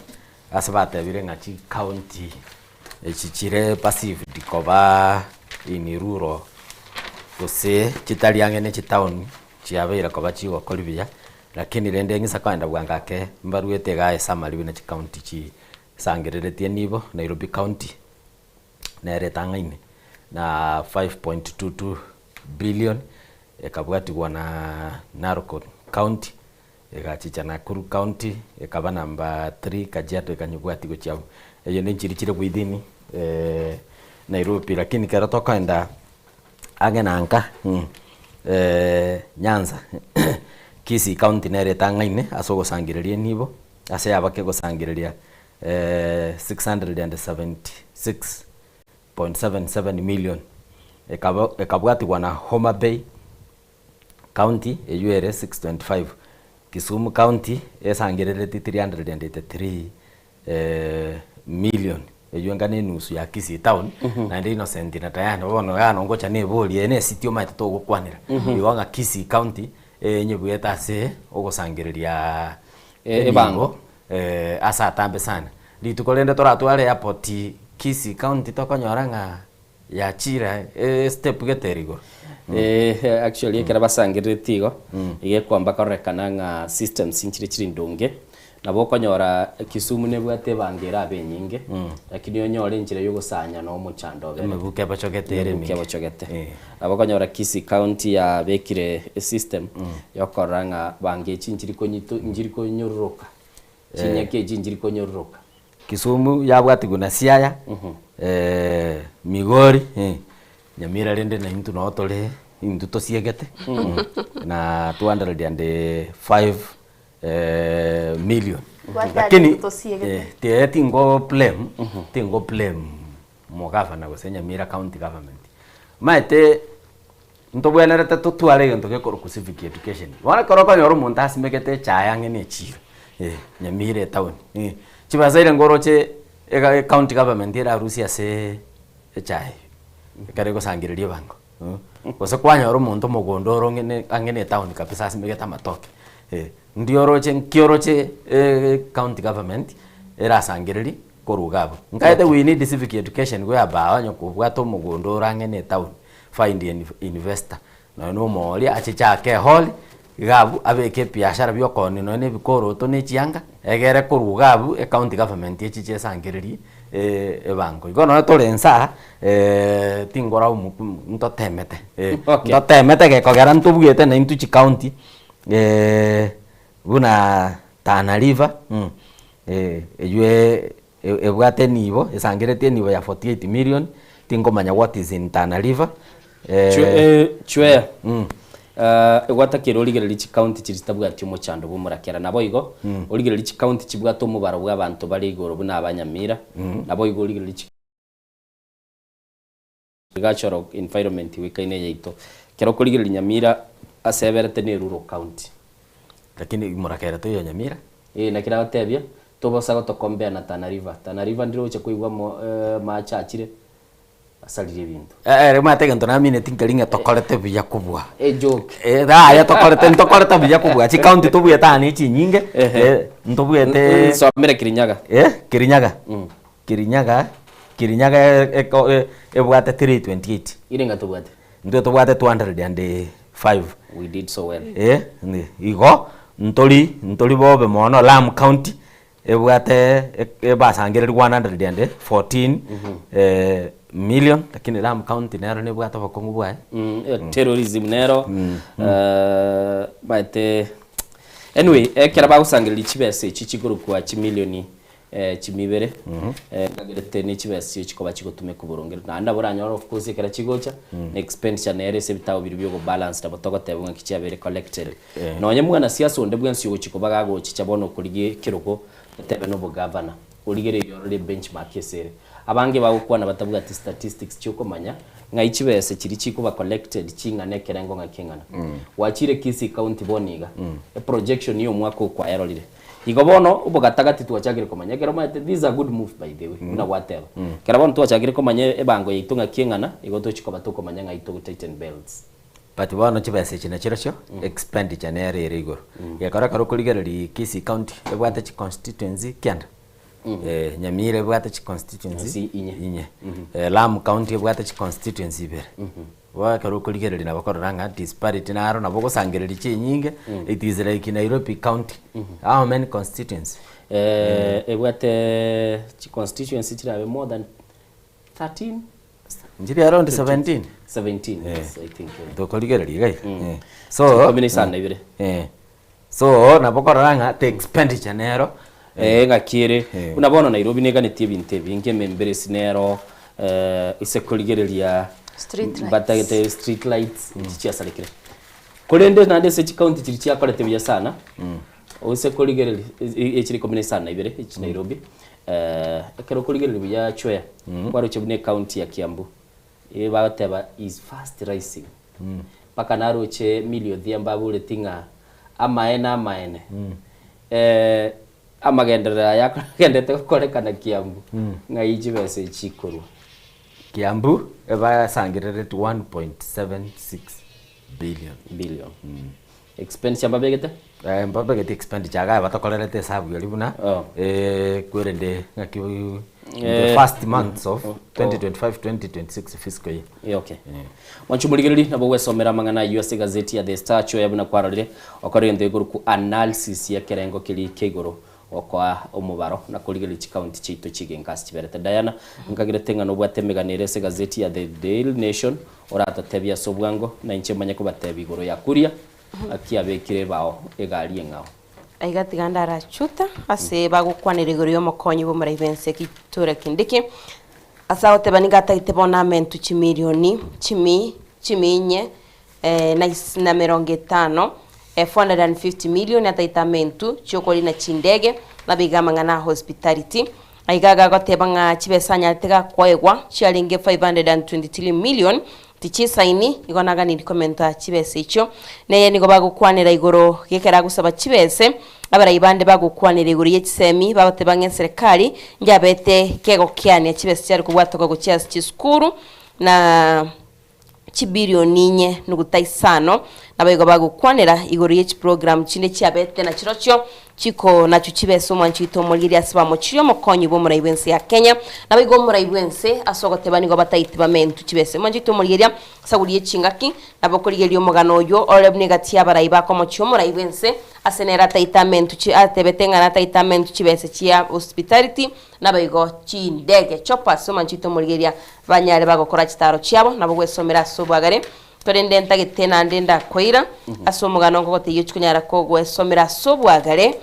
ase batebire ng'a chicounty echi chire perceived koba in rural gose chitari ang'e ne chitown chiabeire koba chigokori buya, lakini rende ng'isa kogenda bwango ake mbaruete igaa esummary buna chicounty chisangereretie nibo Nairobi county. nere etang'aine na 5.22 billion, ekabwatigwa na Narok county, egachicha Nakuru county, ekaba number three, Kajiado ekanyebwatia gochia abwo. Eyio ne nchiri chire within Nairobi lakini ekero tokoenda ang'e na nka Nyanza, Kisii county nere etang'aine ase ogosangereria enibo, ase yabake gosangereria 676.77 million ekabwatigwa na Homa Bay County eywo ere 625, Kisumu County esangereretie 383 million eywo enga ne enusu ya Kisii town naende Innocent na Diana bono yano ngocha neborie eye ne esiti omanyete togokwanera igo ng'a Kisii County enyebwete ase ogosangereria Ebango. Ase atambe sana. Rituko rende toratware airport Kisii county tokonyora ng'a yachire estep gete ere igoro. Eh, actually ekero basangereretie igo, iga ekwamba kororekana ng'a systems nchire chire ndonge, nabo okonyora Kisumu nebwate ebango erabe enyinge, lakini onyore enchera ya ogosanya na omochando obere. Emebuko ebochogete ere Emebuko eminge. ebochogete. Nabo okonyora Kisii county yabekire esystem yokorora ng'a bango echi nchiri konyito nchiri konyororoka, chinyaki echi nchiri konyororoka. Kisumu yabwatigwe na Siaya, Migori, Nyamira rende naintwe noo tore intwe tosiegete na 205 million. Gwatari Lakini intwe tosiegete. eh, tingo blame, tingo blame Omogavana gose Nyamira County Government. Omanyete ntobwenerete totware egento gekorokwa civic education. Bono ekero okonyora omonto asimegete echae ang'e na echiro, Nyamira etown, chibesa eria nkoroche ega ecounty government erarusie ase echae eywo, ekero egosangereria ebango, gose kwanyora omonto omogondo ore ong'e ang'e na etown kabisa asimegete amatoke, ndi oroche nki oroche county government erasangererie. Korwa iga abwo. Nkaete we need civic education whereby onye kobwate omogondo ore ang'e na etown, find an investor, nonya na omooria achiche ake ehall, iga abwo abeke ebiashara bia okoonia nonya na ebikoroto na echianga, egere korwa iga abwo ecounty government echiche esangererie ebango. Igo nonya tore inse aa, tingoraumu ntotemete, ntotemete gekogera ntobwete naintwe chicounty buna Tana River, eywo ebwate enibo, esangeretie enibo ya 48 million, tingomanya what is in Tana River. Chwea, egwatakire origererie chicounty chiria chitabwati omochando bw'omorakera. Naboigo, origererie chicounty chibwate omobaro bw'abanto bare igoro buna aba Nyamira, naboigo origererie chi. Agricultural environment goikaine yaito. Ekero okorigereria Nyamira ase eberete ne rural county. Lakini morakera toiyo Nyamira. Ee naki nagotebia, tobosa gotokombea na Tana River. Tana River ndire ogocha koigwa mo amache achire asaririe ebinto. Ere omanyete egento namineti nkeri ng'a tokorete buya kobua. Ejoke. Yaya tokorete ntokorete buya kobua chicounty tobuete aa ne chinyinge, ntobuete. Nsomere Kirinyaga. Kirinyaga. Kirinyaga, Kirinyaga eko ebwate 328. Ire ng'a tobwate? Intwe tobwate 205. We did so well. Eh, igo ntori ntori bobe mono Lamu County ebwate ebasangereri 114 million lakini Lamu County nero nebwate obokong'u bwaye. Terrorism nero maete anyway ekero bagosangereria chibesa echi chikorokwa chimilioni chimibere nkagerete ne chibesa echio chikoba chigotumekwa boronge naende nabo oranyore of course ekero chigocha na expenditure nere ase ebitabu biria bia ogobalance nabo togoteba ng'aki chiabeire collected. Nonye mwanasiasa onde bwensi ogochia koba gagochicha bono okorigia ekerogo otebe na obogavana origereiri orore ebenchmark ase ere. Abange bagokwana batabwati statistics chiokomanya ng'ai chibesa chiria chikoba collected ching'ana ekerengo ng'aki eng'ana. Gwachire Kisii county bono iga eprojection ya omwaka oyo kwayarorire. Igo bono obogatagati twachakire komanya ekero omanyete this is a good move by the way buna gwateba. Ekero bono twachakire komanya ebango yaito ng'aki eng'ana igo tochi koba tokomanya ng'ai togo tighten belts. But bono chibesa echi nachirochio expenditure nere ere igoro. Gekora ekero okorigereria Kisii county ebwate chiconstituency kianda, Nyamira ebwate chiconstituency inye, Lamu county ebwate chiconstituency ibere. Bono ekero okorigereria nabo okorora ng'a disparity naro nabo ogosangereria chinyinge, it is like Nairobi county, how many constituency? Ebwate chiconstituency chirabe more than 13 Nchiri around 17? 17 yes, I think. Tokorigereria iga iga. So Ikomi na isano na ibere. So nabo okorora ng'a the expenditure nero Eh, ng'aki ere. Buna bono Nairobi neganetie ebinto ebinge, ememberesi nero ase korigereria Street lights. batagete street lights echi chiasarekire. Korende naende ase chicounty chiria chiakorete buya sana, ase korigereria echire ikomi na isano na ibere echi Nairobi, ekero okorigereria buya chwea, kwaroche buna ecounty ya Kiambu, eye bagoteba is fast rising. Mpaka naroche Milly Odhiambo aboreti ng'a amaene amaene, amagenderero aya agendete gokorekana Kiambu, ng'ai chibesa echi chikorwa? Kiambu ebasangereretie 1.76 billion. Billion. Expenditure mbabegete? Eh, mbabegete expenditure iga batokorerete esabu eria buna kwerende ng'aki in the first months of 2025 2026 fiscal year. Yeah, okay. Mwanche omorigereri nabo gwesomera amang'ana ayio ase egazeti ya The Star chioya buna kwarorire okore egento gekorokwa analysis y'ekerengo keria kia igoro gokoa omobaro na korigereria chikaunti chiaito chigenka ase chiberete. Diana, nkagerete ng'a nobwate emegano ere ase egazeti ya The Daily Nation oratotebie ase obwango na inche manye kobatebia igoro ya Kuria naki abekire ebao egari eng'ao. Aiga tiga ndarachuta ase bagokwanera igoro y'omokonyi bw'omorai bw'ense Kithure Kindiki ase agoteba nigo atagete bono amentwe chimilioni chimi chiminye na is na emerongo etano, 450 million atagete amentwe chiokorina chindege naboigo amang'ana a hospitality. Aiga iga agoteba ng'a chibesa anyarete gakoegwa chiarenge 523 million tichisaini, igo naganiri komenta chibesa echio. Neye nigo bagokwanera igoro gekero agosaba chibese, abarai bande bagokwanera igoro ye chisemi bagoteba ng'a eserekari njabete kegokiania chibesa chiare kobwatoka gochia ase chisukuru na chibilioni inye nuguta isano, naboigo bagokwanera igoro ye chiprogramu chinde chiabete na chirochio chiko nachio chibesa omwanchi oito omorigereria ase bamochirie omokonyi bw'omorai bw'ense ya Kenya, naboigo omorai bw'ense ase ogoteba nigo bataiti bamentu chibesa. Omwanchi oito omorigereria asagurie chingaki, nabo okorigereria omogano oyio ore buna egati y'abarai bakomochia omorai bw'ense ase nere ataite amentu chi atebete ng'a nataite amentu chibesa chia hospitality naboigo chindege choppers omwanchi oito omorigereria Banyare bagokora chitaaro chiabo, nabo gwesomera ase obwagare, korende ntagete naende ndakoira ase omogano nkogotebia ochie konyara kogwesomera ase obwagare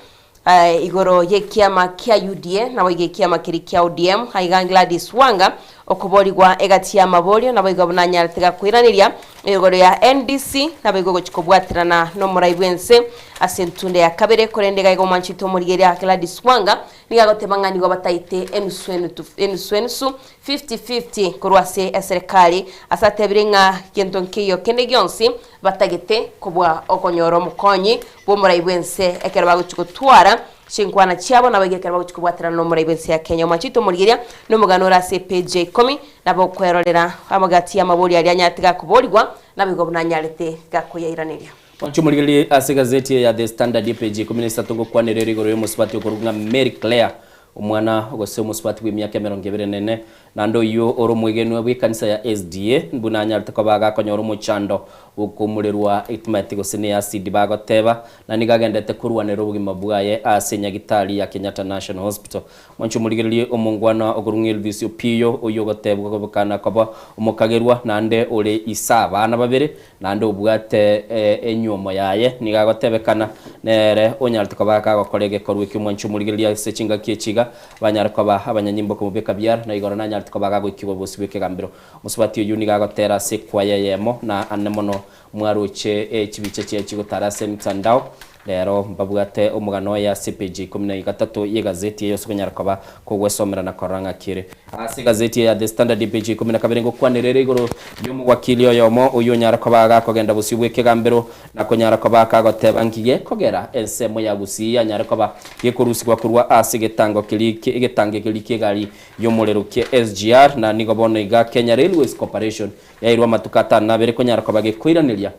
igoro y'ekiama kia UDA naboigo ekiama keria kia ODM aiga Gladys Wanga okoborigwa egati y'amaborio naboigo buna anyarete gakoiraneria igoro ya NDC naboigo ogochia kobwaterana nomorai bwense ase entunda ya kabere korende iga iga omwanchete omorigeria Gladys Wanga nigo agoteba ng'a nigo bataete enusu enusu enusu 50-50 korwa ase eserekari, ase atebire ng'a gento nkeiyo kende gionsi batagete kobua okonyora omokonyi bw'omorai bw'ense ekero bagochia gotwara chinkwana chiabo naboigo ekero bagochia kobwaterana n'omorai bw'ense ya Kenya. Omwanchete omorigeria nomogano ore ase epeji ya ikomi nabo okwerorera amagati y'amabori aria anyarete gakoborigwa naboigo buna anyarete gakoyairaneria. Mwanche omorigererie ase egazeti eye ya The Standard epeji ya ikomi na isato ngokwanera ere igoro y'omosubati okorokwa ng'a Mary Claire Omwana gose omosubati bw'emiaka emerongo ebere na ene, naende oyio ore omwegenwa bw'ekanisa ya SDA, buna anyarete koba agakonyora omochando bw'okoumorerwa etimati gose ne acid bagoteba, na nigo agendete korwanera obogima bwaye ase enyagitari ya Kenyatta National Hospital. Mwanche omorigererie omongwana okorwa Elvis Opiyo, oyio ogotebwa kobekana koba omokagerwa naende ore ise abana babere, Naende obwate enyuomo yaye, nigo agotebekana nere onyarete koba kagokora egekorwa eki'omwancho omorigereria ase chingaki echi iga, banyare koba abanyanyimbo komobeka biara, na igoro nanyarete koba gagoikigwa bosio bw'ekegambero. Omosubati oyio nigo agotera ase ekwaya eyemo, na ane mono mwaroche chibicha chiaye chigotara ase emitandao. Rero mbabwate omogano oye ase epeji ya ikomi na igatato y'egazeti eye ase okonyara koba kogwesomera na korora ng'aki ere. Ase egazeti eye ya The Standard epeji ya ikomi na kabere ngokwanera ere igoro y'omowakili oyomo oyio onyare koba gakogenda bosio bw'ekegambero na konyara koba kagoteba nki gekogera ensemo ya Gusii yanyare koba gekorusigwa korwa ase egetango keria egetango ekeria ki'egari y'omorero kia SGR na nigo bono iga Kenya Railways Corporation yairwe amatuko atano na abere konyara koba gekoiraneria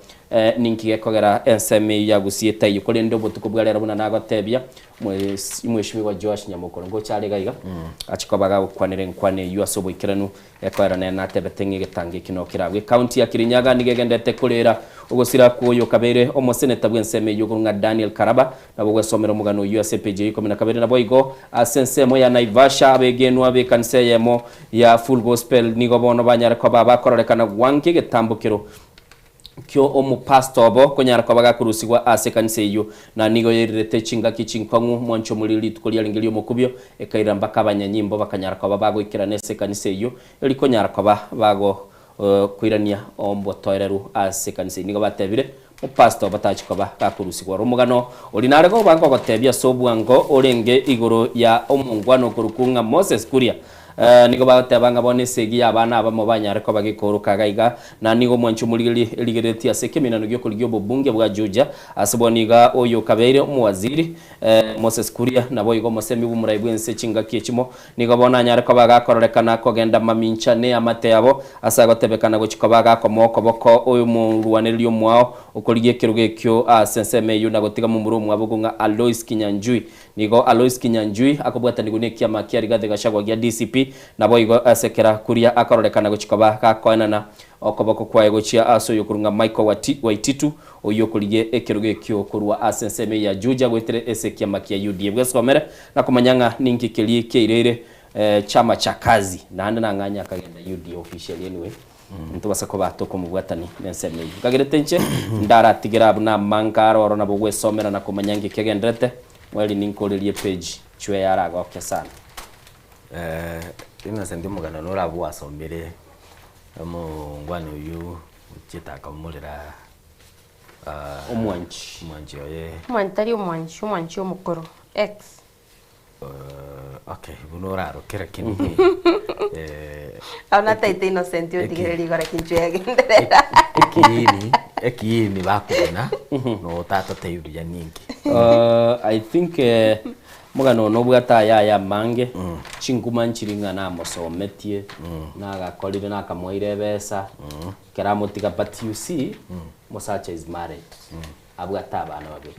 Ninki gekogera ensemo eyio ya Gusii etaiyo? Korende obotuko bwa rero buna nagotebia, Mweshimiwa Joash Nyamokoro ngocha are iga iga, achie koba gagokwanera enkwana eyio ase oboikeranu, ekoera nere natebete ng'a egetango eki noo keragwe. Ekaunti ya Kirinyaga nigo egenderete koreera ogosira kw'oyo okabeire omoseneta bw'ensemo eyio okorwa ng'a Daniel Karaba, Nabo gwesomera omogano oyio ase epeji ya ikomi na kabere. Naboigo ase ensemo ya Naivasha abegenwa b'ekanisa eyemo ya Full Gospel nigo bono banyare koba bakororekana gwanka egetambokero kio omopastor obo konyara koba gakorusigwa ase ekanisa eyio, na nigo yairirete chingaki chinkong'u mwanche omoriri rituko riarenge ri'omokubio, ekairera mpaka abanyanyimbo bakanyara koba bagoikerana ase ekanisa eyio, eri konyara koba bago koirania obotoereru ase ekanisa eyio. Nigo batebire, Omopastor obo tachi koba gakorusigwa. Oro omogano oria nare koba nkogotebia ase obwango orenge igoro ya omongwana okorokwa ng'a Moses Kuria. Nigo bagoteba ng'a bono esegi y'abana abamo banyare koba gekooroka iga iga, na nigo omwanchi omorigereria erigereretie ase ekeminano gi'okorigia obobunge bwa Juja. Ase bono iga oyo okabeire omowaziri, Moses Kuria, naboigo omosemi bw'omorai bw'ense chingaki echimo, nigo bono anyare koba agakororekana kogenda mamincha neamate yabo, ase agotebekana gochia koba agakomoa okoboko oyomorwanereria omwao okorigia ekerogo ekio ase ensemo eyio na gotiga momura omwabo okong'a Alois Kinyanjui. Nigo Alois Kinyanjui akobwatanigwa nekiama kia Rigathi Gachagua gia DCP, naboigo ase kera kuria akororekana gochia koba gakoenana okoboko kwaye gochia ase oyokorwa ng'a Michael Waititu, oyio okorigia ekerogo ekio korwa ase ensemo eye ya Juja goetera ase ekiama kia UDA. Bwesomere na komanya ng'a ninki keria kiaireire chama cha kazi naende nang'anye akagenda UDA officially anyway. Ntobasa koba tokomobwatani nensemo eyio. Nkagerete inche ndaratigere abwo namange aro oro nabo gwesomera na komanya nki kegenderete, mweri ninkorerie epage chwe yaragokia sana. Innocent omogano norabwo gwasomire omongwana oyio ochiete akamorera Omwanchi. Omwanchi oye. Omwanchi tari omwanchi, omwanchi omokoro, ex. Okay, buna orarokere lakini Abwo nataete Innocent otigereria igoro kinchwe yagenderera. Ekiini, ekiini bakobuna notatotebia buya ninki. I think omogano one obwate aya aya amange, chinkuma nchiri ng'a namosometie, nagakorire nakamoeire ebesa, ekero amotiga but you see, omosacha is married, abwate abana babere,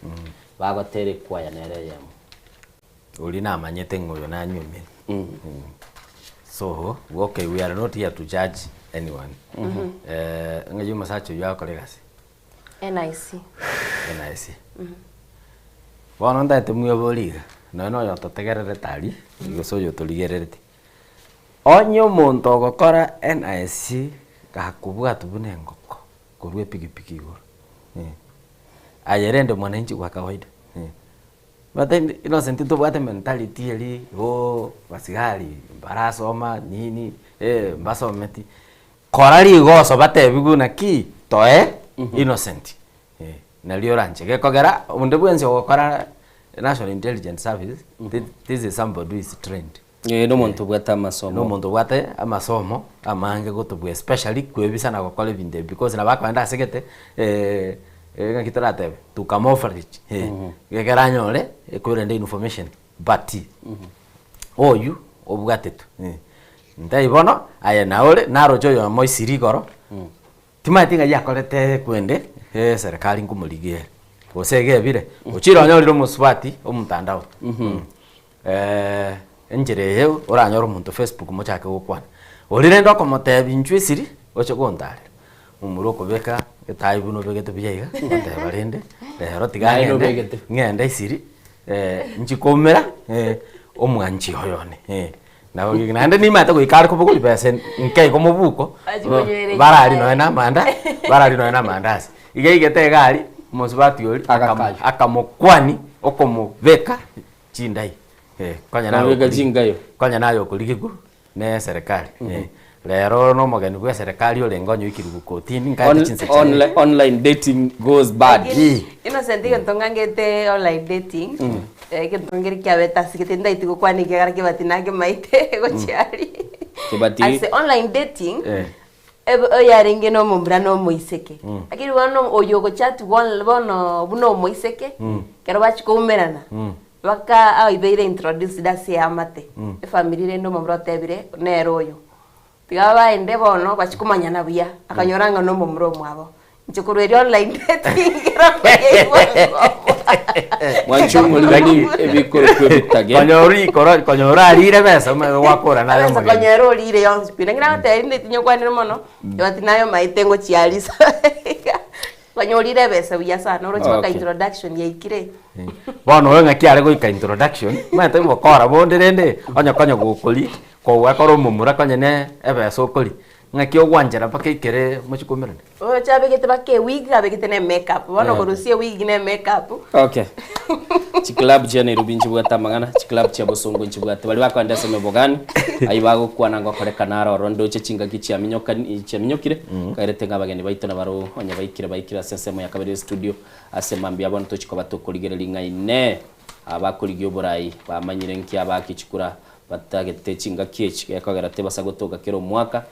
bagotera ekwaya nere eyemo. Oria namanyete ng'a oyo nanyuomire. So, okay we are not here to judge anyone. Ng'ai omosacha oyio agokora egasi? NIC. NIC. Bono ntagete mwebori iga, nonye na oyototegererete aria, gose oyotorigereretie, onye omonto ogokora NIC gakobwatwa buna engoko korwa epikipiki igoro, aye rende mwananchi bwa kawaida. But Innocent ntobwate mentality eria igo basigari mbarasoma nini mbasometi, kora rigoso batebiwe naki toe Innocent nario oranche gekogera onde bwensi ogokora National Intelligence Service this is somebody who is trained. Ee, nomonto obwate amasomo. Nomonto obwate amasomo amange gotobua especially kwebisa na gokora ebinto ebi because nabo akogenda ase gete ng'aki toratebe to camouflage ekero anyore ekwerende information but oywo obwatetwe ntaiyo bono aye naye ore naroche oyomo isiri igoro Timanyeti ng'ai akorete kwende eserekari nkomorigia ere, gose iga ebire, ochire onyorire omosubati omotandao enchera eye oranyore omonto facebook mochake gokwana, oria rende okomotebia inchuo esiri oche gontarera, momura okobeka etai buna obegete buya iga, ogoteba rende rero tiga Naye ng'ende nobegete. ng'ende esiri nchi koumera omwanchi oyo one. Nabo naende nimanyete goika are kobogoria besa nke igo mobuko, Achi konywera barari echae. nonya na amanda barari nonya na amandasi. Iga aigete iga aria, omosubati oria akam- akamokwani okomobeka chindai eh, konya naye Akamobeka okori- chingayo. konya naye okorigigwa na eserekari eh. Rero na omogeni bwa eserekari orenge onye oikirwe kotini nkaete chinsa chiaye. Online, online dating goes bad. Lakini Innocent egento ng'angete online dating, egento nkere kiabete ase gete ntaeti gokwana ekiagera kebati nakemaete gochia aria. Kebati. Ase online dating, Eh. ebe oyarenge na omomura na omoiseke. Lakini bono oyo ogochati bono bono buna omoiseke, ekero bachia koumerana, Baka aibeire introduced ase eamate, efamiri rende omomura otebire nere oyo. Tiga baende bono bachie komanyana buya, akanyora ng'a nomomura omwabo. Inche korwa erio online dating kero nkoyeigwa Mwanche omoriri ebikorokwa ebitage. Konyora ikoro konyora arire besa omanye gwakora naye Abesa omogeni. konyora orire yonsi pi. Lakini nagotebia rinde tinyokwanire mono, but naye omaete ngochia aria iga. Banyorire ebesa buya sana oroche mpaka Okay. introduction yaikire. Bono oyo ng'aki are goika introduction, omanyete bokora bonde rende, onye konya gokori, kogwekora omomura konye ne ebesa okori, ng'aki ogwanchera mpaka ekere mochie koumerana. Oroche abegete mpaka ewig, abegete na emakeup, bono Eh. korusia ewig na emakeup. Okay. Chiclub chia Nairobi nchibwate amang'ana, chiclub chia Bosongo nchibwate. Baria bakoenda ase emebogani, ayio bagokwana ngokorekana aro ororo ndoche chingaki chiaminyokani chiaminyokire, kairete ng'a abageni baito nabaro onye baikire baikire ase ensemo ya kabere y'estudio ase mambia bono tochi koba tokorigereria ng'a inee aba bakorigia oborai bamanyire nki abaaki chikura batagete chingaki echi gekogera tibasa gotoka kera omwaka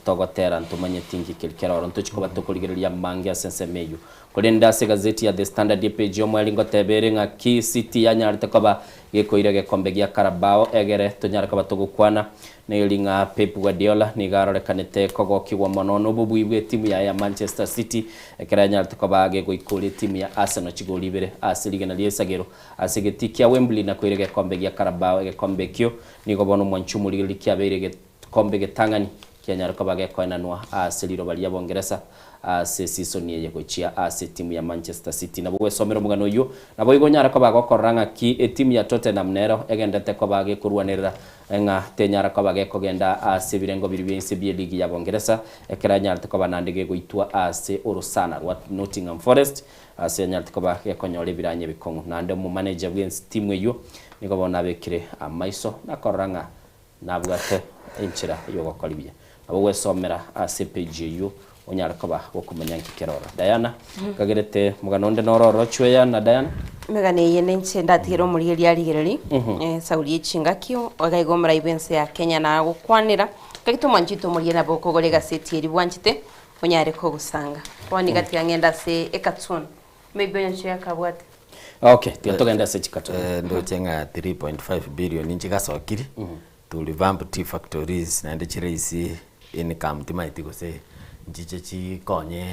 Togotera ntomanyeti inki keri kere oro ntochi koba tokorigereria amange ase ensemo eyio. Korende ase egazeti ya The Standard epeji y'omweri ngoteba ere ng'a ki City yanyarete koba gekoira egekombe gia Carabao egere tonyare koba togokwana neri ng'a Pep Guardiola nigo arorekanete kogokigwa mono nobobui bw'etimu yaye ya Manchester City ekero yanyarete koba gegoikoria etimu ya Arsenal chigori ibere ase rigena ri'esagero ase egetii kia Wembley na koira egekombe gia Carabao egekombe ekio nigo bono omwanchi omorigereria kiabeire Gekombe getang'ani kianyare koba gekoenanwa ase riroba ria Bongeresa ase esisoni eye gochia ase etimu ya Manchester City. Nabo gwesomera omogano oyio, naboigo onyare koba gokorora ng'aki etimu ya Tottenham nero egenderete koba gekorwanerera ng'a tenyara koba gekogenda ase ebirengo biria bia inse bi'eligi ya Bongeresa ekero anyarete koba naende gegoitwa ase orosana rwa Nottingham Forest ase anyarete koba gekonyora ebiranya ebikong'u. Naende omomaneja bw'etimu eyio nigo bono abekire amaiso nakorora ng'a Nabwate enchera y'ogokora buya. Nabo gwesomera ase epeji eyio onyare koba gokomanya nki kere ororo. Diana, kagerete omogano onde noro ororo chweya na Diana. Emegano eye nenche ndatigere omorigereria arigereri esauri ye chingaki iga iga omorai bw'ense ya Kenya nagokwanera gaki tomwanchete omorigereria nabo okogora egaseti eria bwanchete onyare kogosanga. Bono iga tiga ng'ende ase ecartoon maybe onye chweya akabwate. Okay, tiga togende ase chikatoni. Eh, ndoche ng'a 3.5 billion nchigasokiri to revamp tea factories naende chiraisi income timaeti gose nchiche chikonye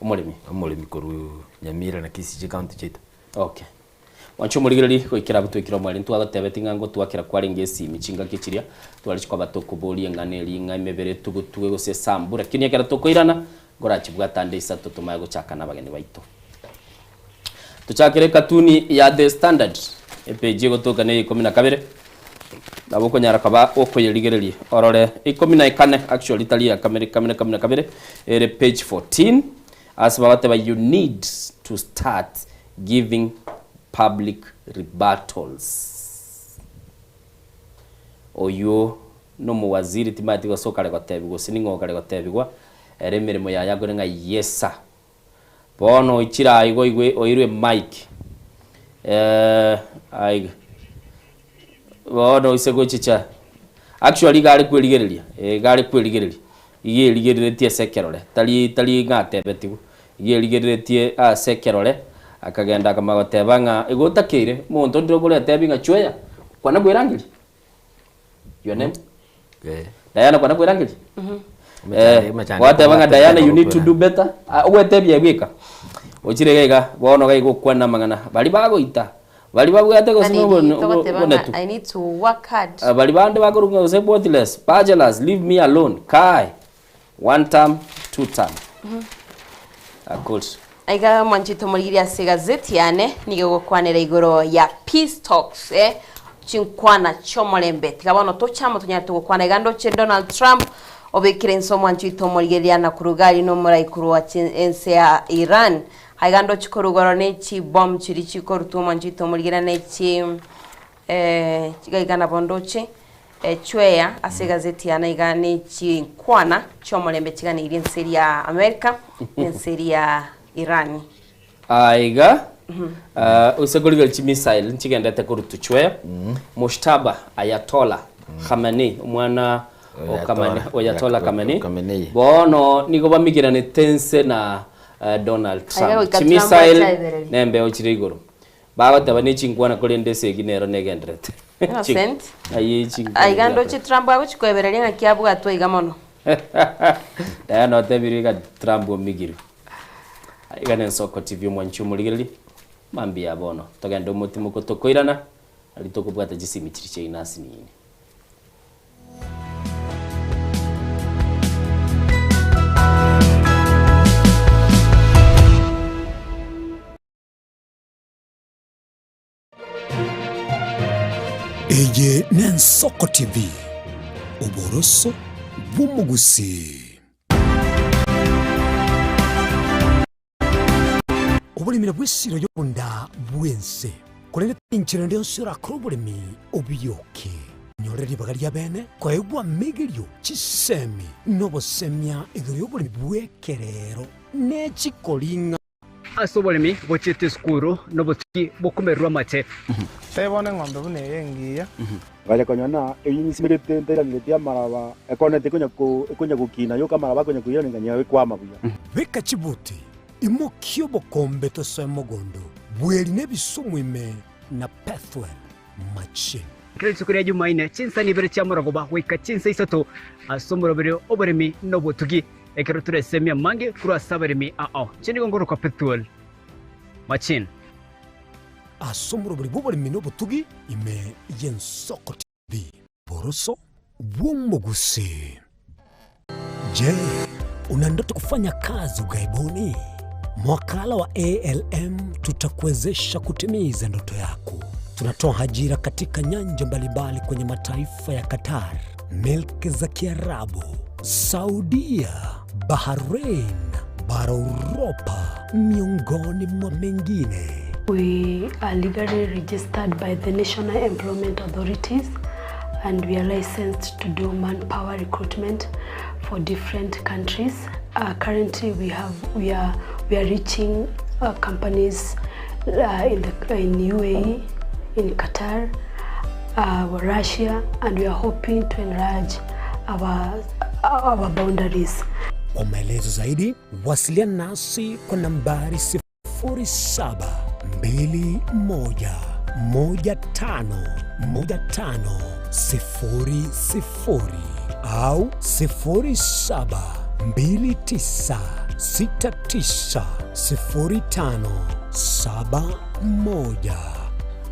Omoremi. omoremi korwa Nyamira na Kisii chicounty chiaito. Okay. Mwanche omorigereria goikera abwo twaikire omweri ntwagotebeti ng'a ngotwakera kwarenge esimi chingaki chiria tware chikoba tokoboria eng'ana eria ng'a emebere etugutwe gose esambu lakini ekero tokoirana nkorachibwate ande isato tomanye gochaka na abageni baito. Tochakere ekatuni ya The Standard, epeji egotoka ne ikomi na kabere, nabo okonyara koba okoyerigereria orore ikomi na ekane actually tari ya kamere kamere ikomi na kabere ere page 14 ase bagoteba you need to start giving public rebuttals. Oyio nomowaziri timanyeti gose okare gotebigwa gose ning'o okare gotebigwa ere emeremo yaye akore ng'a yes sir. Bono oichire aiga oigwe oirwe mic eh aiga bono oise gochicha actually iga are kwerigereria eh iga are kwerigereria iga erigereretie ase ekerore tari tari ng'a atebetigwe iga erigereretie ase ekerore akagenda akamanya goteba ng'a igo otakeire omonto onde okoretebi ng'a chweya kwana kwerangeria Your name? Eh. Diana kwana kwerangeria? Emechando- Eh, emechando gwateba ng'a ekobwate Diana you need to okwera. do better. Ah, ogwetebia bweka. Ochire iga iga bono iga iga okwana amang'ana. Bari bagoita, bari babwate gose Yaani nobo- togoteba ng'a obonetu. I need to work hard. Ah, bari bande bakorwa ng'a gose worthless, bachelors, leave me alone. Kai. One term, two term. Akori. Aiga mwanchete omorigiri ase egazeti yane nigo egokwanera igoro ya peace talks eh, chinkwana chi'omorembe. Tiga bono toche amo tonyare togokwana. Iga ndoche Donald Trump obekire inse omwanchi oito omorigereria na koruga aria nomorai korwa ense ya Iran. Aiga ndoche koruga oro ne chibomb chiria chikorutwa omwanchi oito omorigereria ne chi eh, iga iga nabo ndoche. Chweya ase egazeti yane iga ne chinkwana chi'omorembe chiganeirie ense eria ya Amerika na ense eria ya Irani. Aiga ase korigereria chimissile nchigendete korwa Tuchweya, Mojtaba Ayatollah Khamenei, omwana o Khamenei, Ayatollah Khamenei, bono nigo bamigeranete ense na Donald Aiga Trump. goika Trump Chimissile achaebererie. nembeo chire igoro. Bagoteba ne chinkwana korende esegi nero negenderete. Innocent. Aye chinkwana Aiga chiakorete. ndoche Trump agochi koebereria ng'aki abwatwe iga mono. Diana otebirie iga Trump omigirwe. Iga nensoko TV omwanchi omorigereria, mambia bono togende omotimoko tokoirana, aria tokobwata chisimi chiria chiaino ase nini. Eye n'Ensoko TV, oboroso bw'omogusii. Oboremi nabwo esiro y'obonda bw'ense, korende enchera ende yonsi orakore oboremi obioke. Nyore ribaga ria bene koegwa amegerio, chisemi, na obosemia igoro y'oboremi bw'ekerero ne chikoring'a. Ase oboremi bochiete esukuru nobotuki bokomererwa amate. Tebona eng'ombe buna eye engiya. Ngacha konyora eyio nsimegete ntairaneretie amaraba, ekoneti ekonya ko ekonya gokina yoka amaraba akonya koirana nganyora ekwama buya. Beka chibuti, imokia obokombe tosoe mogondo, bweri na ebisumu ime na Pethuel machine. Kera rituko ria Jumaine, chinsa nibere chia morogoba goika chinsa isato, ase omoroberi oboremi nobotugi. Ekero toresemie amange korwa ase abaremi ao, inche nigo ngorokwa Pethuel Machin. Ase omoroberi bw'oboremi na obotugi ime y'Ensoko TV. Boroso bw'omogusii. Je, una ndoto kufanya kazi ughaibuni? Mwakala wa ALM tutakuwezesha kutimiza ndoto yako. Tunatoa ajira katika nyanja mbalimbali kwenye mataifa ya Qatar, milki za Kiarabu, Saudia, Bahrain, bara Uropa, miongoni mwa mengine. We are legally registered by the National Employment Authorities and we are licensed to do manpower recruitment for different countries. Uh, currently we have we are we are reaching uh, companies uh, in the in UAE, in Qatar, uh, Russia and we are hoping to enlarge our our boundaries. Kwa maelezo zaidi wasiliana nasi kwa nambari 0721151500 au 0729690571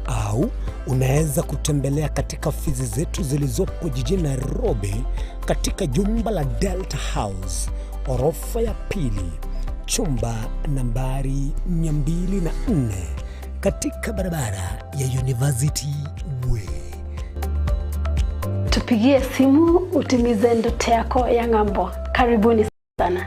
au unaweza kutembelea katika ofisi zetu zilizopo jijini Nairobi katika jumba la Delta House orofa ya pili chumba nambari 204 katika barabara ya University Way. Tupigie simu utimize ndoto yako ya ng'ambo. Karibuni sana.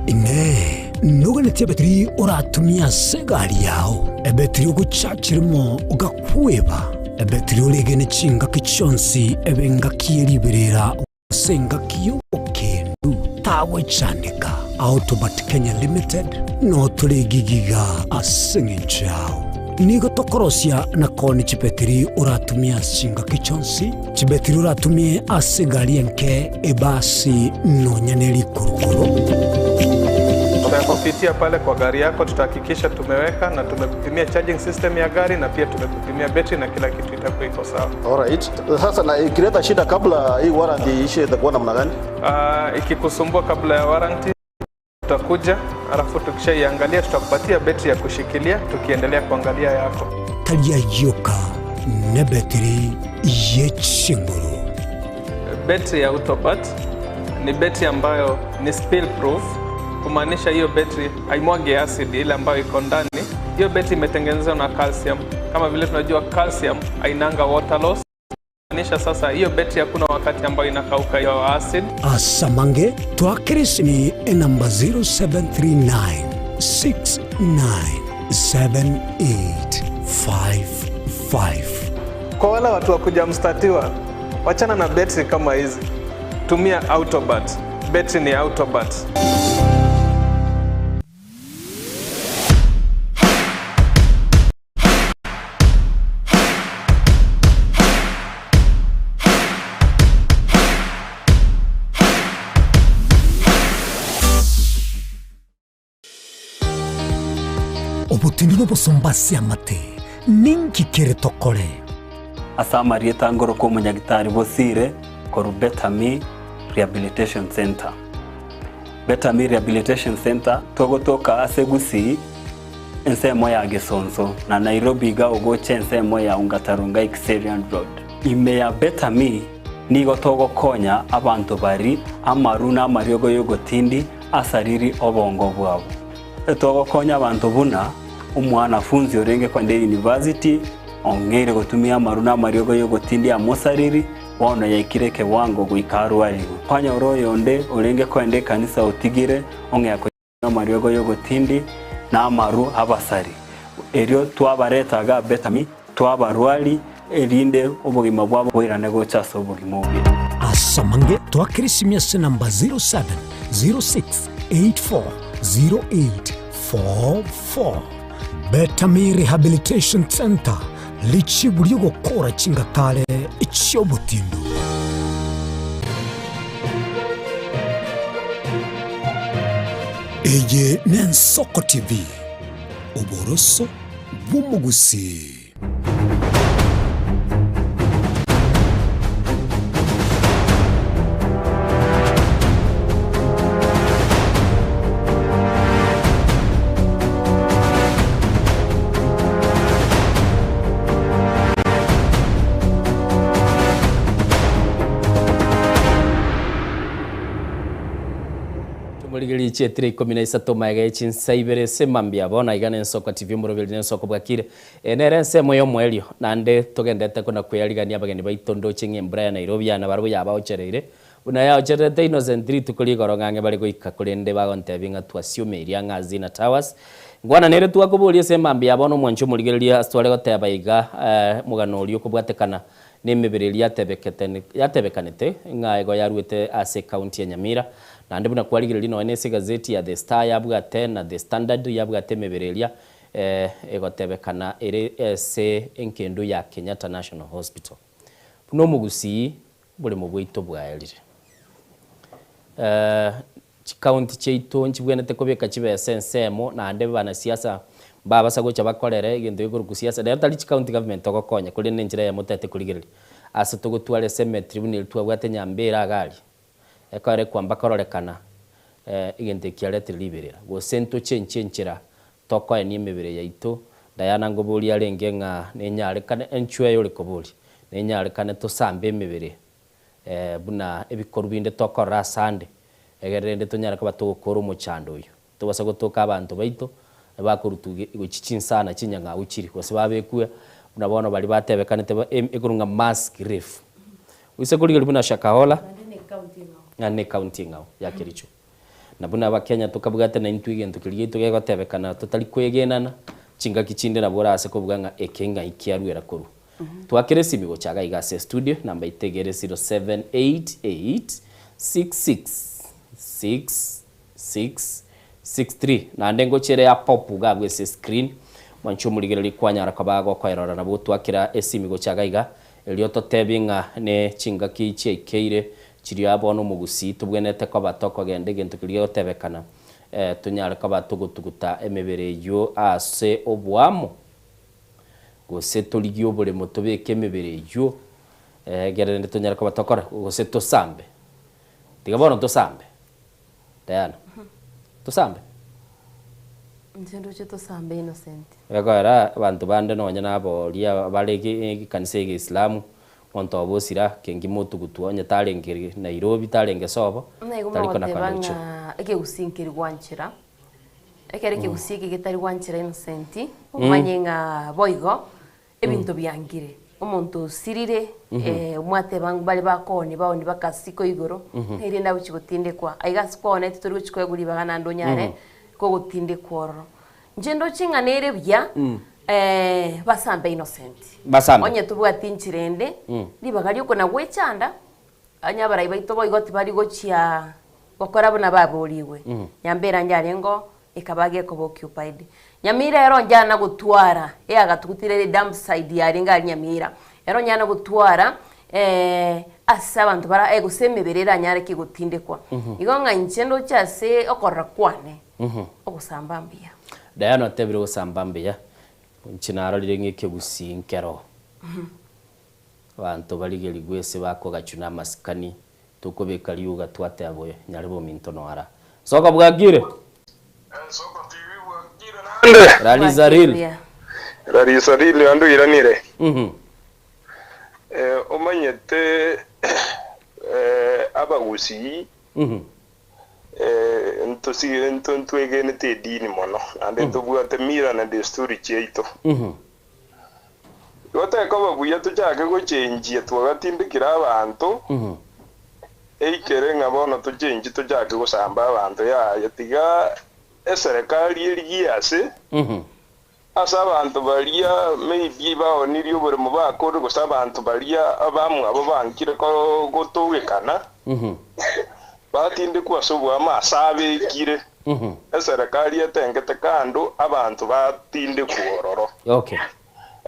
Inee! Noganetie ebetiri oratumie ase egari yao, ebetiri ogochachirimo ogakweba, ebetiri oregene chingaki chionsi ebe engaki ye riberera gose engaki y'obokendu? Tagwechandeka. Autobat Kenya Limited notore egigiga ase eng'encho yao. Nigo tokorosia na koonia chibetiri oratumie ase chingaki chionsi, chibetiri oratumie ase egari enke, ebasi, nonya ne rikurukuru. Tutakupitia pale kwa gari yako, tutahakikisha tumeweka na tumekupimia charging system ya gari na pia tumekupimia betri na kila kitu itakuwa iko sawa. Alright. Sasa na ikileta shida kabla hii warranty iishe itakuwa namna gani? Uh, ikikusumbua kabla ya warranty tutakuja, alafu tukishaiangalia tutakupatia betri ya kushikilia tukiendelea kuangalia yako. Taria yoka nebetiri ye chinguru. Betri ya Autopat ni betri ambayo ni spill proof, kumaanisha hiyo betri haimwagi acid ile ambayo iko ndani. Hiyo betri imetengenezwa na calcium. Kama vile tunajua calcium hainanga water loss. Kumaanisha sasa hiyo betri hakuna wakati ambayo inakauka hiyo acid. Asamange twakeresini enamba 0739 697855. Kwa wale watu wa kujamstatiwa, wachana na betri kama hizi, tumia Autobat. Betri ni Autobat. Obotindi nobosomba ase amate, ninki kere tokore? Ase amarieta ngorokwa omonyagitari Bosire korwa Betami Rehabilitation Centre. Betami Rehabilitation Centre togotoka ase Gusii ensemo ya Gesonso na Nairobi iga ogocha ensemo ya Ongata-Rongai Kiserian Road. Ime ya Betami nigo togokonya abanto bari amaru na amariogo y'ogotindi asariri obongo bwabo. Togokonya abanto buna omwanafunzi orenge kogenda university ong'eire gotumia amaru na amariogo y'ogotindi amosariri bono yaikire ekewango goika arwarigwe. Kwanyora oyonde orenge kogenda ekanisa otigire ong'ea amariogo y'ogotindi na amaru abasari. Erio twabareta iga Betami, twabarwari, erinde obogima bwabo boirane gocha ase obogima obuya. Ase amange twakere esimi ase namba 0706840844. Betami Rehabilitation Centre, richibu ri'ogokora chingatare chi'obotindu. Eye n'Ensoko TV, oboroso bw'omogusii. Tumorigererie chietire ikomi na isato magega ye chinsa ibere ase mambia bono aiga nensoko TV omoroberi nensoko bwakire. Eye nere ensemo y'omoerio naende togenderete kona kweyarigania abageni baito ndoche ng'a embura ya Nairobi yana barabwo yabaochereire buna yaochererete Innocent rituko rigoro ng'ang'e bare goika korende bagontebia ng'a twasiomeirie ang'e Azina Towers. Nkwana nere twakoboria ase emambia ya bono omwanchi omorigereria ase tware goteba iga omogano oria okobwatekana nemebere eria yatebekete yatebekanete ng'a igo yaruete ase ecounty ya Nyamira naende buna kwarigereria nonya nese egazeti ya The Star yabwate na The Standard yabwate emebere eria Egotebekana ere ase engendu ya Kenyatta National Hospital. Buna omogusii boremo bwaito bwaerire. Chikaunti chiaito nchibwenerete kobeka chibesa ensemo naende abanasiasa mbabasa gocha bakorere egento gekorokwa siasa. Rero tari chikaunti government togokonya korende nenchera eyemo totaete korigereria. Ase togotwara cemetery buna eria twabwate Nyambera iga aria. Ekore kwamba kororekana egento ekiaretire riberera, gose ntochenchie enchera tokoenia emebere yaito. Diana ngoboria arenge ng'a nenyarekane, enchwe eye ore koboria, nenyarekane tosambe emebere buna ebikoru binde tokorora asande, egere rende tonyare koba togokora omochando oyio. Tobasa gotoka abanto baito bakorutwa gochia chinsana chinyang'au chiria, gose babekwe buna bono baria batebekanete ekorwa ng'a mass grave. Oise korigereria buna Shakahola, naende ne county eng'ao ya Kericho. Na buna abakenya tokabwate naintwe egento keria giaito gegotebekana totari kwegenana, chingaki chinde nabo orase kobuga ng'a eke ng'ai kiaruera korwa. Twakere esimi gocha iga iga ase estudio, namba yaito egere 0788 66 6 6 3 naende ngocha ere ya pop iga abwo ase escreen mwanche omorigereria kwanyara koba gokoerora nabo gotwakera esimi gocha iga iga erio totebie ng'a ne chingaki chiaikeire chiria bono omogusii tobwenerete koba tokogenda egento keria gegotebekana tonyare koba togotuguta emebere eyio ase oboamo gose torigie oboremo tobeke emebere eyio egere rende tonyare koba tokora gose tosambe tiga bono tosambe. Diana, tosambe? Inche ndoche tosambe Innocent. Egekoera abanto bande nonye naboria bare ekanisa ya egeisilamu, omonto obo osira kengima otugutwa onye tarenge Nairobi tarenge sobo, Buna igo tari kona mogoteba kwandochio. ng'a ekegusii nkeri gwanchera, ekero ekegusii eke getari gwanchera Innocent, omanye ng'a boigo ebinto biangire. Omonto osirire, eh, mwateba ng'a bare bakooni baoni bakasiko igoro, erinde agochia gotindekwa. Aiga ase kwaonete tori gochia koegwa ribaga naende onyare kogotindekwa ororo. Inche ndoche ng'a nere buya, basambe innocent. Basambe. Onye tobwati enchera ende, ribaga riokona gwechanda, onye abarai baito boigo tibari gochia gokora buna baborigwe. Nyambera nyarengo Ekaba gekoba occupied. Nyamira ero onjana gotwara eagatugutire ere dump side yarenge aria Nyamira. Ero onjana gotwara ase abanto bara gose emebere eranyare ki gotindekwa. Igo ng'a inche ndoche ase okorora kwane, ogosamba mbuya. Diana otebire ogosamba mbuya, inche narorire ng'a ekegusii nkero. Abanto barigerigwe ase bakogachwa na amasikani, tokobeka riuga twateba oyo nyarebe ominto noara. Soka bwakire. Rarisa ril. Rarisa ril ande oiranire. Omanyete abagusii ntwegenete edini mono naende ntobwate mila na desturi chiaito. Igo tekoba buya tochake gochenchia twagatindekire abanto, eikere ng'a bono tochenchie tochake gosamba abanto. Yaya, tiga eserekari erigie ase ase abanto baria maybe baonirie oboremo bakorire gose abanto baria abamwabo bankire gotogekana, batindekwe ase oboamo ase abekire. Eserekari etengete kando abanto batindekwe ororo. Okay.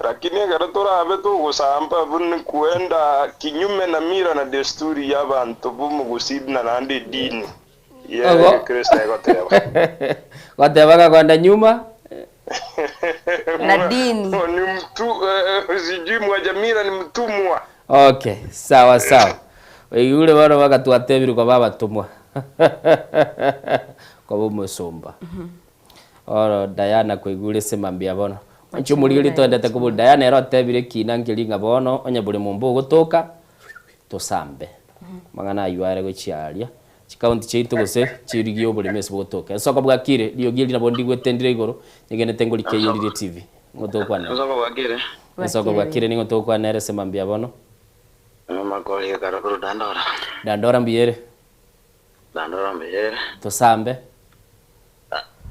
Lakini ekero torabe togosamba buna kwenda kinyume na mila na desturi y'abanto b'omogusii na naende edini ye Ogo. Egekristo egoteba. Goteba ng'a kwenda nyuma. Na dini. Ni mtu sijui mwajamila ni mtumwa. Okay, sawa sawa. Oigure bono bagatwatebire koba abatomwa. Koba omosomba. Oro Diana kwaigure ase mambia bono. Inche omorigereria toendete kobori Diana ere otebire ekina nkeri ng'a bono onye bore momba ogotoka tosambe. Amang'ana aywo are gochia aria. Chikaunti chiaito gose chirigie oboremo ase bogotoka. Ensoko bwakire, riogi eri nabo ndigwete ndire igoro, nyegenete ngorike eyeririe TV. Nigo togokwana. Ensoko bwakire. Ensoko bwakire nigo togokwana ere ase mambia bono. Makori ekero korwa Dandora. Dandora mbuya ere. Dandora mbuya ere. Tosambe.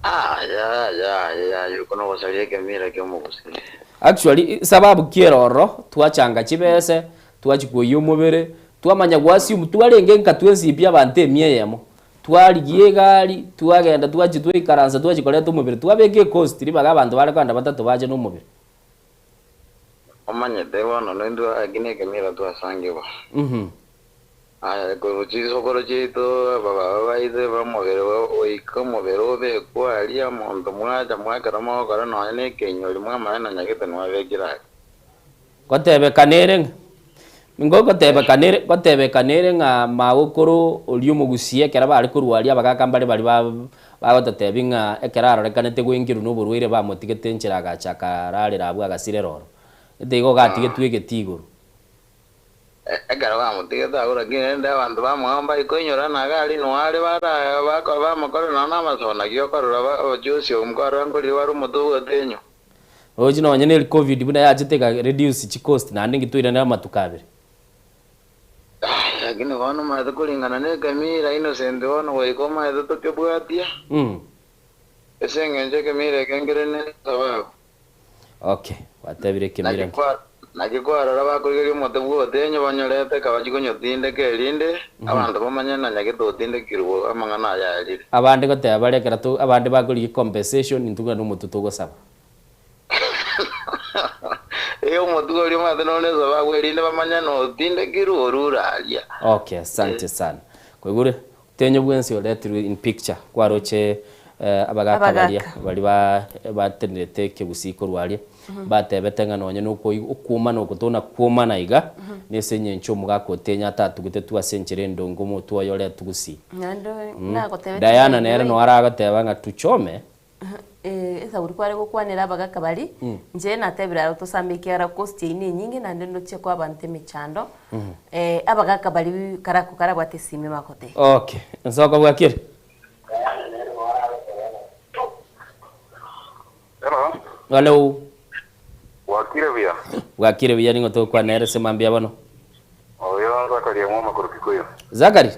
Ah ya ya ya ya oko nogosaria ekemira kia omogusii. Actually sababu ki ere ororo twachanga chibese twachia koyia omobere twamanya go assume twarenge nka twensi pi abanto emia eyemo twarigia egari twagenda twachia twaikaransa twachia koreta omobere twabeka ecost ribaga abanto bare kogenda batato bache na omobere. Omanyete bono nointwe eki nekemira twasangigwa. Aya, korwa chisokoro chiaito, abababa baito b'omobere goika omobere obekwe aria, omonto mwacha mwakera mogokora nonya nekeinyori mwamanya na nyagete nwabekire aria. Gotebekana ere ng'a ngotebekana ere gotebekana ere ng'a magokoro oria omogusia ekero bare korwa aria abagaka mbare baria ba bagototebia ng'a ekero arorekanete goengerwa na oborwaire bamotigete enchera agacha akararera abwo agasirera oro. Gete igo gatigetwe egeti igoro. Ekero bamotigete agwo, lakini rende abanto bamwabo mbaikoinyora na iga aria are bamokorera nonya namasabo, naki okorora obochie nkorora nkorire bare omotwe ogotenywa. Roche nonye neri covid buna yachete eka reduce chi cost naende nki toiranere amatuko abere. Lakini bono omanyete koringana ne ekemira Innocent bono goika omanyete tokebwatia, ase engencho ekemira eke nkere ne esababu. Okay, gwatebire ekemira nki? Naki kwarora bakorigereria omote bw'otenyo banyorete ekaba chikonyotindeka erinde abanto bamanye na nyagete otindekirwe amang'ana aya arire. Abande goteba bare ekero to abande bakorigia compensation intwe buna nomotwe togosaba. Ee omotwe oria omanyete nore nesababu erinde bamanye na otindekirwe orure aria. Okay, asante sana. Kwaigure? Otenyo bwensi oretirwe in picture kwaroche abagaka baria baria ba batenerete ekegusii korwa aria batebete ng'a nonye na okoi okwomana oko tona kwomana iga nese eng'encho omogaka otenyo atatugete tu ase enchera endonge omotwe oye oretwe gusii. Naende nagotebetie Diana by the nere way. noo aragoteba ng'a tuchome. Esauri kware gokwanera abagaka baria, inche natebire aro tosame ekiagera cost yaino enyinge naende ndochie koa abanto emechando, abagaka baria karako karabwate esimi bagotebia. Okay, ensoko bwakire? Hello. Hello. Bwakire buya. Bwakire buya ning'o togokwana ere ase mambia bono? Oyo Zakaria omwoma korwa Kikuyu. Zakari?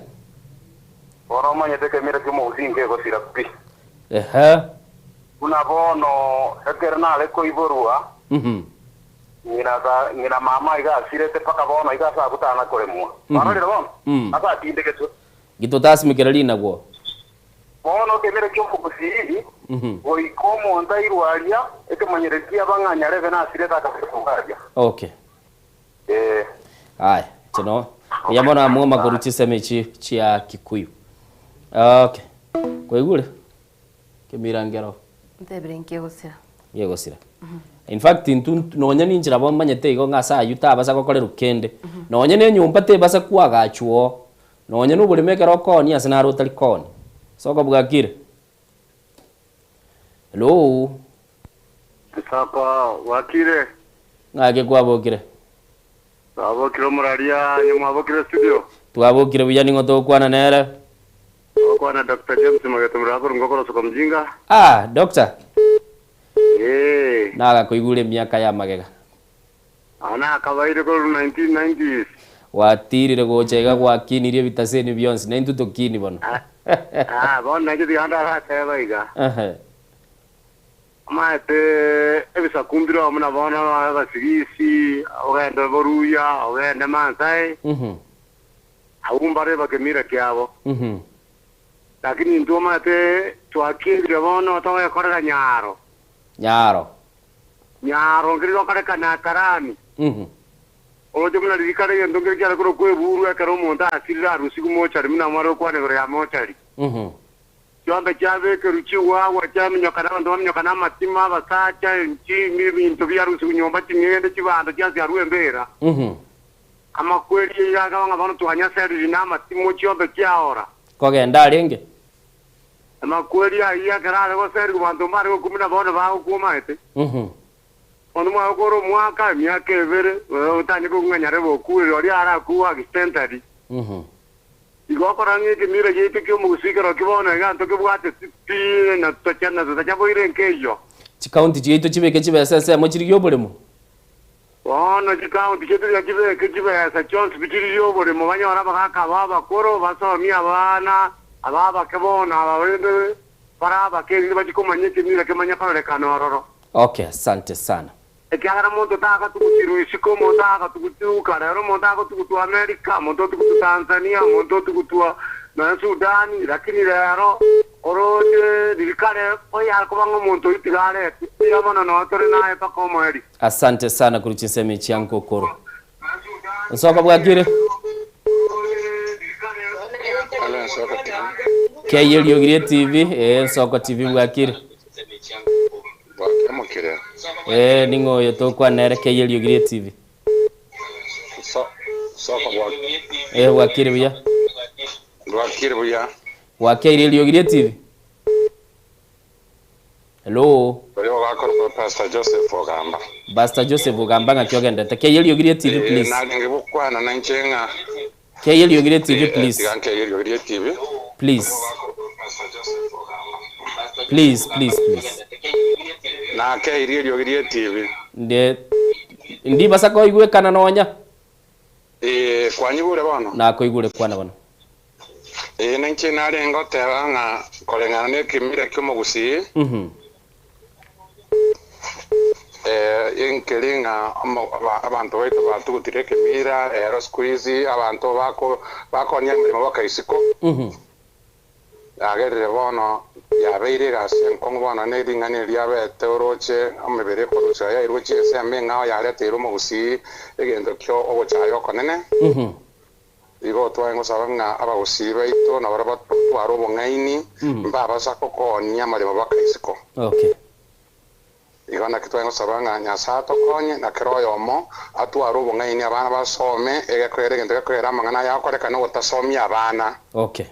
Bono omanyete ekemira ki'omogusii nkegosira pi. Ehe. Buna bono ekero nare koiborwa, ng'ina ta ng'ina mama iga asirete mpaka bono iga ase agwo tana koremwa. Kwarorire bono? Ase atindegetwe. Gitotasimekera rinagwo. Bono ekemira ki'omogusii goika omonto airwe aria, ekemanyereri kiaba ng'a nyarebe nasirete akabekwa aria. Okay. Ee. Aya, chino mbuya mono amwo makoru chisemi echi chia Kikuyu. Okay. Kwaigure? Kemira nkero. Ntebire nkegosira. Nkegosira. In fact intwe nonye ninche nabo manyete igo ng'a ase aywo tabasa gokorerwa kende. Nonye na enyomba tebasa koagachwa oo, nonye na oboremo ekero okoonia ase naro otari koonia. Soko bwakire? Hello. Soko bwakire? Ng'aki kwabokire? Twabokire omoraria, inye mwabokire studio? Twabokire buya ning'o togokwana nere? Togokwana Doctor James Mageto Muragoro ngokora Soko Mjinga. Ah, Doctor. Ee. Nagakoigure emiaka ya magega. Aa nakabaire korwa 1990s. Gwatirire gocha iga gwakinirie ebitaseni bionsi, naintwe tokini bono. Ah, bono nainche tiga ndarateba iga. Ehe. Omanyete ebisaku mbire oo buna bono Abasigisi, ogende Boruya, ogende Maasai, abwo mbare bakemira kiabo. Lakini intwe omanyete twakierire bono togekorera nyaro. Nyaro. Nyaro nkeri gokorekana Atarani. Oroche buna riria kare egento nkeri kiare korokwa eburu ekero omonto asirire arusigwe mochari buna mware gokwana igoro ya mochari. Chiombe chiabekerwe chigwagwa chiaminyokana, abanto baminyokana amatimo, abasacha, enchimi, ebinto biarusigwe nyomba, ching'ende, chibando chiasiarwe embeera. Amakweri eyio akaba ng'a bono twanyaseriri namatimo, chiombe chiaora. Kogenda arenge. Amakweri ayio ekero are goserigwa abanto mbare gokumia bono bagokwa omaete. Bono mwagokora omwaka, emiaka ebere, otanye kong'anya nyarebe okure, rirorio arakwe accidentally. Igo okora ng'a ekemira giaito ki'omogusii kerokio bono iga ntokebwateti pi na tocha na totachaboire nkeiyo. Chikaunti chiaito chibeke chibesa ensemo chirigie oboremo. Bono chikaunti chiaito tiga chibeke chibesa chionsi pi chirigie oboremo banyore abagaka aba abakoro basomie abana aba abake bono aba rende bare abake erinde bachie komanya ekemira kemanye kororekana ororo. Okay, asante sana. Ekiagera monto tagatugutirwe isiko, omonto agatugutirwe kare, omonto agotugutwa Amerika, omonto otugutwa Tanzania, omonto otugutwa nonya Sudani, lakini rero oroche riria kare oyare koba ng'a omonto oyio tiga aretwe, mbuya mono noo tore naye mpaka omoerio. Asante sana korwa chinsemo echi chia Nkokoro. Nsoko bwakire? Hello, Nsoko TV. Kei eriogi rie TV, ee Nsoko TV bwakire? Bwakire mokire. Ee ning'o oyo tokwana nere kei eriogi rie TV? So, soko bwa Ee bwakire buya. Bwakire buya. Gwakeire eriogi rie TV? Hello. Oyo ogakorokwa Pastor Joseph Ogamba. Pastor Joseph Ogamba ng'aki ogendete? Kei eriogi rie TV Eh, please. narenge gokwana nainche ng'a Kei eriogi rie TV eh, please. tiga nkeiye eriogi rie TV. Please. Please, please, please. Nakeirie eriogi rie TV. Nde ndibasa koigwekana nonya. Eh, kwanyigure bono? Nakoigure kwana bono. Ee, nainche narenge goteba ng'a koreng'ana nekemira ki'omogusii, ee, inkeri ng'a omo- aba- abanto baito batugutire ekemira, ero siku hizi abanto bako bakonya emeremo baka isiko, yagerire bono yabeire egasi enkong'u bono ne ring'ana eri riabete oroche emebere ekorusia yairwe chinsemo eng'ao yareteire omogusii egento kio ogochaya okonene. Igo twaye ngosaba ng'a abagusii baito nabarabwo batware obong'aini, mbabasa gokoonia amaremo baka isiko. Okay. Igo naki twaye ngosaba ng'a Nyasae atokonye, na kera oyomo atware obong'aini, abana basome, egekoera egento gekoera amang'ana aya agokoreka nogotasomia abana. Okay.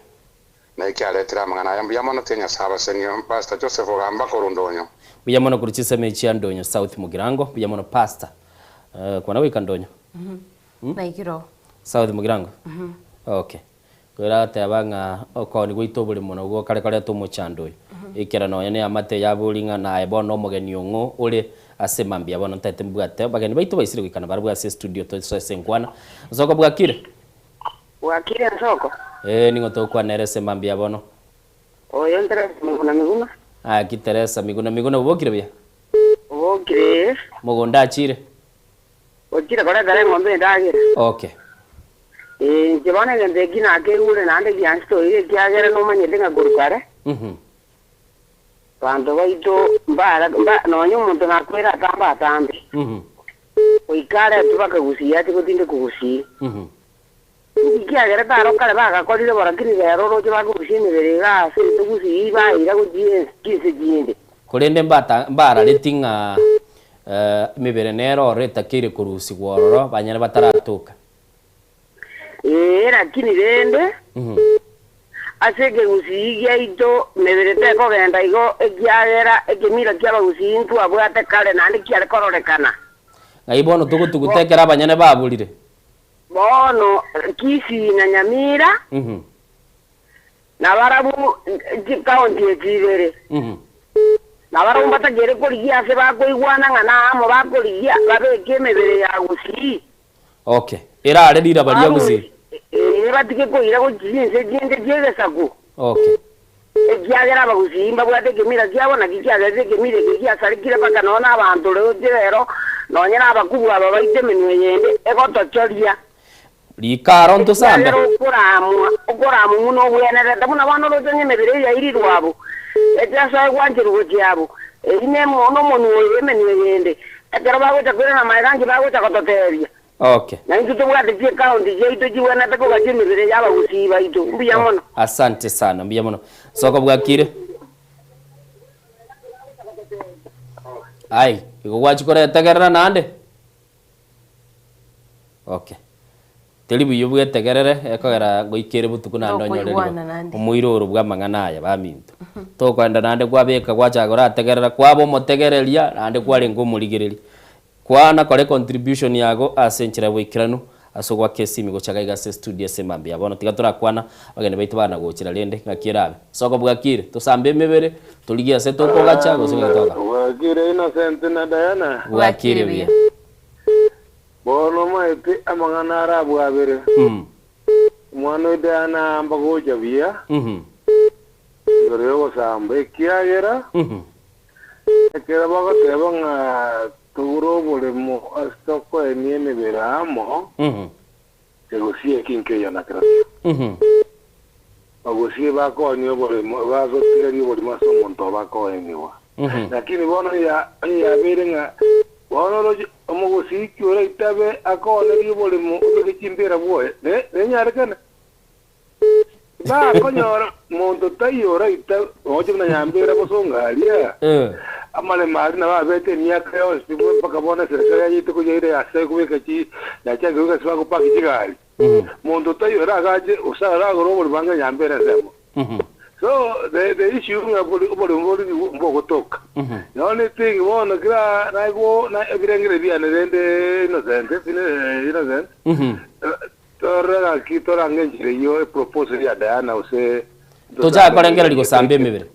Na ekiaretire amang'ana aya mbuya mono, tiga Nyasae abasenie. Pastor Joseph ogamba korwa Ndonyo. Mbuya mono korwa chinsemo echi chia Ndonyo South Mugirango, mbuya mono Pastor. Eh, kwana goika Ndonyo. Naikire oo. South Mugirango? Okay. Koira agateba ng'a okooni gwaito oboremo nabwo kare koreta omochando oyo. Ekero nonya na eamate yabori ng'a naye bono omogeni ong'o ore ase mambia bono ntaete mbwate abageni baito baisire goikana barabwo ase estudio tosoe ase enkwana. Nsoko bwakire? Bwakire Nsoko? Ee ning'o togokwana ere ase mambia bono? Oyo Teresa Miguna Miguna. Gaki Teresa Miguna Miguna obokire buya? Obokire ee. Mogondo achire? Ochire koretera eng'ombe endagera. Okay. Ee, inche bono egento eki nakeigure naende giansitoire, ekiagera nomanyete ng'a korwa kare, abanto baito mbara mba nonya omonto nakwere atambe atambe, goika aretwe bakagusia ache gotindekwa gusii. Inki kiagerete aro kare bagakorire bo, lakini rero oroche bakorusia emebere iga ase intwe gusii baira gochia chinse chinde. Korende mbata mbarareti ng'a emebere nere ororo etakeire korusigwa ororo, banyare bataratoka. Ee, lakini rende ase ekegusii giaito mebere tekogenda igo, ekiagera ekemira ki'abagusii ntwabwate kare naende kiare kororekana. Ng'ai bono togotuguta ekero abanyene baborire? Bono Kisii na Nyamira nabarabwo chikaunti echi ibere, nabarabwo mbatakeire korigia ase bakoigwana ng'a naamo bakorigia babeke emebere ya Gusii. Okay. Erare riraba ria Gusii. Ee, batige koira gochia chinse chinde chi'egesaku. Okay. Ekiagera Abagusii mbabwate ekemira kiabo, naki kiagerete ekemira eke giasarekire mpaka nonya nabanto roche rero, nonya nabakubwa aba baito emenwa eyende egotochoria. Rika aro ntosambe. Ekiagera okoramwa, okoramwa buna obwenerete, buna bono roche onye emebere eye yairirwe abwo, echasoe gwancherwa gochia abwo, eyio nemo nomonwa oyo emenwa eyende, ekero bagocha koirana magega inki bagocha gototebia? Okay. Na intwe tobwate chi'ecounty chiaito chigwenerete kogacha emebere y'abagusii baito. Mbuya mono. Asante sana, mbuya mono. Soko bwakire? Ai, igo gwachia koretegerera naende? Okay. Teri buya obwetegerere ekogera goika ere botuko naende onyore Tokoigwana naende. omoiro oro bwa amang'ana aya baminto. Tokoenda naende kwabeka gwachaka korategerera kwaba omotegereria naende kwarenge omorigereria. Kwana kore contribution yago ase enchera ya boikeranu ase ogoaka esimi gocha gaiga ase estudio ase mambia ya bono. Tiga torakwana abageni baito bana gochera rende ng'aki erabe. Soko bwakire, tosambe emebere, torigie ase tokogacha gose ng'aki togokora. Bwakire Innocent na Diana. Bwakire buya. Bono omaete amang'ana are abwo abere. Omwana o Diana amba gocha buya igoro y'ogosamba, ekiagera Ekero bagoteba ng'a togure oboremo ase tokoenia emebere amo, egosie eki nkeiyo na kerokio. Bagosie bakoonia oboremo, bagotigaria oboremo ase omonto obo akoenigwa. Lakini bono onye onye yabeire ng'a bono oroche omogusii ki oraitabe akoonerie oboremo obeke chimbera bwoye, ne nenyarekane? Bakonyora monto taiyo oraite oche buna nyambera bosongo aria, amaremo aria nabo abete emiaka yonsi mpaka bono eserekari yayeite koyaira yase kobeka chi yachakire kobeka ase bagopaki chigari. Monto taiyo oragache gose aragore oborimo ange nyambera ensemo. So the the issue ng'a bori oborimo bori mbogotoka. Nonya ething bono kera naigwa na ebirengere biane rende Innocent, Innocent, Torore gaki torange enchera eyio eproposal ya Diana gose Tochake korengereria gosamba emebere.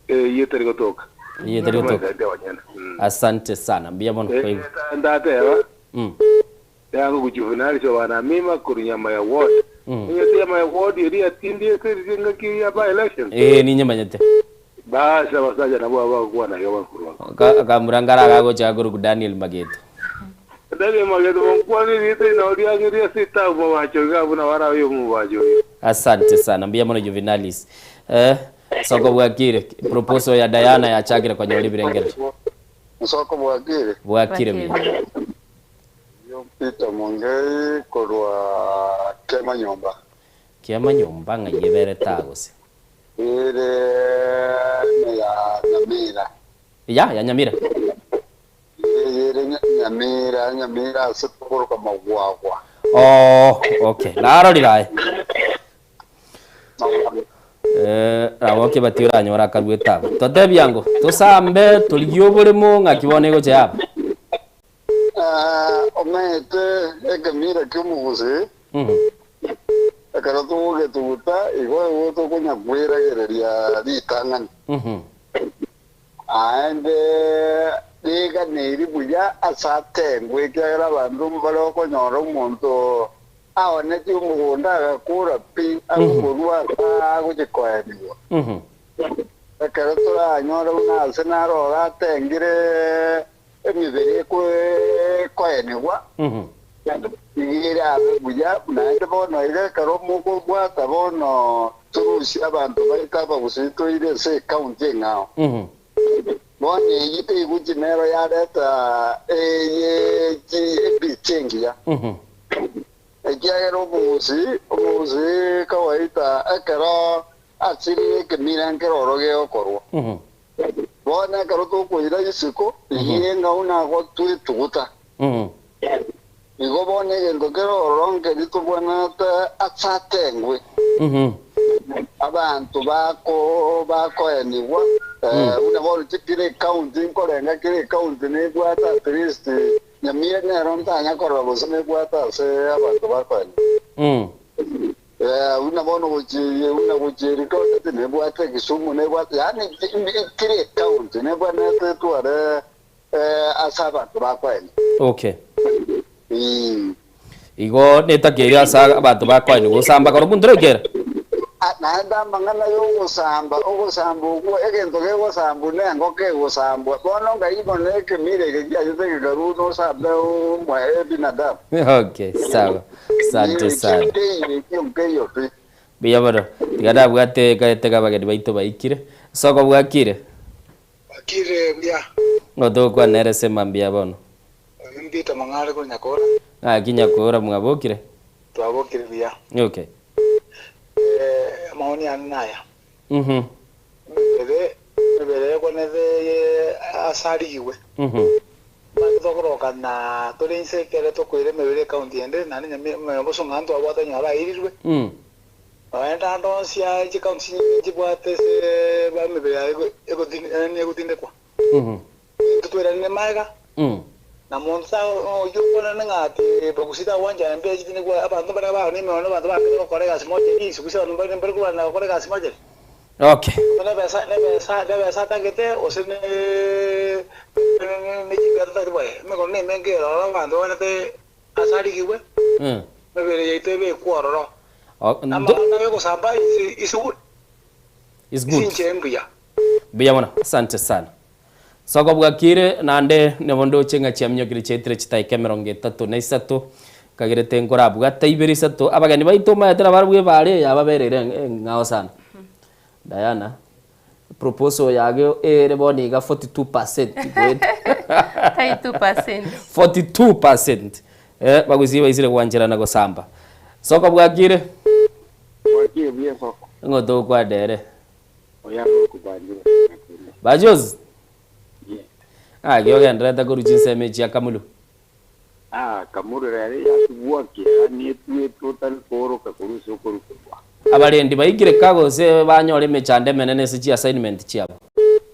Eyio etari gotoka. Eyio etari gotoka. Tomaete abanyene. Asante sana. Mbuya mono koigwa. Ndateba yango kujuvenalisha wana mima korwa nyama ya ward. Onyete nyama ya ward eria yatindiete riria engaki ya by election. Ee ninyemanyete. Basi abasacha nabwo aba bagokwana iga bakorwa. Akamura nkare agagocha akorokwa Daniel Mageto. Daniel Mageto monkwane erieta inao riang'eria ase etabu mobacho iga buna barabe omobacho oyo. Asante sana mbuya mono Juvenalis. Eh, soko bwakire. Proposal ya Diana yachakire konyora ebirengererio. Nsoko bwakire. Bwakire buya. Oyio Peter Mongei korwa Kiamanyomba. Kiamanyomba ng'ai eberete aa gose? Ere neya Nyamira. Ya, ya Nyamira. Eye ere Nyamira, Nyamira ase tokoroka Magwagwa. Oh, okay. Narorire aye. Eh, ragokia bati oranyore akaruete aba. Totebia ango, tosambe, torigie oboremo, ng'aki bono egocha yaba. Eh, omanyete ekemira ki'omogusii, ekero. togogetuguta igo igo tokonya kweragereria ritang'ani. Aende riganeri buya ase atengwe ekiagera abanto mbare okonyora omonto aonetie omogondo agakora pi agokorwa ase agochi koenigwa. Ekero toranyore buna ase naro atengire emibere ekoenigwa igere abe buya naende bono iga ekero mokobwata bono torusia abanto baito abagusii toire ase ekaunti eng'ao. Bono eyio teiguchi nero yareta ebicha engiya. Ekiagera omogusii omogusii kawaida ekero asirire ekemira nkero oro gegokorwa. Bono ekero tokoira isiko, eyio eng'ao nago twetuguta. Igo bono egento kere ororo nkeri tobwenerete ase atengwe. Abanto bako bakoenigwa buna bono kera ecounty nkorenga kera ecounty nebwate at least Nyamira nero ntanya korora gose nebwate ase abanto bakoenigwa. Buna bono gochia buna gochia Eldoret nebwate Kisumu nebwate yaani kera ecounty nebwenerete etware ase abanto bakoenigwa. Okay. Igo netakeire ase abanto bakoenigwa gosamba korokwo ntoraikera. Naende amang'ana y'ogosamba, ogosamba okwo, egento kegosambwa nengoko egosambwa. Bono ngai bono ekemira eke kiachete gekarua nosambe omwaye binadamu. Okay, sawa. Asante sana. Ekio nkeiyo, ekio nkeiyo pi. Mbuya mono. Tiga nabwate gaetega abageni baito baikire. Soko bwakire? Bwakire buya. Ng'o togokwana nere sema mbuya bono. Oyo Peter Mang'are korwa Nyakora. Ng'aki Nyakora mwabokire? Twabokire buya. Okay. Eh, amaoni ane naya. Emebere, emebere ekwanete ase arigigwe. Mani tokorokana tore inse ekere tokoira emebere ekaunti ende naende nyame bosonga ntwabwate onye bairirwe. Naende ande onsi aya chikaunti chinyinge nchibwate ase ba emebere yaye egotindekwa. Intwe twerarire magega, na monto oyio okwanane ng'a ati bagusii tagwancha mbuya chitindekwa, abanto mbarenge bago nemeono abanto bakire gokora egasi mocheri, gose gose abanto mbare mbare korwana gokora egasi mocheri. Okay. Gose nebesa nebesa nebesa atagete gose ne ne chimbia atagete boe. Emegondo nemenge ere ororo abanto baganete ase arigigwe, emebere yaito ebekwe ororo. Amang'ana ay'ogosamba is good. Is good. Inche mbuya. Mbuya mono, asante sana. Soko bwakire naende nabo ndoche ng'a chiaminyokire chiaitire chitaika emerongo etato na isato, nkagerete nkorabwate ibere isato, abageni baito omanyete nabarabwo ebare eye yababereire eng'ao sana. Diana, proposal yage ere bono iga 42% goeta 32%. 42% eh, bagusii baisire gwancherana gosamba. Soko bwakire? Bwakire buya soko. Ng'o tokwana ere? Oyo agokubanjire nakende. Bajozi? Yes. Ng'aki ogenderete korwa chinsemo echi chia Kamulu? Ah, Kamulu rero yatubwakia yaani etuetwe otari kooroka korwa ase okorukerwa. Abarendi baikire ka gose banyore emechando emenene ase chiassignment chiabo?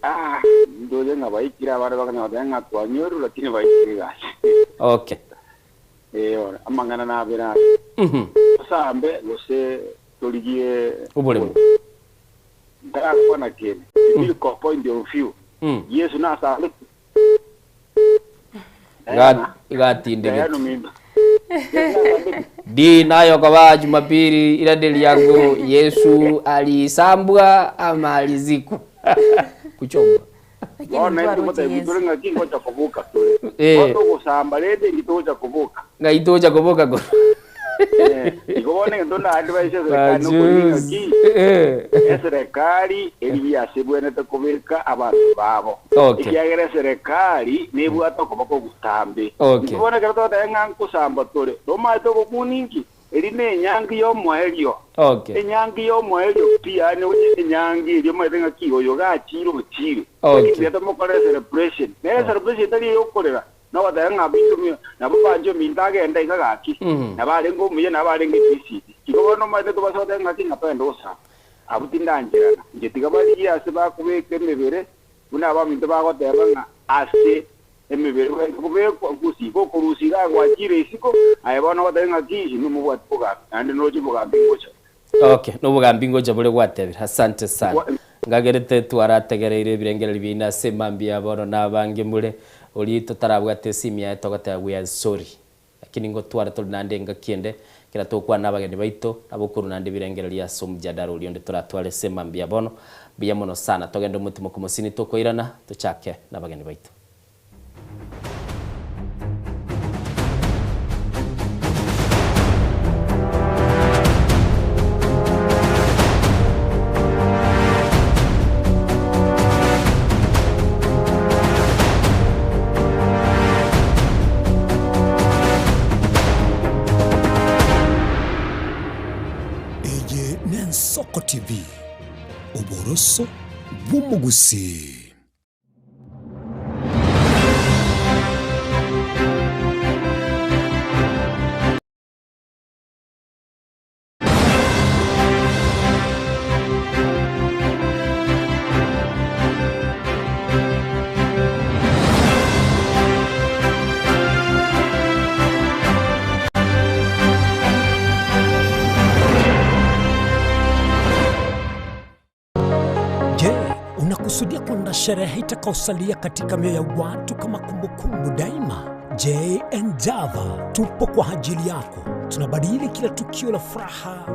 Ah, ndoche ng'a baikire abande bakanya goteba ng'a twanyorire lakini baikire egasi. Okay. Eh, ore amang'ana nabere aya. Tosambe gose torigie Oboremo. Ntarakwana kende. Biblical point of view. Yesu nasambete? Iga igatindegete. Diana ominto. Yesu nasambete? Di nayo koba Jumapili irade riangu Yesu alisambwa ama alizikwa kuchomwa. Bono naintwe motebi tore ng'aki ngocha koboka tore. Eh. Bono togosamba rende inki togocha koboka. Ng'ai togocha koboka korwa. Eh, igo bono egento naadvise eserekari nokorigia Bajuzi. ng'aki Eh. eserekari erigie ase ebwenerete kobeka abanto babo. Okay. Ekiagera eserekari nebwate okoboko ogotambe. Okay. Intwe bono ekero togoteba ng'a nkosamba tore, tomaete ogokuna inki? Eri nenyangi y'omoerio. Okay. Enyangi y'omoerio pi, yaani onye enyangi eria omanyete ng'aki oyo gachire ochire. Okay. Lakini tiga tomokore ecelebration. Nere ecelebration etari eyokorera, nogoteba ng'a binto mi nabo banche ominto agende iga gaki, nabo arenge omuya nabo arenge PCD. Igo bono omanyete tobasa goteba ng'aki ng'a togende gosaba. Abwo tindancherana. Inche tiga barigie ase bakobeka emebere, buna abaminto bagoteba ng'a ase Emebere goika kobekwa gosika okorusia iga gwachire isiko, aye bono ogoteba ng'a ki, inwe mobwate bogambi, naende noroche bogambi ngocha. Okay, nobogambi ngocha bore gwatebire. Asante sana. Ngagerete twarategereire ebirengererio biaino ase emambia ya bono na abange more oria totarabwate esimi yaye togoteba we are sorry. Lakini ngotware tore naende engaki ende ekero togokwana na abageni baito nabo okorwa naende ebirengererio ase omojadara oria onde toratware ase emambia ya bono. Mbuya mono sana. Togende omotimoku mosini tokoirana tochake na abageni baito. Eye n'Ensoko TV, oboroso bw'omogusii. Je, unakusudia kuandaa sherehe itakayosalia katika mioyo ya watu kama kumbukumbu daima? JN Java tupo kwa ajili yako. Tunabadili kila tukio la furaha,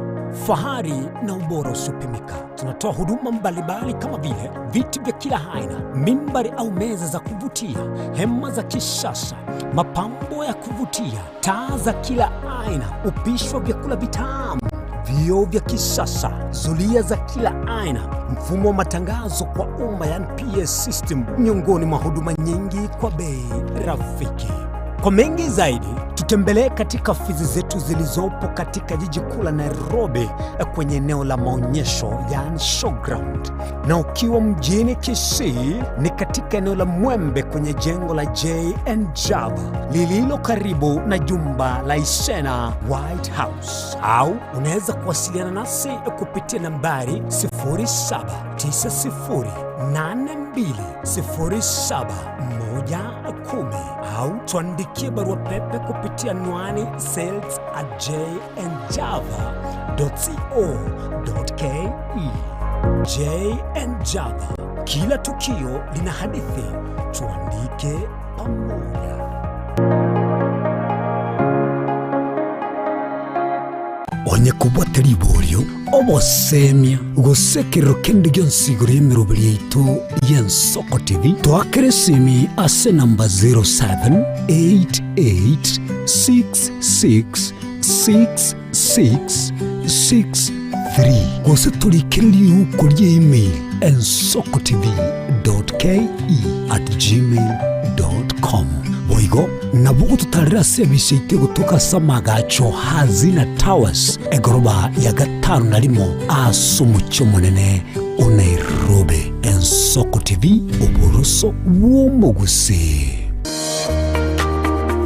fahari na ubora usiopimika. Tunatoa huduma mbalimbali kama vile viti vya kila aina, mimbari au meza za kuvutia, hema za kisasa, mapambo ya kuvutia, taa za kila aina, upishi wa vyakula vitamu vioo vya kisasa, zulia za kila aina, mfumo wa matangazo kwa umma yani PS system, miongoni mwa huduma nyingi kwa bei rafiki. Kwa mengi zaidi, tutembelee katika ofisi zetu zilizopo katika jiji kuu la Nairobi kwenye eneo la maonyesho yani showground, na ukiwa mjini Kisii ni katika eneo la Mwembe kwenye jengo la JN Java lililo karibu na jumba la Isena White House, au unaweza kuwasiliana nasi kupitia nambari 0790820710 au tuandikie barua pepe kupitia anwani sales at jnjava.co.ke. JN Java, kila tukio lina hadithi, tuandike pamoja. Onye kobwate riborio, obosemia, gose ekerero kende gionsi igoro y'emeroberi yaito y'Ensoko TV, toakere esimi ase enamba 0788666663 gose torikere riuko ria email ensokotv.ke@gmail.com. Boigo nabo ogototarera ase ebisa yaito egotoka ase amagacho Hazina Towers, egoroba ya gatano na rimo ase omochie omonene o Nairobi. Ensoko TV, oboroso bw'omogusii.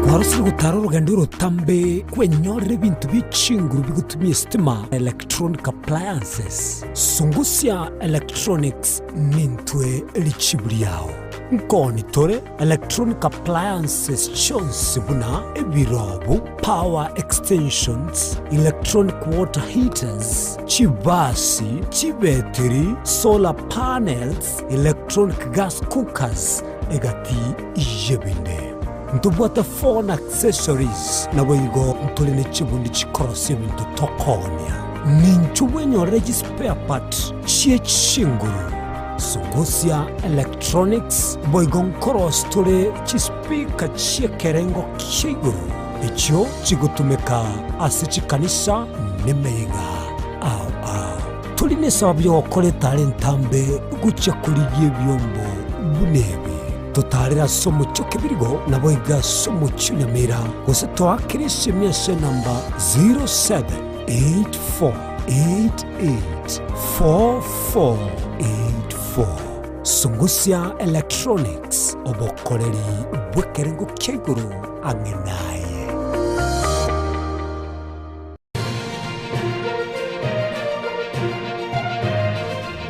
Kwarosire gotara orogendo orotambe kwenyorera ebinto bie chinguru bigotumia esitima na electronic appliances. Sungusia Electronics nintwe richibu riao. Nkoni tore electronic appliances chionsi buna ebirobu, power extensions, electronic water heaters, chibasi, chibetiri, solar panels, electronic gas cookers, egati y'ebinde. Ntobwate phone accessories, naboigo ntore ne chibundi chikorosia ebinto tokoonia. Ninchu bwenyorere chispare part chie chinguru. Sungusia Electronics boigo nkorosia tore chispeaker chi'ekerengo kia igoro, echio chigotumeka ase chikanisa nemeyega ao ao. Tori nesababu y'ogokora etara entambe gochia korigia ebiombo buna ebi. Totaarere ase omochie o Kebirigo, naboigo ase omochie o Nyamira, gose toakere esemi ase enamba 0784884484. Sungusia Electronics, obokoreri bw'ekerengo kia igoro ang'e naye.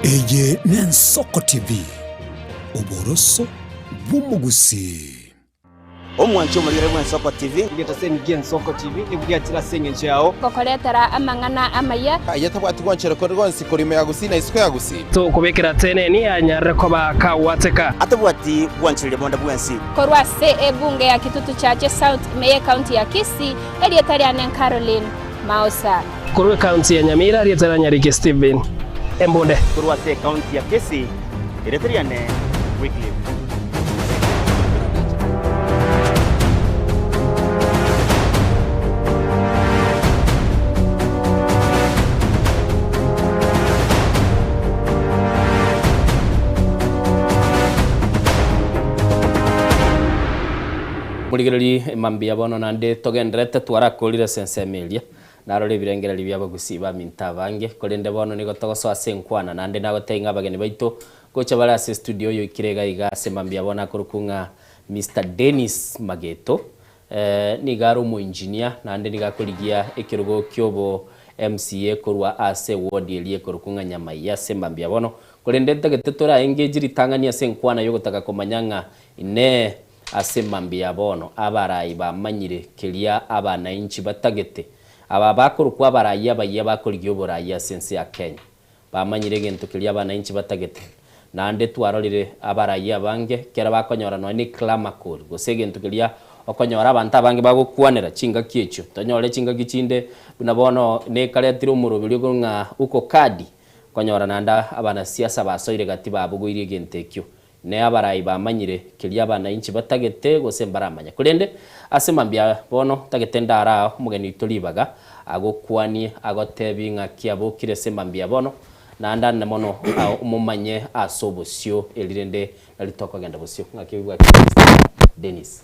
Eye n'Ensoko TV, oboroso bw'omogusii. Omwanchi omorigere bw'Ensoko TV. Egetaseni gi'Ensoko TV nigo giachire ase engencho yao. Gokoretera amang'ana amaya. Aye tabwati gwanchera kore gwonsi korwa ime ya Gusii na isiko ya Gusii. Tokobekera teneni anyarire koba kagwateka. Atabwati gwanchereria bonde bwensi. Korwa ase ebunge ya Kitutu Chache South ime y'Ecounty ya Kisii, erieta riane Caroline Maosa. Korwa ecounty ya Nyamira, erieta ria Nyariki Stephen Embunde. Korwa ase ecounty ya Kisii, erieta riane Wycliffe. Morigererie mambia bono naende togendererete twarakorire ase ensemo eria. Narore ebirengererio bi'abagusii baminto abange, korende bono nigo togosoa ase enkwana naende nagotebia ng'a abageni baito gocha bare ase estudio oyoikire iga iga ase mambia bono akorokwa ng'a Mister Dennis Mageto. Nigo are omoengineer naende nigo akorigia ekerogo kiobo MCA korwa ase eward eria ekorokwa ng'a Nyamaiya ase mambia bono. Korende ntagete tora engage ritang'ani ase enkwana yogotaka komanya ng'a Inee! Ase mambia bono abarai bamanyire keria abanainchi batagete? Aba bakorokwa abarai abayia bakorigia oborai ase ense ya Kenya, bamanyire egento keria abanainchi batagete? Naende twarorire abarai abange kera bakonyora nonya ne clamour gose egento keria okonyora abanto abange bagokwanera chingaki echio. Tonyore chingaki chinde buna bono nekaretire omoroberio ng'a uko kadi, okonyora naende abanasiasa basoire gati babogoirie egento ekio. Ne abarai bamanyire keria abanainchi batagete gose mbaramanye. Korende ase mambia bono ntagete ndare aa omogeni oito ribaga, agokwanie, agotebie ng'aki abokire ase mambia bono, naende ande mono omomanye ase obosio eri rende nari tokogenda bosio. Ng'aki bwakire Mister Dennis?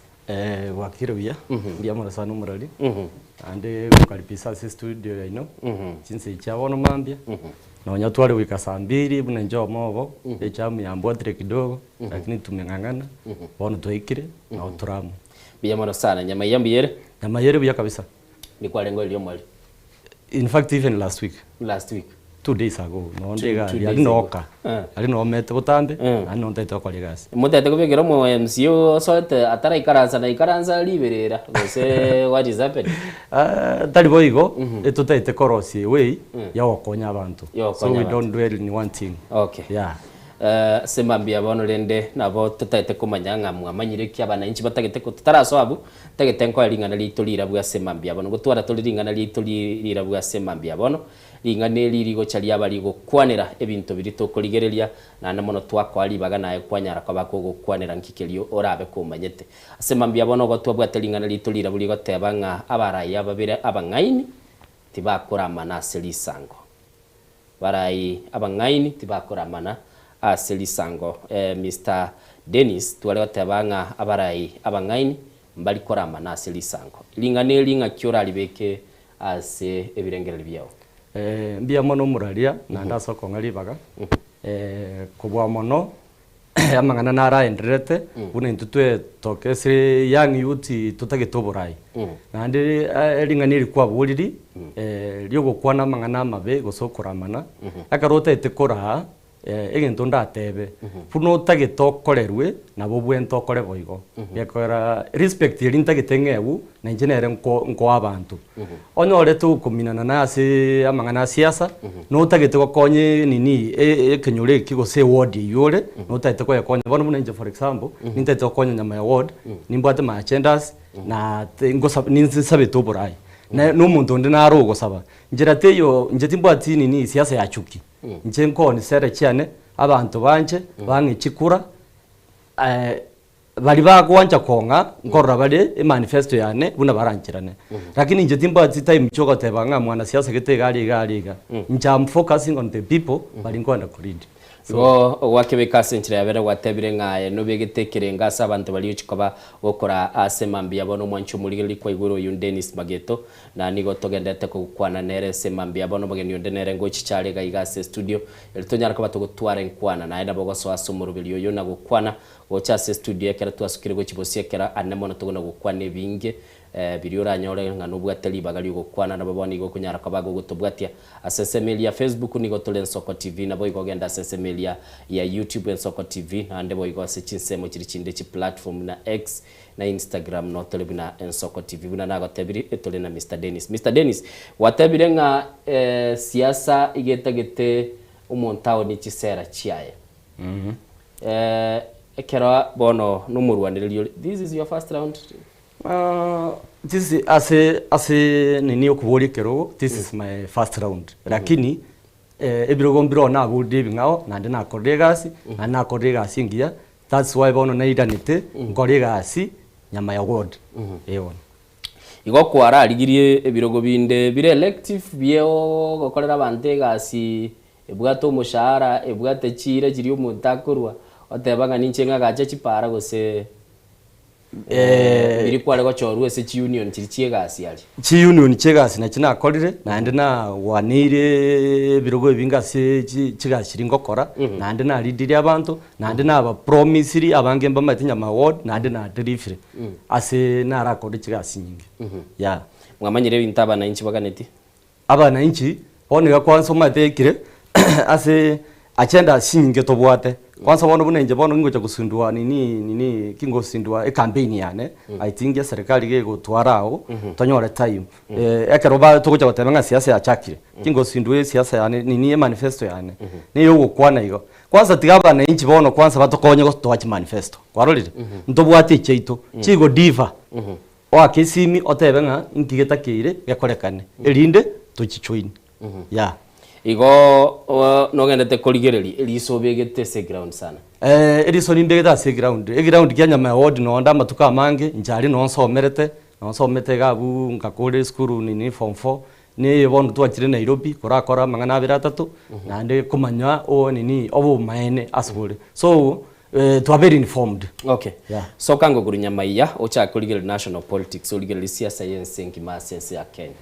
Bwakire buya, mbuya mono sana omorori, naende gokaribisha ase estudio yaino, chinsa echi chia bono mambia, nonya tware goika saa mbiri buna inche omo obo, echamu yambwatire kidogo, lakini tumeng'ang'ana, bono twaikire, nabo tore amo. Mbuya mono sana, nyama eyio mbuya ere? Nyama eyio ere buya kabisa. Nikwarenge oria omweri? In fact even last week. Last week. 2 days ago noo Two- nde iga two aria days aria ago. nooka aria noomete botambe naende noo ntaete gokora egasi. Motete kobekera omo MCA osoete ataraikaransa na ikaransa riberera gose what is happening? Ah, tari boigo etotaete korosia eway ya gokonya abanto. Ya So gokonya we abanto. don't dwell in one thing. Okay. Yeah. Eh, ase mambia bono rende nabo totaete komanya ng'a mwamanyire ki abananchi batagete ko totarasoa abwo, ntagete nkoe ring'ana riaito rirabwo ase mambia bono. Gotwara tore ring'ana riaito ri rirabwo ase mambia bono, ring'ana eri rigocha riaba rigokwanera ebinto biria tokorigereria, naende mono twakoa ribaga naye kwanyara koba kogokwanera nki keria orabe komanyete. Ase mambia bono igo twabwate ring'ana riaito rirabwo rigoteba ng'a abaraiya babere abang'aini tibakoramana ase risango. Barai abang'aini tibakoramana ase risango. Mister Dennis tware goteba ng'a abarai abang'aini mbari koramana ase risango. Ring'ana eri ng'aki oraribeke ase ebirengererio biao? Mbuya mono omoraria naende ase okong'a ribaga, kobua mono amang'ana naraendererete buna intwe twetoke ase young youth totagete oborai. Naende ring'ana eri kwaboriri riogokwana amang'ana amabe gose okoramana, ekero otagete koraa egento ndatebe, buna otagete okorerwe nabo obwenerete okore boigo. Gekogera respect eria ntagete ng'ewu na inche nere nko nkoa abanto. Onyorete okominana na ase amang'ana a siasa, notagete gokonya nini ekenyoro eki gose eward eywo ore, notagete koyekonya. Bono buna inche for example, nintagete gokonya nyama ya ward, nimbwate my agendas, na ngosa ninsabete oborai. Na omonto onde naro ogosaba, nchera teiyo inche timbwati nini siasa ya chuki. Inche nkoonia sera chiane, abanto banche, bang'e chikura. Baria bagwancha kong'a nkorora bare emanifesto yane buna barancherane. Lakini inche timbwati time chiogoteba ng'a mwanasiasa gete iga aria iga aria iga. Inche am focusing on the people baria nkoenda ko lead. Igo gwakebeka ase enchera yabere gwatebire ng'a aye nobegete ekerengo ase abanto baria ochia koba gokora ase mambia bono omwanchi omorigereria kwaigure oyio Dennis Mageto na nigo togenderete kogokwana nere ase mambia bono omogeni onde nere ngochicha are iga iga ase estudio eri tonyare koba togotwara enkwana naye nabo ogosoa ase omoroberi oyo na gokwana Gocha ase estudio ekero twasukire gochia bosio ekero ane mono togona gokwana ebinge. Biria oranyore ng'a nobwate ribaga ri'ogokwana nabo bono nigo okonyara koba gogotobwatia ase ensemo eria ya Facebook nigo tore Ensoko TV naboigo ogende ase ensemo eria ya YouTube Ensoko TV naende boigo ase chinsemo chiria chinde chiplatform buna X na Instagram no tore buna Ensoko TV buna nagotebirie etore na Mister Dennis. Mister Dennis gwatebire ng'a siasa iga etagete omonto aonie chisera chiaye. Ekero bono nomorwanereria ore this is your first round. This ase ase nini okoboria ekerogo this is my first round lakini ebirogo mbire oo naborire ebing'ao naende nakorire egasi naende nakorire egasi engiya that's why bono nairanete nkore egasi nyama ya ward eh bono. Igo kwararigirie ebirogo binde bire elective bie ogokorera abanto egasi ebwate omoshahara ebwate chiira chiria omonto akorwa oteba ng'a ninche ng'agache chipara gose Biria kware gochorwa ase chiunion chiria chi'egasi aria. Chiunion chi'egasi nachio nakorire, naende nagwaneire ebirogo ebinge ase chigasi chiria ngokora, naende naridirie abanto, naende nabapromisiri abange mbamaete nyama ward, naende nadelivire ase narakore chigasi chinyinge, yeah. Mwamanyire ebinto abanainchi baganetie? Abanainchi bono iga kwansa omanyete ekire ase agenda chinyinge tobwate, kwansa bono buna inche bono ngingocha gosindua nini nini kingosindua ecampaign yane I think eserikari iga egotwara agwo tonyore time. Ekero ba togocha goteba ng'a siasa yachakire, kingosindua esiasa yane nini emanifesto yane, niyo ogokwana igo. Kwansa tiga abanainchi bono kwansa batokonye gotoa chimanifesto, kwarorire? Ntobwate echiaito, chigo differ. Oake esimi otebe ng'a inki getakeire gekorekane, erinde tochijoin. Yeah. Igo nogendete korigereria eriso obegete ase eground sana. Eh, eriso nimbegete ase eground. Eground kia nyama ya ward nonde amatuko amange, inche aria noo nsomerete, noo nsomete iga abwo ngakora esukuru nini form four, neye bono twachire Nairobi korakora amang'ana abere atato, naende komanya o nini obomaene ase bore. So, Twabeire informed. Okay. Yeah. Soka ngoguru nyamaiya ochake origereria national politics origereria siasa yense engima ase ense ya Kenya.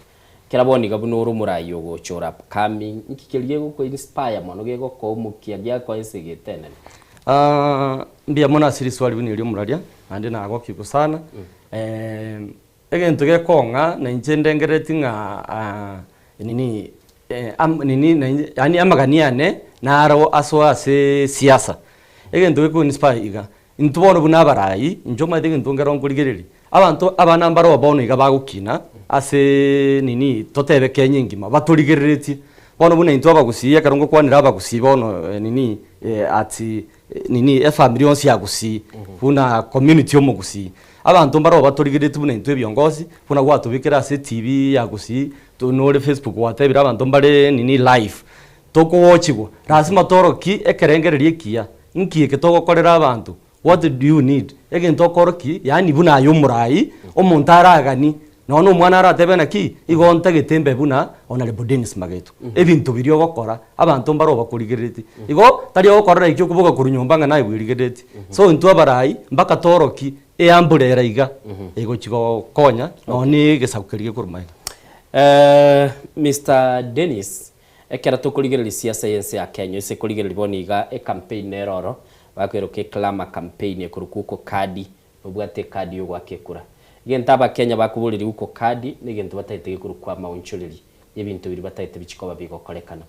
Kera bono iga buna ore omorai ogocha ore upcoming nki keria gegoko inspire mono gegokoa omokia giakoa ense egete enene? Ah, mbuya mono ase riswali buna erio omoraria, naende nagokigwa sana. Egento gekong'a na inche ndengerereti ng'a nini nini yaani amagani ane naro asoe ase siasa. Egento geko inspire iga, intwe bono buna abarai, inche omanyete egento nkero nkorigereria, abanto abana mbaroo bono iga bagokina ase nini totebe Kenya engima batorigereretie. Bono buna intwe abagusii ekero ngokwanera abagusii bono nini ati nini efamiri yonsi ya Gusii buna community y'omogusii. Abanto mbaroo batorigeretie buna intwe ebiongozi, buna gwatobekera ase etv ya Gusii, nore Facebook gwatebire abanto mbare nini live, tokowochigwa, lazima toorokie ekerengererio ekiya, nki eke togokorera abanto, what do you need? Egento okorokia yaani buna aye omorai, omonto araganie, Nonya na omwana aratebe naki, igo ntagete mbe buna Honourable Dennis Mageto. Ebinto biria ogokora, abanto mbare obakorigereretie. Igo, tari ogokora like okoboka korwa nyomba ng'a naye bwerigereretie. So intwe abarai, mpaka toorokie eamburera iga, egochia gokonya nonya na egesaku keria gekorwa magega. Mister Dennis, ekero tokorigereria siasa y'ense ya Kenya, ase korigereria bono iga ecampaign nere oro, bakoeroka eclama campaign ekorokwa uko kadi, Nobwate ekadi y'ogoaka ekura. Egento Abakenya bakoboreria uko kadi negento batagete gekorokwa amaonchoreria y'ebinto biria batagete bichi koba bigokorekana.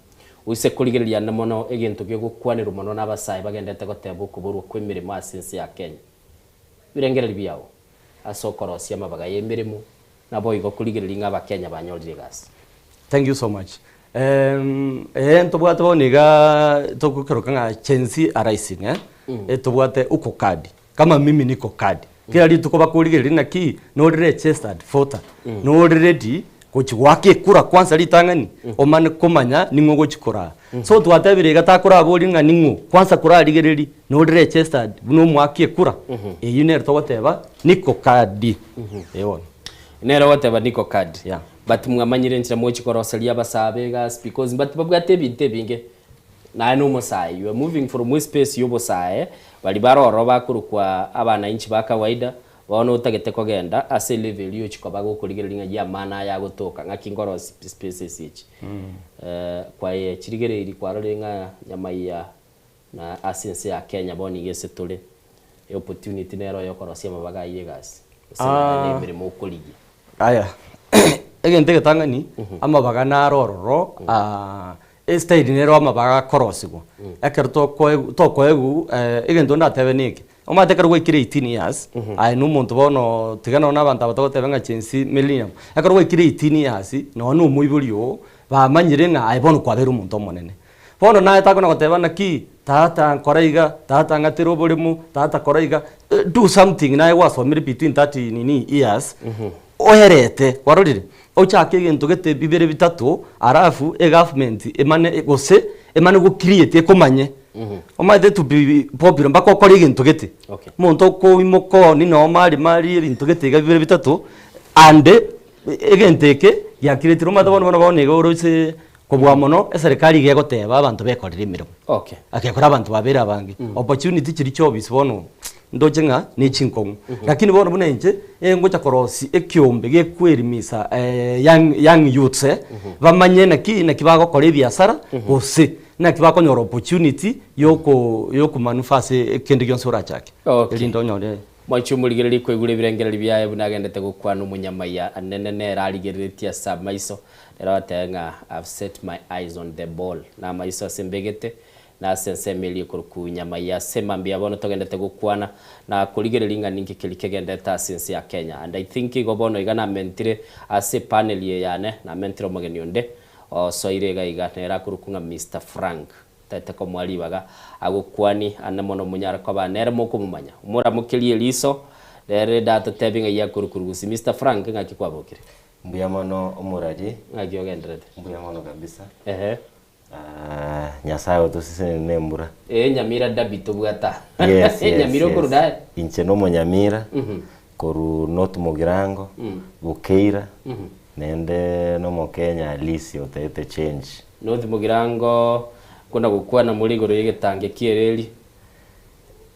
Oise korigereria ande mono egento gegokwanerwa mono n'abasae bagenderete goteba okoborwa kw'emeremo ase ense ya Kenya. Ebirengererio biao ase okorosia amabaga y'emeremo naboigo korigereria ng'a Abakenya banyorire egasi. Thank you so much. Ee ntobwate bono iga togokeroka ng'a Gen Z arising eh, etobwate uko kadi. Kama mimi niko kadi. Kera rituko bakorigereria naki nori registered voter, nori ready gochi goaka ekura kwanza ritang'ani omane komanya ning'o ogochi koraa. So twatebire iga takoraborie ng'a ning'o kwanza korarigereria nori registered buna omoaki ekura, eyio nere togoteba niko kadi. Ee bono. Nere ogoteba niko kadi. Yeah. But mwamanyire enchera mochi koroseria abasabe egasi because but babwate ebinto ebinge. Naye nomosae, you are moving from espace y'obosae, baria bare ororo bakorokwa abanainchi ba kawaida, bono otagete kogenda ase elevel yochia koba gokorigereria ng'a yia amana aya agotoka, ng'aki nkorosia spaces echi. Kwaye chirigereiri kwarorire ng'a nyamaiya na ase ense ya Kenya bono iga ase tore, eopportunity nero yokorosia amabaga ayio egasi, gose naye na emeremo okorigia. Aya, egento egetang'ani, amabaga naro ororo, estyle nero amabaga akorosigwa. Ekero tokoegwa tokoegwa egento ndatebe neke, omanyete ekero gwaikire 18 years, aye na omonto bono tiga nonye na abanto aba togoteba ng'a Gen Z, millennium, ekero gwaikire 18 years, nonye na omoibori oo, bamanyire ng'a aye bono kwabeire omonto omonene. Bono naye takona goteba naki, tata nkora iga, tata ng'atere oboremo, tata kora iga, do something naye gwasomire between 30 nini years, oerete, kwarorire? Ochake egento gete bibere bitato, alafu egovernment emane gose emane go create ekomanye. Omanyete to be popular mpaka okore egento gete. Omonto okoimoka one noo mari mari ebinto gete iga bibere bitato, and egento eke giakiretire omanyete bono bono bono iga oroche Kobua mono, eserekari iga egoteba abanto bekorere emeremo. Okay. Agekora abanto babere abange. Opportunity chiria chia office bono ndoche ng'a ne chinkong'u. Lakini bono buna inche, eh ngocha korosia ekiombe gekoelimisa young young youths eh, bamanye naki naki bagokora ebiasara, gose naki bakonyora opportunity yoko yokomanufaa ase kende gionsi orachake. Okay. Erinde onyore. Mwanche omorigererie koigure ebirengererio biaye buna agendete gokwana omonyamaiya anene nere arigereretie ase amaiso, nere ogoteba ng'a I've set my eyes on the ball, na amaiso ase mbegete, na ase ensemo eria ekorokwa nyamaiya. Ase mambia bono togendete gokwana na korigereria ng'a ninki keria kegenderete ase ense ya Kenya. And I think igo bono iga namentire ase epanel eye yane, namentire omogeni onde osoire iga iga, nere akorokwa ng'a Mister Frank. Tete komoa ribaga agokwani ande mono monyare koba nere mokomomanya. Moramokerie eriso rere ridatotebie ng'ai akorokwa rugusi. Mister Frank ng'aki kwabokire? Mbuya mono omorari. Ng'aki ogendererete? Mbuya mono kabisa. Ehe. Ah, Nyasaye otosesenie ne embura. Ee Nyamira derby tobwate aa. Yes, yes, Nyamira yes. okorwa daye? Inche no omonyamira Mhm. korwa North Mugirango, Mm. Bukeira, Mhm. naende no omokenya halisi otaete change. North Mugirango kona gokwana more igoro y'egetange ki'ereri.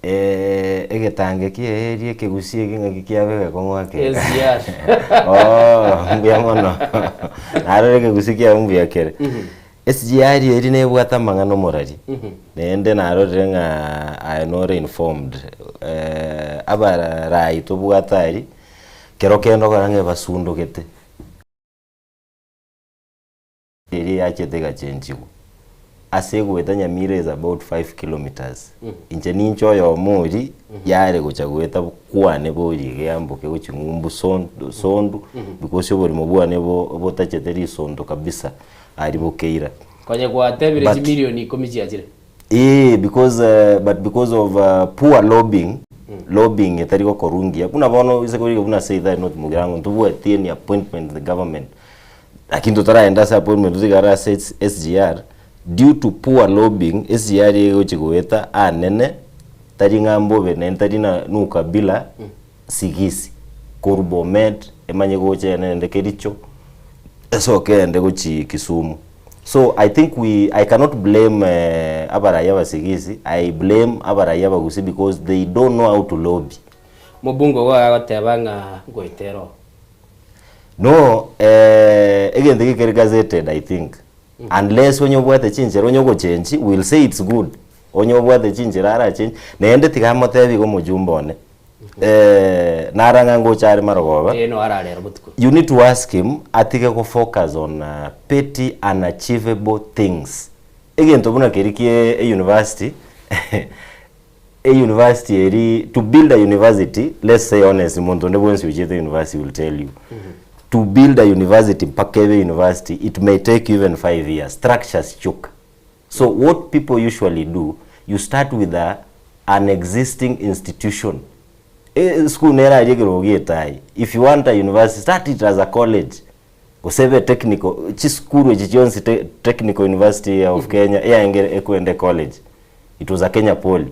Eh, egetange ki'ereri ekegusi eke ng'aki kiabe egekong'u ake? SGR. Oh, mbuya mono. Narora ekegusi kiago mbuya kere. SGR eri nebwate amang'ana omorari, naende narorire ng'a aye nore informed. Eh, abarai tobwate aria, kero kende okora ng'a ebasundogete. Eria yachete egachenchigwa. Ase egoeta Nyamira is about 5 kilometres. Inche ninche oyomo oria yare gocha goeta kwane boria iga yamboke gochia ng'umbu Sondu Sondu because oborimo bwane bo botachete risonto kabisa aria bokeira. Konya gwatebire But chimilioni ikomi chiachire. Eeh because but because of poor lobbying, lobbying etari gokorwa ngiya, buna bono ase korigia buna ase either North Mugirango ntobwati any appointment in the government. Lakini totaragenda ase appointment totigare ase SGR, due to poor lobbying, SGR egochi goeta anene, tari ng'a mbobe naende tari na na ukabila, sigisi, korwa Bomet, emanye gocha ene naende Kericho, esoke egende gochi Kisumu. So I think we, I cannot blame abarai abasigisi, I blame abarai abagusii because they don't know how to lobby. Mobunge ogo agoteba ng'a ngoeta ere oo. No eh, egento eke kere gazetted I think unless onye obwate chinchera onye ogochenchi we will say it's good onye obwate chinchera arachenchi naende tiga amotebi iga omojumbe one eh, nara ng'a ngocha are marogoba Eh, no ararera botuko. you need to ask him atige go focus on uh, petty unachievable things egento buna keri kie e university E university eri to build a university let's say honestly monto onde bwensi ochiete university will tell you to build a university mpaka ebe university it may take you even 5 years structures chioka so what people usually do you start with a, an existing institution e school nere aria ekerogo gietayi if you want a university start it as a college gose ebe technical chisukuru echi chionsi te, technical university of Kenya eyaenge ekwende college It was a Kenya Poly.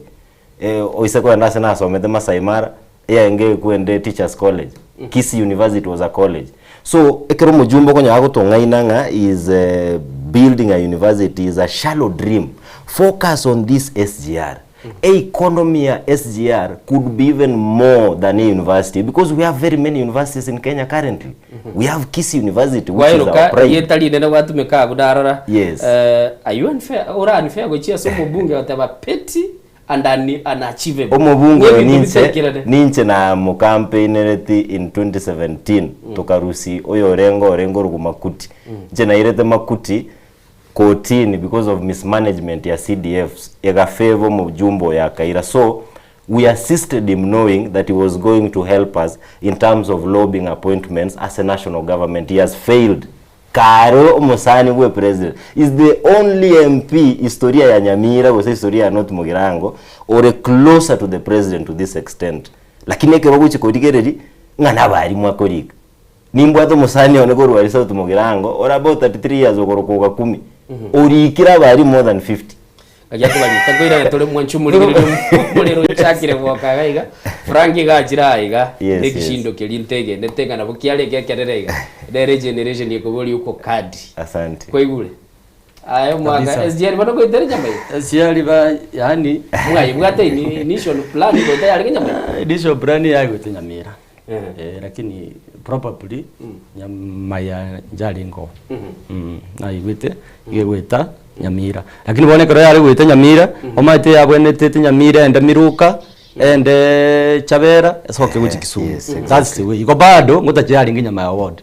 Eh, oise kogenda ase nasomete Masai Mara, eyaenge ekwende Teachers College. Kisii University was a college. So, ekero omojumbe okonyora agotong'aina ng'a he is eh, building a university is a shallow dream. Focus on this SGR. Economy ya SGR could be even more than a university because we have very many universities in Kenya currently. We have Kisii University which is our Kwairoka pride. rieta rinene gwatumeka abwo narora Yes. eh, are you unfair ora unfair gochia ase omobunge goteba petty And un, unachievable. Omobunge oyo Ng'ebinto ninche bitaikerane. ninche namocampainereti in 2017 tokarusi oyorenge orenge orugu Makuti. Inche nairete Makuti kotini because of mismanagement ya CDFs egafavour omojumbe oyo akaira so we assisted him knowing that he was going to help us in terms of lobbying appointments ase national government he has failed Kare omosani bwe president is the only MP historia ya Nyamira gose historia ya North Mugirango ore closer to the president to this extent. Lakini ekero ogochia korigereria ng'a nabarimu akorika. Nimbwate omosani one korwa aria South Mugirango ore about 33 years okoroka Ogakumi orikire abarimu more than 50. Gaki akobarita nkoirane tore mwanche omorigereria omorero ochakire gwoka iga iga Frank iga achire aa iga Yes, nekishindo keria ntegenete ng'a nabo kiare ekekerere iga nere egeneration ekoboria uko kadi Asante. kwaigure aye omwaka Kabisa. SGR bono goetera enyama eye SGR ba yani mwaibwate ini initial plan goeta yarenge enyama eye Initial plan yagoeta Nyamira. Eh, lakini probably nyamaya njarengo naigwete igegoeta Nyamira lakini bono ekero yare goeta Nyamira omanyete yabwenetete Nyamira ende Miruka ende Chabera esoke gochia Kisumu Yes, that's the way igo bado ngotacha yarenge nyama ya ward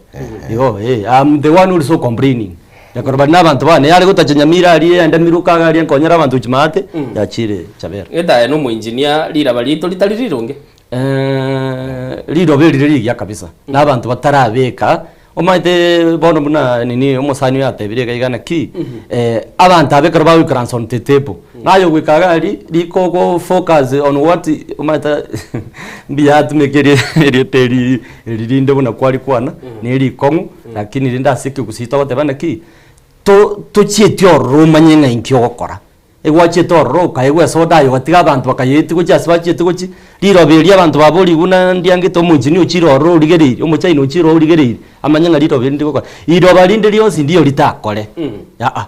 igo eh I'm the one who is so complaining ekero bari na abanto bane yare gotacha Nyamira aria ende Miruka iga aria nkonyera abanto gochia maate yachire Chabera. Getae na omoengineer riraba riaito ritari rironge. Riroba erire rigiya kabisa, na abanto batarabeka, omanyete bono buna nini omosani oyo atebire iga iga naki, abanto aba ekero bagoikaransa on the table, naye ogoika iga aria riko ogo focus on what omanyete mbuya atumeke erieta eri eri rinde buna kwarikwana, na erikong'u, lakini rinde ase ekegusii togoteba naki, to tochieti ororo omanye ng'a inki ogokora. Egwachete ororo okaegwa esoda aye ogatiga abanto bakayeetia gochia ase bachiete gochia, riroba erio abanto baboria buna ndiangete omochie ochire ororo origereirie, omochina ochire ororo origereirie, amanye ng'a riroba eri ndigokora. Riroba rinde rionsi ndiyo ritakore, aa.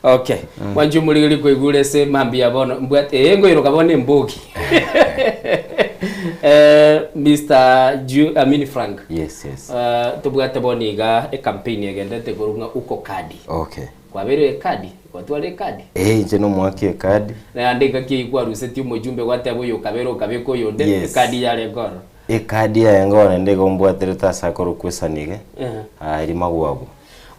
Okay, mwanche omorigereria koigure ase mambia bono mbwate ee ngoiroka bono embogi eh, Mr. Ju, I mean Frank. Yes, yes. Tobwate bono iga ecampaign egendete korwa ng'a uko kadi. Okay. Kwabeirwe ekadi? Gwatwara ekadi? Ee, inche nomoaki ekadi. Naende engaki eyio kwarusetie omojumbe gwateba oyo okabere okabeka oyonde, Yes. ekadi yarenge ororo. Ekadi yaye ngone nde igo mbwaterete ase akorokwa esanige, aa magwagwa.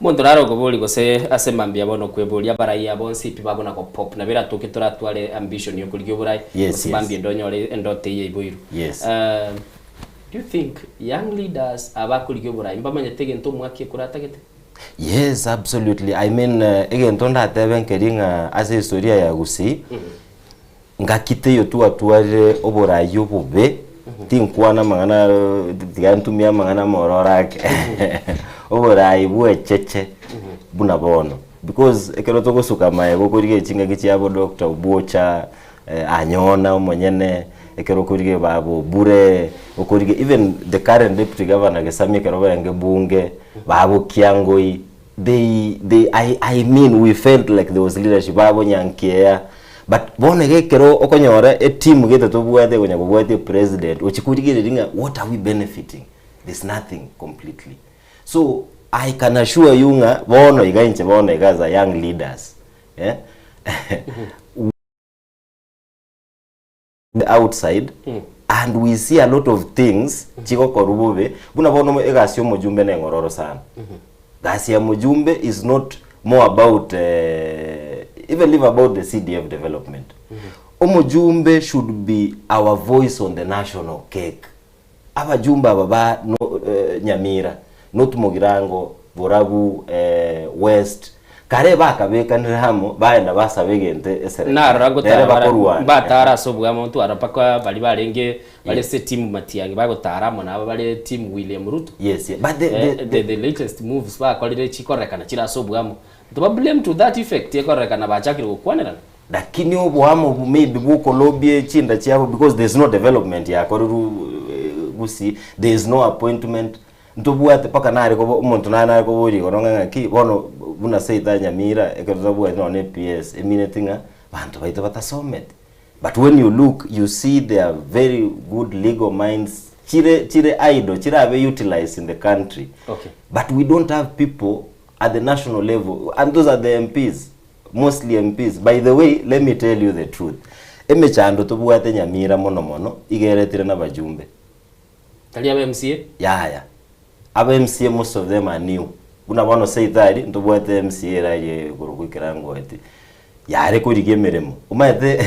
Omonto nare okoboria gose ase mambia bono okweboria abarai aba bonsi pi bagona go pop nabo eratoke toratware ambition yokorigia oborai Yes, gose yes. mambia ende onyore endoto eye yaiboirwe. Yes. Do you think young leaders aba bakorigia oborai mbamanyete egento omwaka ekura atagete? Yes absolutely I mean egento ndatebe nkeri ng'a ase historia ya Gusii, ngaki teiyo twatwarire oborai obobe, tinkwana amang'ana tiga ntumie amang'ana amororo ake, oborai bwa echeche buna bono. Because ekero togosuka amaega okorigia chingaki chiabo Doctor Obwocha, Anyona omonyene, ekero okorigia baba Obure, okorigia even the current deputy governor Gesami ekero barenge bunge, baba Okiangoi, they they I I mean we felt like there was leadership, baba Onyankieya, but bono iga ekero okonyora eteam gete tobwate ekonya kobwatia epresident ochia korigereria ng'a what are we benefiting, there's nothing completely. So I can assure you ng'a bono iga inche bono iga as a young leaders eh, outside and we see a lot of things chigokorwa bobe buna bono egasi ya omojumbe na eng'ororo sana gasi ya mojumbe is not more about eh, even leave about the CDF development omojumbe should be our voice on the national cake Abajumbe aba ba Nyamira, North Mugirango, Borabu, West, kare bakabekanire amo baenda basaba egento eserekari. Narora Nere gotara bara bakorwana. mbatara ase obwamo ntwara mpaka baria barenge bare ase team Matiang'i bagotara amo nabo bare team William Ruto. Yes, yes. But the, the, The, the latest moves bakorire chikorekana chire ase obwamo. Ntoba blame to that effect ekorekana bachakire gokwanerana. Lakini oboamo obo maybe bokolobia chinda chiabo because there is no development yakorerwe gusii, there is no appointment, ntobwate mpaka nare kobo omonto nare nare koboria igoro ng'a ng'aki bono buna seito Nyamira ekero tobwate nonye na PS emineti ng'a banto baito batasometi. But when you look you see there are very good legal minds chire chire idle chirabe utilized in the country Okay. but we don't have people at the national level and those are the MPs. mostly MPs. By the way, let me tell you the truth. Emechando tobwate Nyamira mono mono iga eretire na abajumbe. Tari aba MCA? Yaya. Aba MCA most of them are new. Buna bono seito aria ntobwate MCA ere aria ekorokwa Ekerangoeti, yare korigia emeremo. Omanyete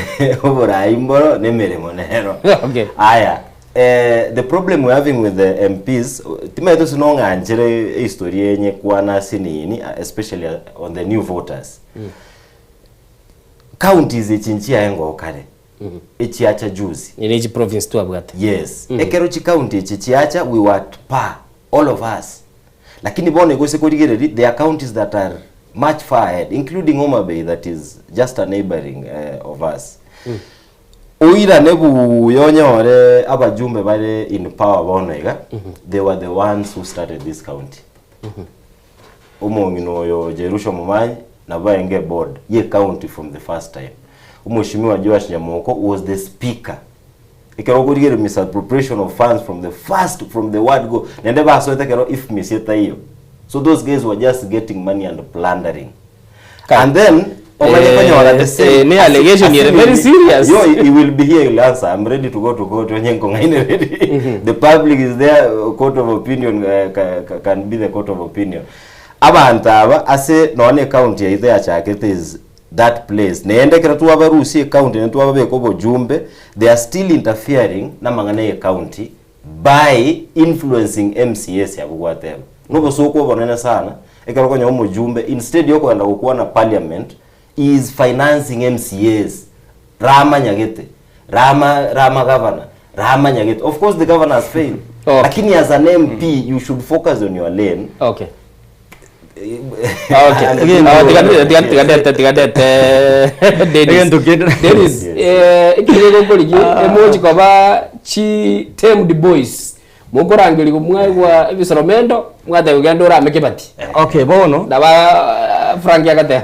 oborai mboro na emeremo nero. Okay. Aya, eh, the problem we're having with the MPs, timanyete gose nong'anchere ehistory enye kwana ase nini, especially on the new voters. Counties echi nchiaye ngoo kare, echiacha juzi. Ere echi province twabwate. Yes. Ekero chicounty echi chiacha we were at par, all of us. Lakini bono igo ase korigereria, there are counties that are much far ahead, including Homa Bay that is just a neighboring uh, of us. Oirane buya onyore abajumbe bare in power bono iga, they were the ones who started this county. Omong'ina oyo Jerusha Momanyi nabo aenge eboard ye county from the first time. Omweshimiwa Joash Nyamoko was the speaker. Ekero okorigereria misappropriation of funds from the first from the word go naende basoete ekero IFMIS etaiyo. So those guys were just getting money and plundering. And then omanye Eh, konyora the same eh, ni allegation ere very serious. Yo, he will be here, he'll answer. I'm ready to go to court. Onye nkong'ainereria. The public is there, court of opinion uh, ca, ca, can be the court of opinion. Abanto aba ase nonye ecounty yaito yachakete is that place. Naende ekero twabarusia ecounty naende twababeka obojumbe, they are still interfering namang'ana ya ecounty by influencing MCAs abwo gwateba. Nobosoku obonene sana ekero okonyora omojumbe instead yokogenda gokwana parliament he is financing MCAs rama nyagete rama rama governor rama nyagete of course the governor has failed Okay. lakini as an MP you should focus on your lane okay Okay. Ah, tiga- tiga- tigadete tigadete Dennis. Egento kende- Dennis, eh, ekere gokorigia emoji koba chi tamed boys mokorangeria mwaigwa ebisoromendo mwateba genda orame kebati okay bono naba Frank agateba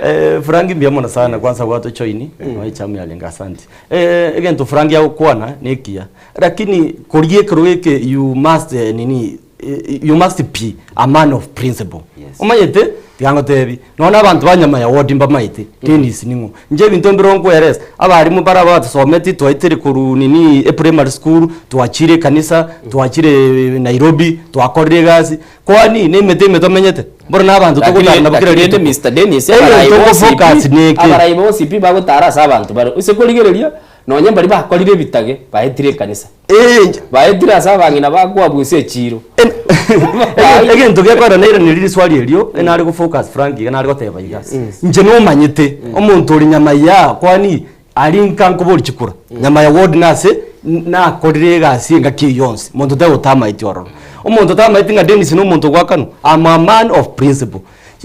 eh, Frank mbuya mono sana kwanza gwatochoini mm. noichamu yarenga asante eh, egento Frank agokwana nekiya lakini koria ekero geke you must eh, nini eh, you must be a man of principle Yes. omanyete tiga ngotebi nonya abanto ba nyama ya ward mbamaete Dennis ning'o inche ebinto mbire nkoeresa abarimu bara batusometi twaetire korwa nini eprimary school twachire ekanisa twachire Nairobi twakorire egasi kwani na emete ime tomenyete mboro na abanto togotara nabo kera Lakini rituko Mr. Dennis Egento abarai bonsi togofocus pi neke abarai bonsi pi bagotara ase abanto bare ase korigereria nonye mbari bakorire ebitage baetire ekanisa baetire ase abang'ina bakoabusa echiro egento gekogera nairaneri riswali erio nare gofocus Frank iga nare goteba iga inche nomanyete omonto ore nyama ya kwani aria nka nkobori chikura nyama ya ward nase nakorire egasi engaki eywo yonsi monto tari otamaeti ororo omonto tamaeti ng'a Dennis na omonto ogwakanwa am a man of principle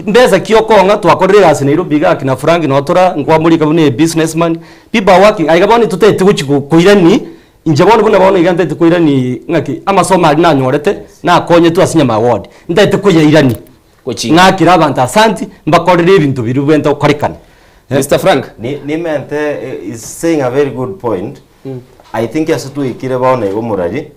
mbesa ki okong'a twakorire egasi Nairobi iga akina Frank notora nkwamorika buna ebusinessman people are working aiga bono totagete gochi koirani Inche bono buna bono iga ntaete koirani ng'aki amasomo aria nanyorete nakonyetwe ase nyama ya ward, ntaete koyairani ng'akere abanto asanti mbakorere ebinto biria bibwenerete gokorekana. Mister Frank. Ni nimente is saying a very good point. I think ase twaikire bono iga omorari,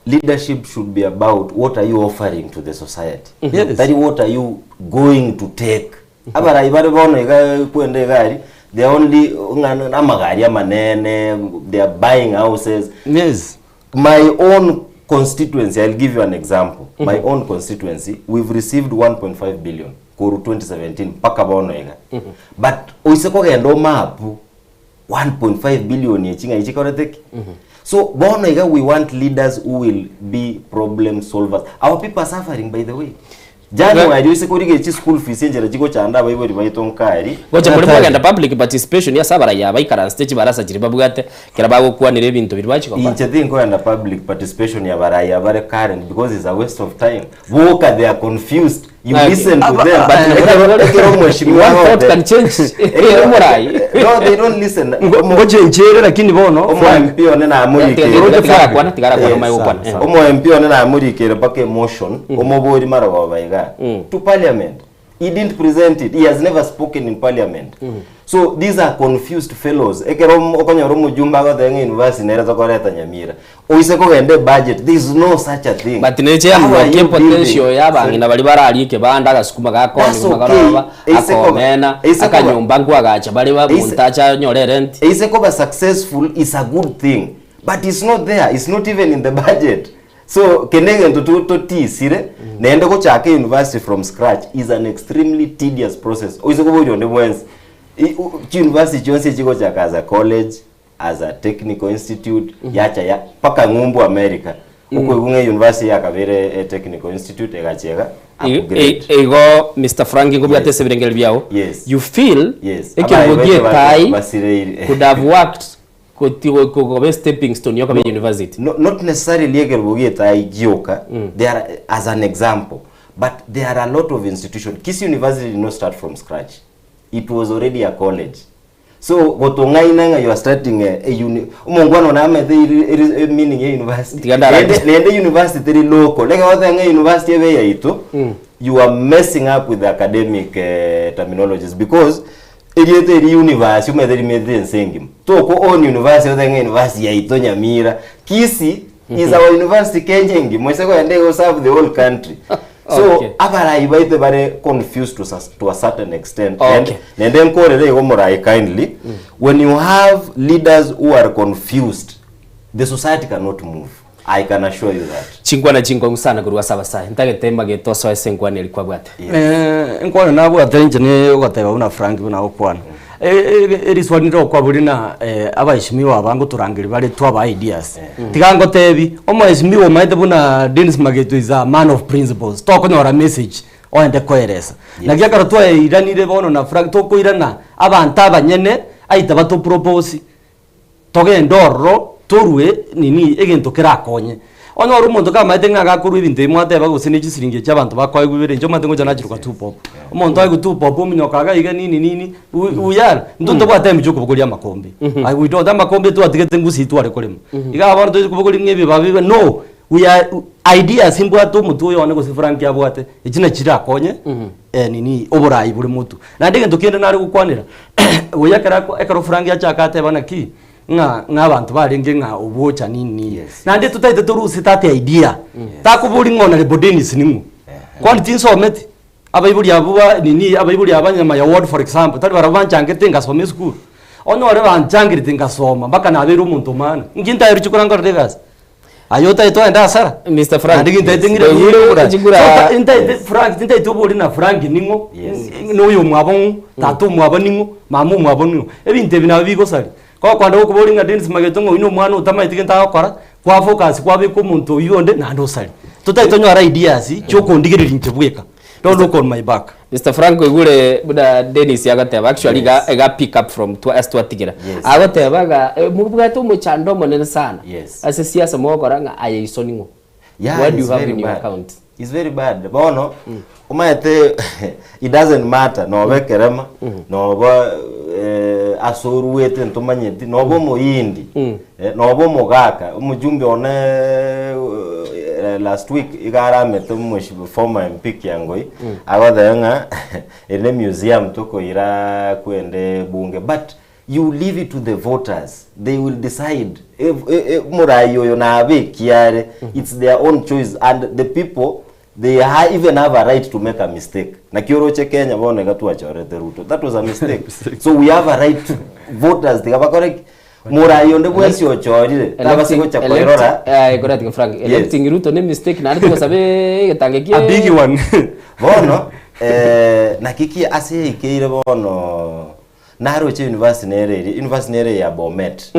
leadership should be about what are you offering to the society. Yes. Tari what are you going to take. Abarai bare bono iga kwenda egari, they are only ng'a namagari amanene, they are buying houses. Yes. My own constituency, I'll give you an example. My own constituency, we've received 1.5 billion korwa 2017 mpaka bono iga. But oise kogenda omapu 1.5 billion echi ng'ai chikorete ki? So bono iga we want leaders who will be problem solvers. Our people are suffering by the way. January oise korigia chi school fees enchera chigochanda abaibori baito nkari. Gocha muri mwagenda public participation ase abaraiyo aba baikaransete chibarasa chiria babwate ekero bagokwanera ebinto biria bachia gokora. Inche tinkoenda public participation ya abarai abare current because it's a waste of time. Boka they are confused. You Okay. listen to Aba- them. but Ekero ekero omweshimiwa One thought agote- can change. Ekero- Omorai. No, they don't listen. Ngochenjere lakini bono Omo MP one namorikire. Tiga- tigarakwana, tigarakwana, Yes. omae gokwana. Eh. Omo MP one namorikire mpaka emotion, omobori marogoba iga. To parliament. He didn't present it. He has never spoken in parliament. So these are confused fellows. Ekero om- okonyora omojumbe agoteba ng'a university nere tokoreta Nyamira. Oise kogenda ebudget, there is no such a thing. But neche How are yamurokia you building? potential ya abang'ina baria bararie ekebanda agasukuma gakoni That's okay. magoroba Eise koba- akomena eise koba- akanyomba nkwagacha bare ba Eise- monto ache anyore erent. Eise koba successful is a good thing but it's not there it's not even in the budget so kende egento to- totisire naende gochaka university from scratch is an extremely tedious process oise koboria onde bwensi I- u- chiuniversity chionsi chigochaka as a college as a technical institute yacha ya paka ng'umbu America okoigwa ng'a university yakabere e technical institute egacha ega upgrade Igo Mister Frank nkobwate ase ebirengererio biao Yes. you feel Yes. ekerogo Abaye gie bache etai basireire. could have worked goti- go- go- goba stepping stone yokoba university. No, not necessarily ekerogo gie etai gioka there are, as an example but there are a lot of institutions Kisii University did not start from scratch it was already a college So gotong'aina ng'a you are starting a, a uni omongwana one amaete eri- eri- e meaning ya university Tiga ndara- Naende- naende university teri local ekero ogoteba ng'a university ebe yaito you are messing up with the academic eh, terminologies because erieta eri university omanyete rimeete ense engima toko own university otebe ng'a university yaito Nyamira Kisii is our university Kenya engima ase kogenda igo serve the whole country so Okay. abarai baito bare confused to, sus- to a certain extent Okay. Naende- naende nkorere igo morai kindly when you have leaders who are confused the society cannot move i can assure you that Chinkwana chinkong'u sana korwa ase abasae. Ntagete emagete osoe ase enkwana eria kwabwate. Eh, enkwana nabwate inche ni ogoteba buna Frank buna agokwana. Eriswali ndire okwabori na abaheshimiwa aba ngotorangeria bare twabae ideas. Tiga ngotebi, omoheshimiwa omaete buna Dennis Mageto is a man of principles, tokonyora message oende koeresa. Naki ekero twairanire bono na Frank tokoirana abanto abanyene aita bato propose. Togende ororo torue nini egento kerakonye. Onyore omonto kamaete ng'a gakorua ebinto ebi mwateba gose ne chisiringi echi abanto bakoegwa ibere inche omanyete ngocha nachiruka two bob. Omonto aegwe two bob ominyoka iga iga nini nini we we are intwe ntobwate emichie okobogoria amakombe. Aye we don't amakombe twatigete ngusii tware korema. Iga bono tochi kobogoria ng'a ebibabi iga no we are ideas mbwate omotwe oyo one gose Frank abwate echi nachi chirakonye nini oborai bore motwe. Naende egento kende nare gokwanera Oyo ekero ako ekero Frank achaka ateba naki, ng'a ng'a abanto barenge ng'a obocha nini nini. Naende totaete toruse that idea. Takobori ng'a Honourable Dennis ning'o. Kwani tinsometi? Abaibori abwo ba nini abaibori aba nyama ya ward for example, tari barabwo banchangete ngasoma esukuru. Onyore banchangerete ngasoma mpaka nabeire omonto o maana. Inki ntaeroche korankorera egasi? Aye otaete ogende asara. Mr. Frank. Naende gintaete ng'ire Yes. ng'ire oborai. Chikura- So, ta- ntaete Frank tintaete obori na Frank ning'o Yes. na oyo omwabo ng'o tata omwabo ning'o mama omwabo ning'o ebinto ebi nabo bigosari kokwenda gokobori ng'a Dennis Mageto ng'a oyio na omwana otamaeti gento agokora kwa focus kwabeka omonto oyio onde naende osari totaete tonyore ideas chiokondigereria inche bweka don't look on my back. Mr. Frank oigure buna Dennis agoteba actually iga Yes. iga pick up from twa ase twatigera Yes. agoteba ng'a eh, mobwate omochando omonene sana Yes. ase siasa mogokora ng'a aye iso ning'o Yeah, what do it's you have very in your bad. account It's very bad. Bono, omanyete it doesn't matter noba ekerema noba eh, ase oruete ntomanyeti noba omoyindi eh, noba omogaka omojumbe one eh, last week iga aramete omoshi- former MP Kiangoi agoteba ng'a eri ne museum tokoira kwende bunge but You leave it to the voters they will decide if eh, eh, morai oyo nabe ekiare it's their own choice and the people they ha even have a right to make a mistake naki oroche Kenya bono iga twachorete Ruto that was a mistake so we have a right to voters tiga bakore ki morai onde bwensi ochorire tabase gocha koirora Eh, correct Frank. Yes. Electing Ruto ne mistake naende togosabe egetange kie A big one. bono eh, naki ki ase yaikeire bono Naroche university nere eria, university nere ya Bomet.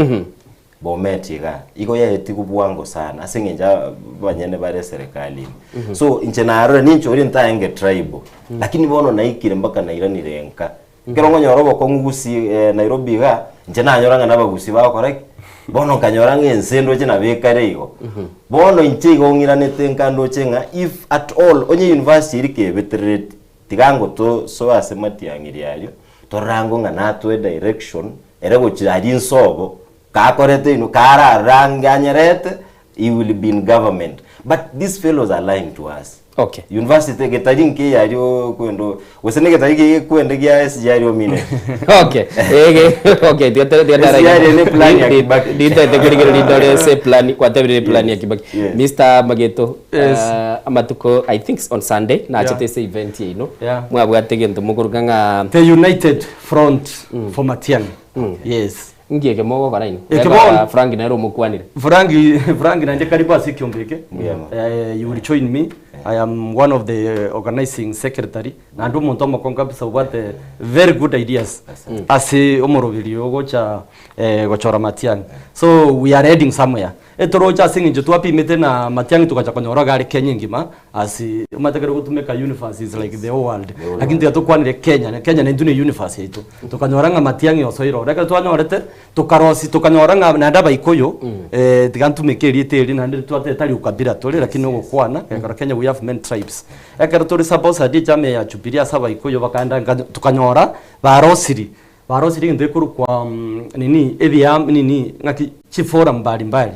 Bomet iga. Igo yaetigwe bwango sana ase eng'encho abanyene bare eserekari ime. So inche narora ninche oria ntaenge tribal. Lakini bono naikire mpaka nairanire nka. Ekero nkonyora obokong'u gusii eh, Nairobi iga, inche nanyora ng'a nabagusii bagokora ki? Bono nkanyora ng'a ense ndoche nabo ekare igo. Bono inche igo ng'iranete nka ndoche ng'a if at all onye university eri kebeterereti, Tiga ango tosoe ase matiang'iri aria, torore ango ng'a natoe direction ere gochia aria inse obo, kakorete inwe, kararange anyerete, he will be in government. But these fellows are lying to us. Okay. University getari nke ario kwendo gose ne getari ke kwende gia SGR omine. Okay. Ege okay tiga tiga tiga SGR ne plan ya Kibaki. Nditete kurigereria ndore ase plan kwatebire plan ya Kibaki. Yes. Mr Mageto Yes. uh, amatuko I think on Sunday nachete Yeah. ase event yaino. Yeah. Mwabwate gento mokoruga ng'a The United Front for Matiang'i. Yes. Ngieke mogokora inwe. Eke Eba, bono. Frank nere omokwanire. Frank Frank nanje karibu ase ekiombe eke. Yeah. Eh, you will join me. I am one of the organizing secretary. Naende omonto omokongo kabisa obwate very good ideas ase omoroberi ogocha eh, gochora Matiang'i. So we are heading somewhere. Etoroche ase eng'encho twapimete na Matiang'i togacha konyora iga are Kenya engima ase omanyete ekero ogotumeka universe is like the whole world. Lakini tiga tokwanire Kenya, na Kenya naintwe ne universe yaito. Tokanyora ng'a Matiang'i osoire ororo. Ekero twanyorete, tokarosia tokanyora ng'a naende abaikoyo eh, tiga ntumeke erieta eri naende twateba tari ukabila tore lakini ogokwana, ekero Kenya we have many tribes. Ekero tore suppose aria echama ya Jubilee ase abaikoyo bakaenda nka tokanyora barosiri, barosiri egento gekorokwa nini ebiam nini ng'aki chiforum mbali mbali.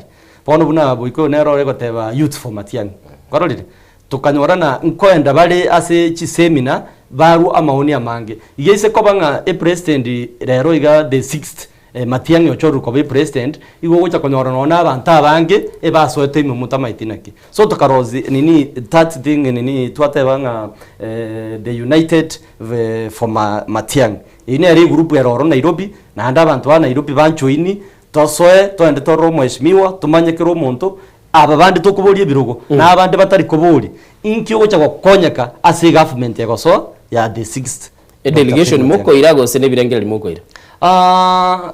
Bono buna boikoyo nere ore goteba youth for Matiang'i, kwarorire? Tokanyora ng'a nkoenda bare ase chisemina barwe amaoni amange. Iga ase koba ng'a epresident rero iga the sixth Matiang'i ochorire koba epresident, igo ogocha konyora nonya na abanto abange ebasoete ime motamaeti naki. So tokarosi nini that thing nini twateba ng'a the united for Matiang'i. Eyio nere egroup ere ororo Nairobi, naende abanto ba Nairobi banjoini, tosoe toende torore omweshimiwa, tomanye kera omonto, Aba bande tokoboria ebirogo, na abande batari koboria, inki ogocha gokonyeka ase egovernment egosoa ya the sixth E delegation mokoira gose nebirengereri mokoira? Ah,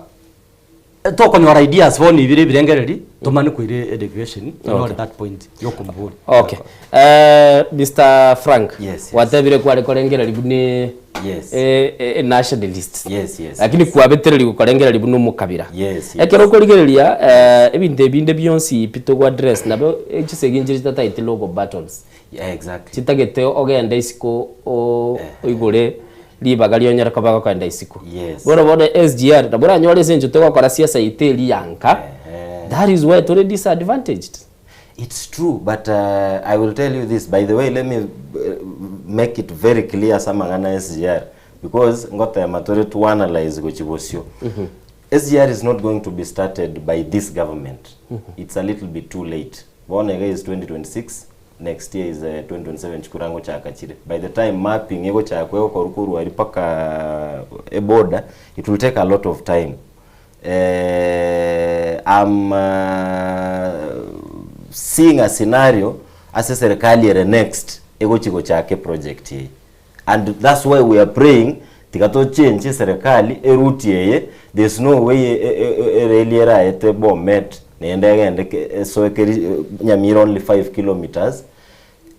tokonyora ideas bono ibere ebirengereri, tomane koira e delegation, tonyore Okay. that point yokomoboria. Okay. Eh, Mr. Frank, Yes, yes. watebire kware korengereri buna Yes. eh, eh, nationalist. Yes, yes. Lakini kwabetereri gokorengereri buna omokabira. Yes, yes. Ekero okorigereria eh, ebinto ebinde bionsi pi togo address nabo chisegi nchire chitataeti local battles. Yeah, exactly. Chitagete ogende isiko o- oigore ribaga rionyare koba gokoenda isiko. Yes. Bono bono SGR nabo oranyore ase eng'encho togokora siasa yaito eria ya nka, that is why tore disadvantaged. It's true, but uh, I will tell you this. By the way, let me uh, make it very clear ase amang'ana ya SGR because ngotema tore to analyze gochi bosio. SGR is not going to be started by this government. It's a little bit too late. Bono iga is 2026, next year is uh, 2027 chikura ngochaka chire. By the time mapping egochakwa egokorwa korwa aria mpaka eborder, it will take a lot of time. Eh, I'm uh, seeing a scenario ase serikali ere next egochi gochaka eproject eye and that's why we are praying tiga to change eserekali eroute eye there's no way ereli eraete Bomet naende egende esoe keri Nyamira only 5 kilometers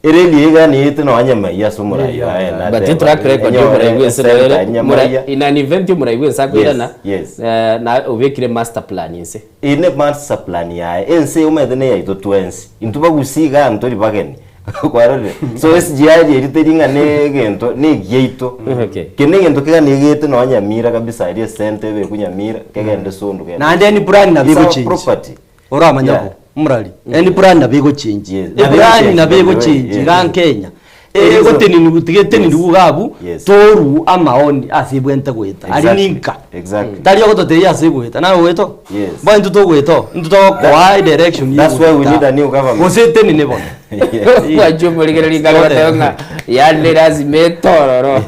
Ereli eye iga niete nonya nyamaiya ase omorai aye But nateba track record enyore yomorai bwense esenta nere nyamaiya. morai in an event yomorai bwense akoirana Yes, yes. eh, na obekire master plan inse. Eye ne master plan yaye ense eye omanyete neyaito twensi intwe bagusii igaa ntori bageni kwarorire so SGR eri teri ng'a ne egento ne egiaito Okay. Eke ne egento keganegete nonya Nyamira kabisa aria esenta ebekwe Nyamira kegende Sondu kegende Naende any plan nabo It's our egochange. property. Oramanya Yeah. bo, omorari. Any plan nabo egochange. Yes. Eplan nabo Nabo egochange egochange, iga yes. Kenya. Yes. Egoteneniwu tiga eteneniwu iga abwo, Yes. torwu amaoni ase ebwenerete goeta. Aria Exactly. ninka. Exactly. Tari ogototebia ase egoeta. Naye ogoeta oo? Yes. Bono intwe togoeta oo, intwe togokoa edirection That's why we yegoeta. need a new government. Gose etenene bono. Mwanche omorigereria kare goteba ng'a yaani lazima etororo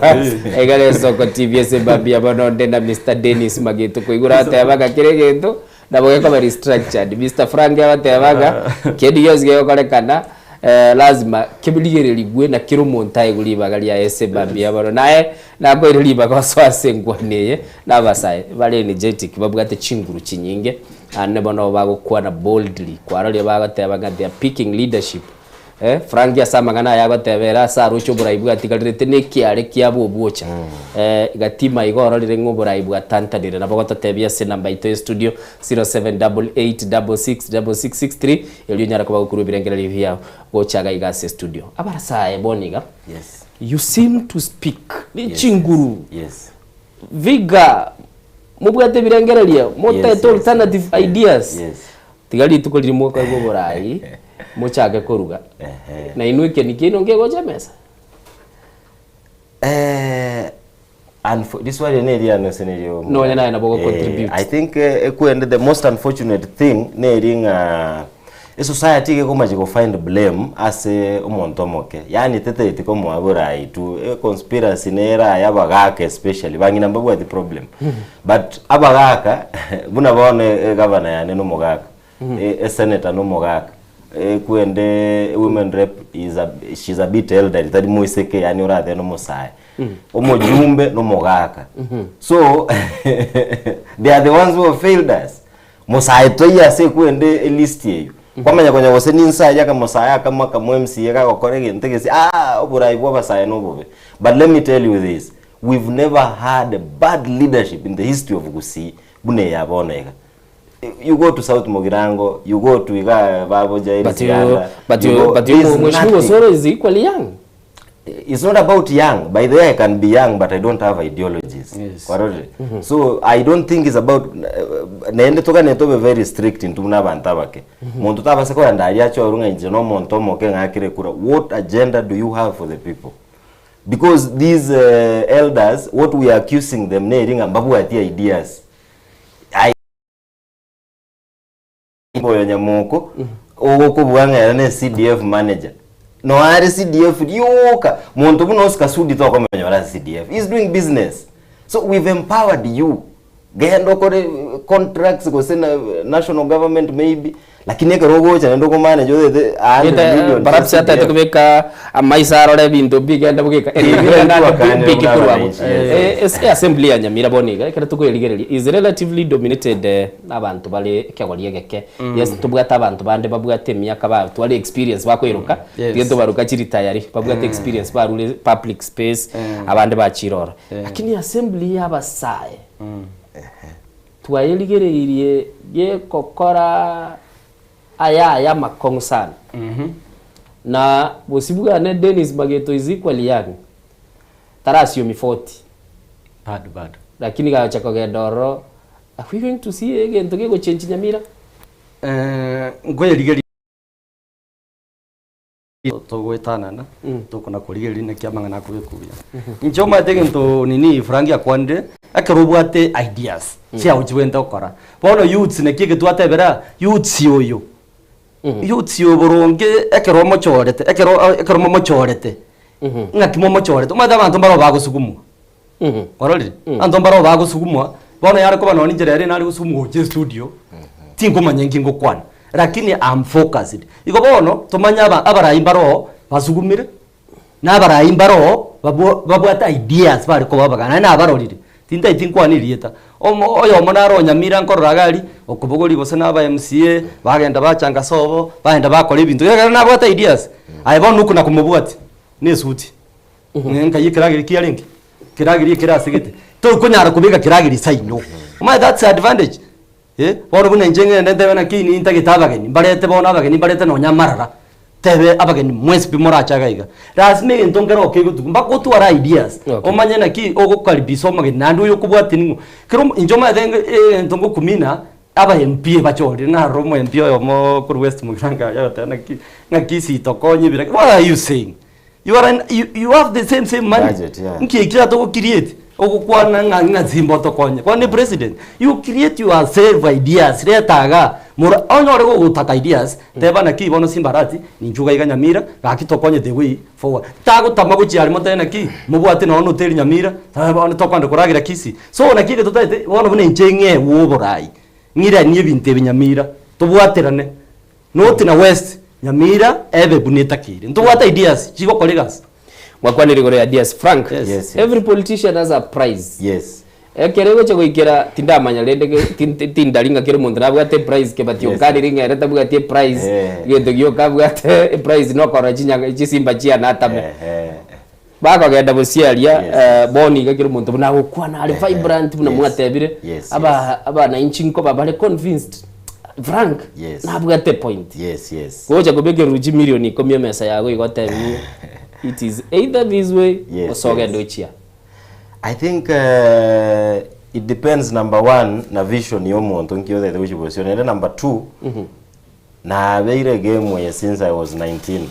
iga Esoko TV ase mambia bono onde na Mr Dennis Mageto koigora ateba ng'a kera egento Nabo gekoba restructured. Mister Frank agoteba ng'a kende gionsi kegokorekana eh, lazima kerigererigwe na kera omonto aegwe ribaga riaye ase mambia bono. Naye nakoire ribaga osoe ase enkwana eye na abasae bare energetic babwate chinguru chinyinge naende bono bagokwana boldly kwarorire bagoteba ng'a they are picking leadership Eh, Frank ase amang'ana aya agoteba ere ase aroche oborai bwatigarerete na ekiare kiabo obwocha. Eh, gatima igo ororire ng'a oborai bwatantanire. Nabo gototebia ase enamba yaito ya studio 0788666663 erio onyare koba gokorwa ebirengererio biao gocha iga iga ase studio. Abarasae bono iga, Yes. you seem to speak ne Yes, chinguru, yes. vigor, mobwate ebirengererio, Yes, motaete yes, alternative yes, ideas. yes. Tiga rituko riria mokoegwa oborai. Mochake koruga. Na inwe ekeni kiaino nkegocha emesa? Eh, Riswali eri neriane ase nerio Nonya naye nabo ogocontribute. I think ekwende the most unfortunate thing neri ng'a esociety iga ekomachi go find blame ase omonto omoke yaani tetaeti komoa borai tu econspiracy nere aya abagaka especially bang'ina mbabwati problem but abagaka buna bono egavana yane na omogaka Esenator nomogaka ekwende women rep is a, she's a bit elderly tari moiseke yani oratebe nomosae omojumbe nomogaka so they are the ones who have failed us mosae toiyo ase ekwende elist eywo kwamanya konya gose ninsae akamosae akamo akamo MCA kagokora egento egesi aah oborai bwa abasae nobobe but let me tell you this we've never had a bad leadership in the history of Gusii buna eya bono iga. You go to South Mugirango, you go to iga babo Jairus But you, Ganda, but you you, go, but you, there's Mheshimiwa nothing. Osoro is equally young. It's not about young. By the way, I can be young, but I don't have ideologies. Yes. Kwarorire? So I don't think it's about naende togane tobe very strict intwe buna abanto abake. Monto tabase kogenda aria achorwe ng'a inche nomonto omoke ng'akere kura. What agenda do you have for the people? Because these uh, elders, what we are accusing them neri ng'a mbabwati ideas. Oyo nyamoko ogokobua ng'a ere ne CDF manager noare CDF rioka monto buna Oscar Sudi tokomonyora ase CDF he's doing business so we've empowered you genda okore contracts gose na national government maybe Lakini ekero ogocha naende okomanage otete a hundred million chia Perhaps atete CDF. kobeka amaiso arore ebinto bigende bogeka Eh, Ebio naende twakane bike buna korwa abwo. abananchi, yes. Eh, ase assembly ya Nyamira bono iga ekero tokoyerigereria is relatively dominated eh, na abanto bare ekegori egeke. Yes ntobwate abanto bande babwate emiaka batware experience bakoiroka, Yes. tiga tobaroka chiritayari, babwate experience barure public space, abande bachire ororo. Lakini assembly ya abasae, Twayerigereirie gegokora aya aya amakong'u sana. Na bosio bwane Dennis Mageto is equally young, tarasiomi 40. Bado bado. Lakini gacha kogenda ororo, are we going to see egento gegochengi Nyamira? Eh, nkoyerigeria Togoetanana, tokona korigereria naki amang'ana akobekwa buya. Inche omanyete egento nini Frank akwanire, ekero obwate ideas chiago chibwenerete gokora. Bono youths naki eke twatebera, youths oyo, youths oyo boronge ekero omochorete, ekero ekero momochorete, ng'aki momochorete, omanyete abanto mbaro bagosugumwa, kwarorire? Abanto mbaro bagosugumwa, bono yare koba nonye inche rero nare gosugumwa gocha estudio, tinkomanya inki ngokwana, lakini am focused. Igo bono, tomanye aba abarai mbaro oo basugumire, na abarai mbaro oo babwo babwate ideas bare koba abagani, naende nabarorire, tintaeti nkwane erieta. Omo oyomo nare o Nyamira nkorora iga aria, okobogoria gose na aba MCA, bagenda bachanga sobo, bagenda bakora ebinto, ekero nabwate ideas, aye bono okona komobwatia, na esuti. Nkai ekerageri kiarenge? Kerageri ekere ase gete. Tokonyara kobeka kerageri saino. Omanyete that's advantage. Eh, bono buna inche ng'ende ntebe naki nintagete abageni, mbarete bono abageni mbarete nonya amarara, tebe abageni mwensi pi morache iga iga. Lasima egento nkere okegotuko, mpaka otware ideas, Okay. omanye naki ogokaribisha omogeni naende oyo okobwatia ning'o. Kera omo inche omanyete nge egento ngokumina, aba MP bachorire, narora omo MP oyomo korwa West Mugirango aria agoteba naki, ng'aki isitokonye ebirage, what are you saying? You are an, you, you have the same same money. Budget, yeah. Nki ekio togo create ogokwana ng'a ng'a simba otokonye. Kwani president, you create yourself ideas reta iga mora onyore gogotaka ideas teba naki bono simba arati ninchu iga iga Nyamira gaki tokonye the way forward. Tagotama gochia aria motebe naki mobwate nonye na hoteli Nyamira bono tokoenda koragera Kisii. So naki egento totaete bono buna inche ng'ewe oborai ng'iranie ebinto ebi Nyamira tobwaterane. North na West, Nyamira ebe buna etakeire. Ntobwate ideas chigokora egasi. Mwakwanire igoro ya ideas. Frank, Yes. Yes, yes. every politician has a prize. Yes. Ekero egocha goikera tindamanya rende ge- tin- tin- tindari ng'a kera omonto nabwate eprize kebati Yes. okanire ng'a ere tabwati eprize Eh. egento gioka abwate eprize nokorora chinyanga chisimba chiane atame. Ehe. Bakogenda bosio aria Yes, eh, bono iga kera omonto buna agokwana are Ehe. vibrant buna Yes. mwatebire Yes, aba abananchi nkoba bare convinced Frank Yes. nabwate point Yes, yes. gocha kobekerwa chimilioni ikomi emesa yago igo otebiwe it is either this way Yes, gose ogende yes. ochia I think uh, it depends number one na vision ya omonto nki otete gochia bosio naende number two Nabeire game eye since I was 19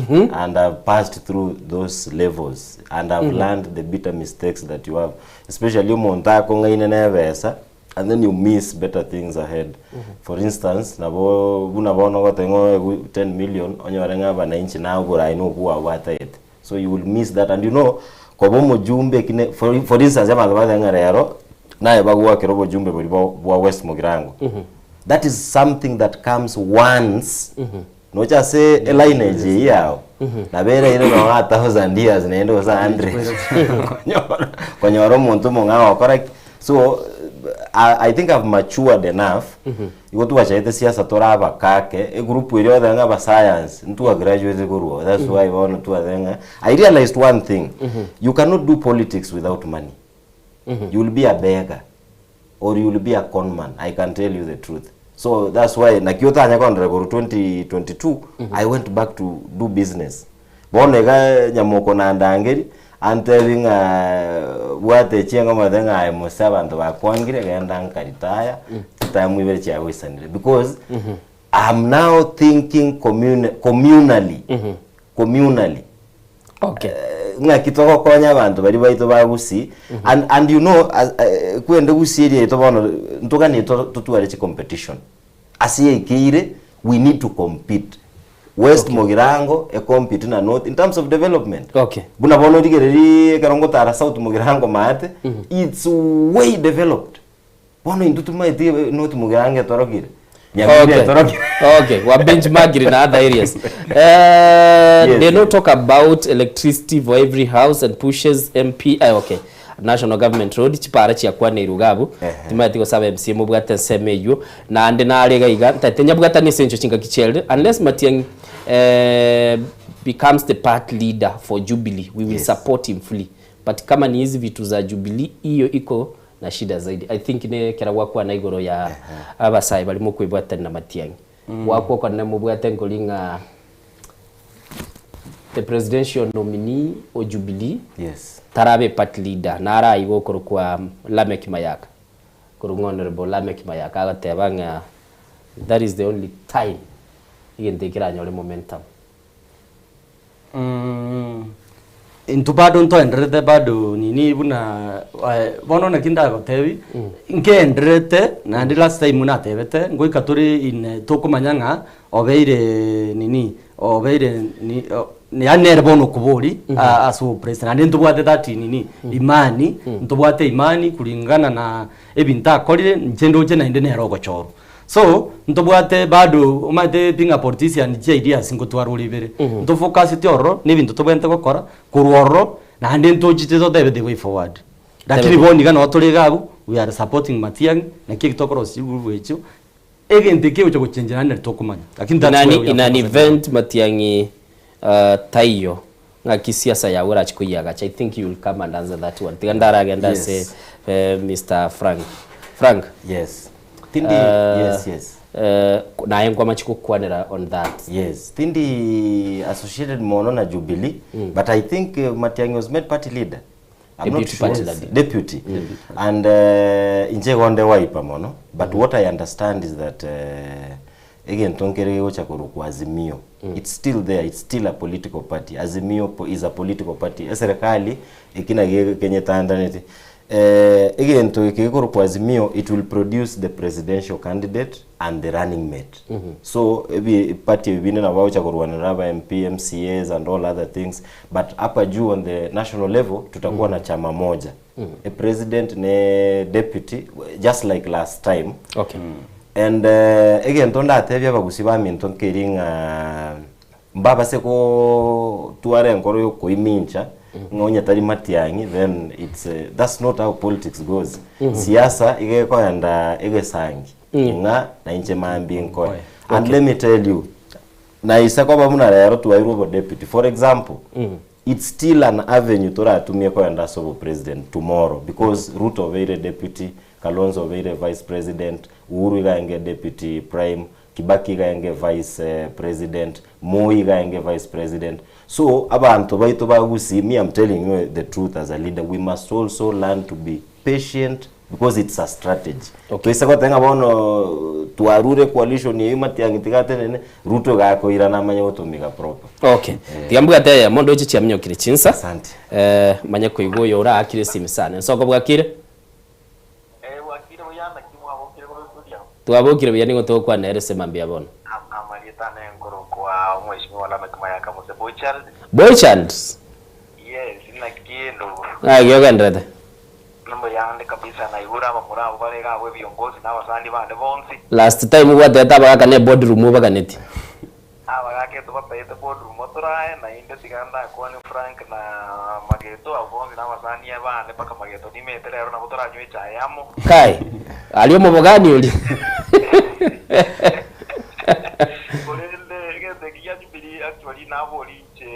and I've passed through those levels and I've learned the bitter mistakes that you have especially omonto akong'aine na ebesa and then you miss better things ahead. For instance nabo buna bono ogoteba ng'a oegwe 10 million onyore ng'a abananchi naye oboraai na obwo gwabwataete so you will miss that and you know koba omojumbe eki ne for for instance abanto bagoteba ng'a rero naye bagwakera obojumbe boria bwa bwa West Mugirango that is something that comes once Noche ase elineage eyio yao, nabo ere ere nonya a thousand years naende gose a hundred konyora konyora omonto omong'ao ogokora ki. So I I think I've matured enough, igo twachagete siasa tore abakake, egroup eria ogoteba ng'a abasayansi, ntwa graduate korwa oo, that's why bono twateba ng'a, I realized one thing, you cannot do politics without money. You will be a beggar. or you will be a con man I can tell you the truth so that's why naki otanya kondora korwa 2022 I went back to do business bono iga nyamoko nandangeri antebi ng'a bwata echieng'o omanyete ng'a aye mose abanto bakwangire genda nkaritaya chitime ibere chiagoisanire because I'm now thinking commune, communally communally Okay. Ng'aki togokonya abanto baria baito ba Gusii and, and you know as, eh, kwende Gusii eria yaito bono ntoganie to- totware chicompetition ase yaikeire we need to compete West Mugirango ecompete na North in terms of development Okay. buna bono origererie ekero ngotara South Mugirango maate it's way developed Bono intwe tomaete North Mugirango etorokire, Nyamira Okay. etorokire. Okay, wa benchmarking na other areas. Eh, Yes, they no talk about electricity for every house and pushes MP eh, okay. National Government Road chipara chiakwaneirwe iga abwo. Timaeti gosaba MCA mobwate ensemo eywo. Naende nare iga iga ntaete nyabwatanie ase enchwa chingaki chiarire unless Matiang'i eh, becomes the party leader for Jubilee we will support him fully but kama ni hizi vitu za Jubilee hiyo iko na shida zaidi. I think ne ekero gwakwana igoro ya abasae baria mokoibwatani na Matiang'i. Gwakwa okone mobwate nkori ng'a the presidential nominee o Jubilee Yes. tarabe party leader nare aiga okorokwa Lameck Mayaka. Korwa ng'a Honourable Lameck Mayaka agoteba ng'a that is the only time egento eke keranyore momentum. Intwe bado ntoendererete bado nini buna bono naki ndagotebi, nkendererete naende last time natebete, ngoika tore in tokomanya ng'a obeire nini, obeire ni yaani nere bono okobori ase obopresident naende ntobwate that nini imani, ntobwate imani kulingana na ebinto akorire, inche ndoche naende nere ogochorwa. So, ntobwate bado omanyete being a politician chi ideas nkotwara ore ibere. Ntofocuseti ororo na ebinto tobwenerete gokora, korwa ororo naende ntochiche totebe the way forward. Lakini bono iga noo tore iga abwo, we are supporting Matiang'i, naki eki tokorosia chigroup echio, egento eki kegocha gochenjia naende nari tokomanya. Lakini that's In where we an, are in an focusing. event Matiang'i taiyo ng'aki siasa yago orache koyiagacha I think you will come and answer that one. Tiga ndaragende ase Yes. Mister Frank. Frank. Yes. Tindi yes yes. Naye nkwamachi gokwanera on that. Yes, tindi associated mono na Jubilee, but I think Matiang'i was made party leader. I'm not Deputy party sure. leader. Deputy. And inche igo nde Wiper mono, but what I understand is that egento nkere gegocha korokwa Azimio. It's still there, it's still a political party. Azimio po- is a political party. Eserekari eki naki kenyetandaneti. Egento eke gekorokwa Azimio, it will produce the presidential candidate and the running mate. So ebi party ebi binde nabo bagocha korwanera aba MP, MCAs and all other things but hapa juu on the national level tutakuwa na chama moja. A president ne deputy just like last time. Okay. And egento ndatebie abagusii baminto nkeri ng'a mbabase gotwara enkoro yokoimincha ng'a onye tari matiang'i then it's that's not how politics goes. Siasa iga ekoenda egesangi ng'a nainche mambia nkoe. And let me tell you, naisa koba buna rero twairwe obodeputy for example, it's still an avenue toratumie koenda ase obopresident tomorrow because Ruto obeire deputy, Kalonzo obeire vice president, Uhuru iga aenge deputy prime, Kibaki iga aenge vice president, Moi iga aenge vice president. So abanto baito ba Gusii, me am telling you the truth as a leader, we must also learn to be patient. Because it's a strategy. Toise goteba ng'a bono twarure coalition eyio Matiang'i tiga atenene, Ruto iga akoirana amanye gotumiga proper. Okay. Tiga mbwate eyemo ndoche chiaminyokire chinsa. Asante. Eh, manye koigwa oyo oraakire esimi sana. Ensoko bwakire? Twabokire buya nigo togokwana nere ase mambia bono. Amarieta ane nkorokwa Omweshimiwa Lameck Mayaka Mose Boychild. Boychild? Yes, naki endugu? Ng'aki ogenderete? Mbuya ande kabisa naigure abamura abwo bare iga abwo ebiongozi na abasani bande bonsi. Last time gwatebete abagaka ne boardroom obaganeti. Abagaka etobapaete boardroom otorae naende tiga ndakwane Frank na Mageto abwo bonsi na abasani bane mpaka Mageto nimete rero nabo toranywe echae amo. Kai, aria omobogani oria. Korende egento eki gia Jubilee actually nabori inche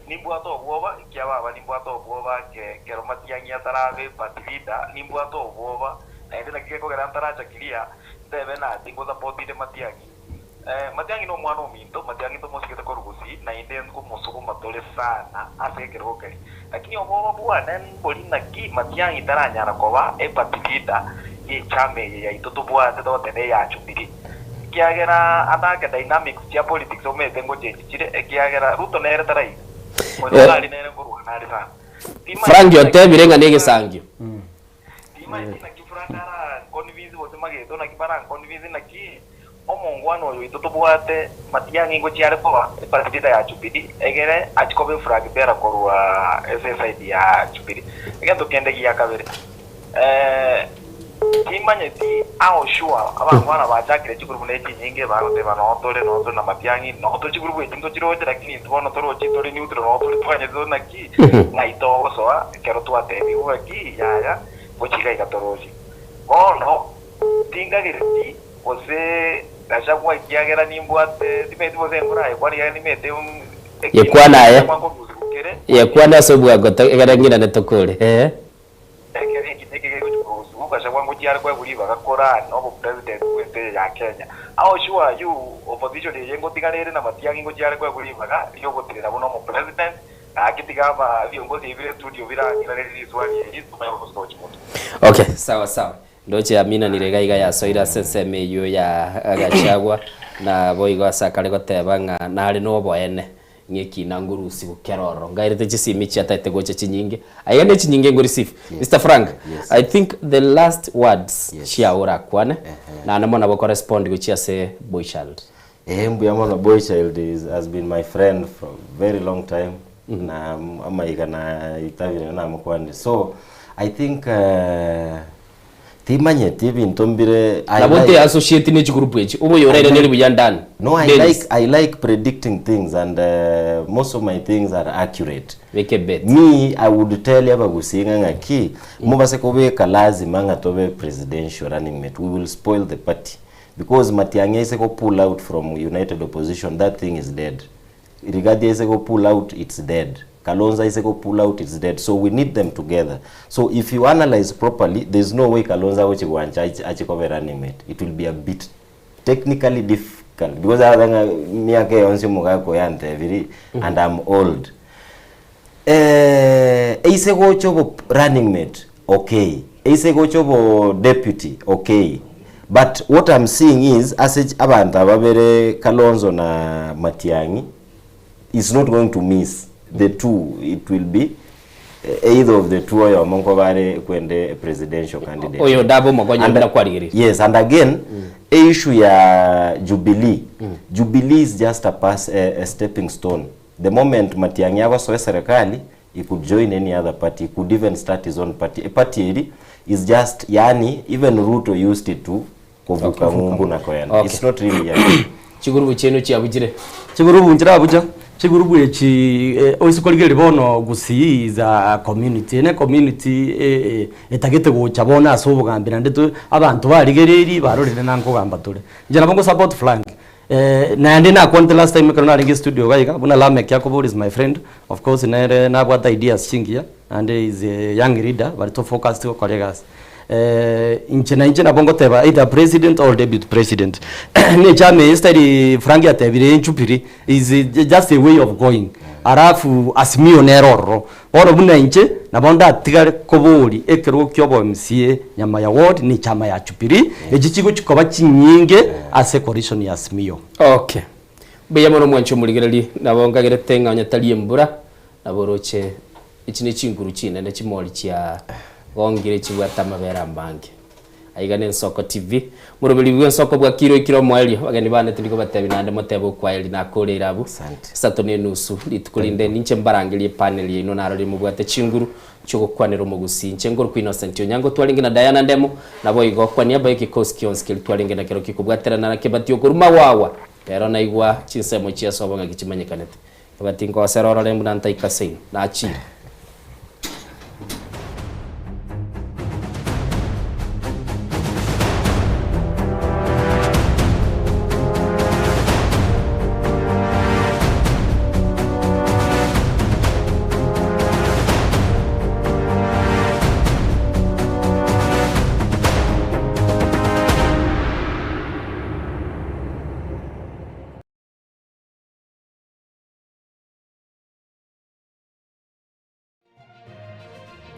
nimbwate obwoba ekia baba nimbwate obwoba ekero Matiang'i atarabe party leader nimbwate obwoba naende naki gekogera ntarachakiria ntebe nati ngosapotire Matiang'i. Matiang'i nomwana ominto, Matiang'i tomosigete korwa gusii, naende nkomosuguma tore sana ase ekerogo keria. Lakini obwoba bwane mbori naki Matiang'i taranyara koba eparty leader y'echama eye yaito tobwate togoteba eya Jubilee. Ekiagera atake dynamics chia politics omanyete ngochenji chire ekiagera Ruto nere taraira. Moino ng'ari nere nkorwana are sana. Frank otebire ng'a negesangio. Timanyeti naki Frank aranconvince gose Mageto naki baranconvince naki omongwana oyo oito tobwate Matiang'i ngochia are koba eparty leader ya Jubilee egere achie koba eflag bearer korwa ase eside ya Jubilee. Egento kende gia kabere timanyeti how sure abangwana bachakire chigurubu ne chinyinge bagoteba noo tore noo tore na Matiang'i noo tore chigurubu echi ntochiroche lakini intwe bono torochi tore neutral noo tore twanyete tore naki Ng'ai togosoa ekero twatebigwe gaki? Yaya, gochia iga iga toroche. Bono tinkagereti gose Gachagua ekiagera nimbwate, timanyeti gose nkoraekwane ekiagera nimanyete ekiina Yekwana aye. Gachagua nkorusia kere. Yekwana ase obwango egere ng'inane tokore. Ee. Ekero ekina eke gegochia korusigwa, Gachagua ngochia are koegwa ribaga korana obopresident bw'ense eye ya Kenya. How sure are you opposition eye ngotigara ere na Matiang'i ngochia are koegwa ribaga riogotirera buna omopresident? Gaki tiga aba ebiongozi ebi bire studio birang'iranerie riswali eri tomanye gosoa chimotwe. Okay, sawa sawa. Ndoche Amina nire iga iga yasoire ase ensemo eyio ya Gachagua na boigo ase akare goteba ng'a nare noboene ng'a ekina ngorusiwu kera ororo. Ngairete chisimi chiataete gocha chinyinge, aiga ne chinyinge ngo receive. Mister Frank, I think the last words chiao orakwane, naende mono nabo okorespond gochia ase Boychild. Eeh mbuya mono boy child is has been my friend for very long time na amaiga na itabire namokwanire so I think timanyeti ebinto mbire I Nabo like te associate ne chigroup echi oboyo I oraire neri like buya ndani no I Dennis. like I like predicting things and most of my things are accurate Beka ebet. Me I would tell abagusii ng'a ng'aki mobase kobeka lazima ng'a tobe presidential running mate we will spoil the party Because Matiang'i aise go pull out from united opposition that thing is dead. Rigathi aise go pull out it's dead. Kalonzo aise go pull out it's dead. So we need them together. So if you analyze properly there's no way Kalonzo agochi gwancha achi kobe running mate. It will be a bit technically difficult because abe ng'a miaka eye yonsi omogaka oyo antebiri and I'm old. Eh, eise gocha obo running mate okay, eise gocha obo deputy okay, but what I'm seeing is ase abanto aba babere Kalonzo na Matiang'i is not going to miss the two, it will be either of the two oyomo nkoba are kwende presidential candidate. Oyo onde abe omokonyi And buna kwarigereria. yes, and again issue ya Jubilee, Jubilee is just a pass, a, a stepping stone The moment Matiang'i agosoa eserekari, he could join any other party, he could even start his own party. Eparty eri is just yaani even Ruto used it to kovuka ng'umbu na koenda. Okay. It's not really a Chigurubu chiaino chiabuchire. Chigurubu nchirabucha, chigurubu echi eh, oise korigereria bono Gusii is a community, ene community eh, eh, etagete gocha bono ase obogambi naende to abanto barigereiri barorire na nkogamba tore. Inche nabo ngo support Frank, Naende nakwanete last time ekero narenge studio iga iga, buna Lameck Yakobori is my friend, of course nere nabwate ideas chingiya, naende is a young leader but to focused gokora egasi. Inche nainche nabo ngoteba either president or deputy president, ne echama eye style Frank atebire enchupiri is just a way of going. Alafu Azimio nere ororo. Bono buna inche, nabo ndatigare koboria ekerogo kia obo MCA Nyamaya ward na echama ya Jubilee, echi chigochi koba chinyinge ase coalition ya Azimio. Okay. Mbuya mono mwanche omorigereria, nabo nkagerete ng'a onye tari embura, nabo oroche echi ne chinguru chinene chimori chia gongire chibwate amabere amange. Aiga n'Ensoko TV. Moroberi bw'ensoko bwakire oikire omoerio. Abageni bane tindi kobatebia naende motebe okwaeri nakoreire abwo. Isato na enusu rituko rinde ninche mbarangerie epanel yaino narorire mobwate chinguru chi'ogokwanera omogusii. Inche nkorokwa Innocent Onyango twarenge na Diana Ndemo naboigo kwa niaba y'egekosi gionsi keria twarenge nakero kikobwaterana na Kebati okorwa Magwagwa. Rero naigwa chinsemo chia sobo ng'aki chimanyekanete. Kebati nkosera orore buna ntaika seino. Nachire.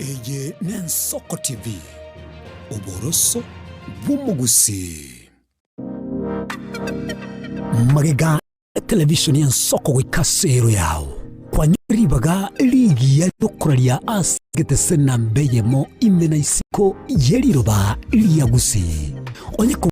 Eye n'Ensoko TV, oboroso bw'omogusii. Magega y'etelevishoni y'Ensoko goika ase ero yao, kwanyora ribaga rigiya riokoraria ase egetese namba eyemo ime na isiko ye riroba ria Gusii. Onye ko.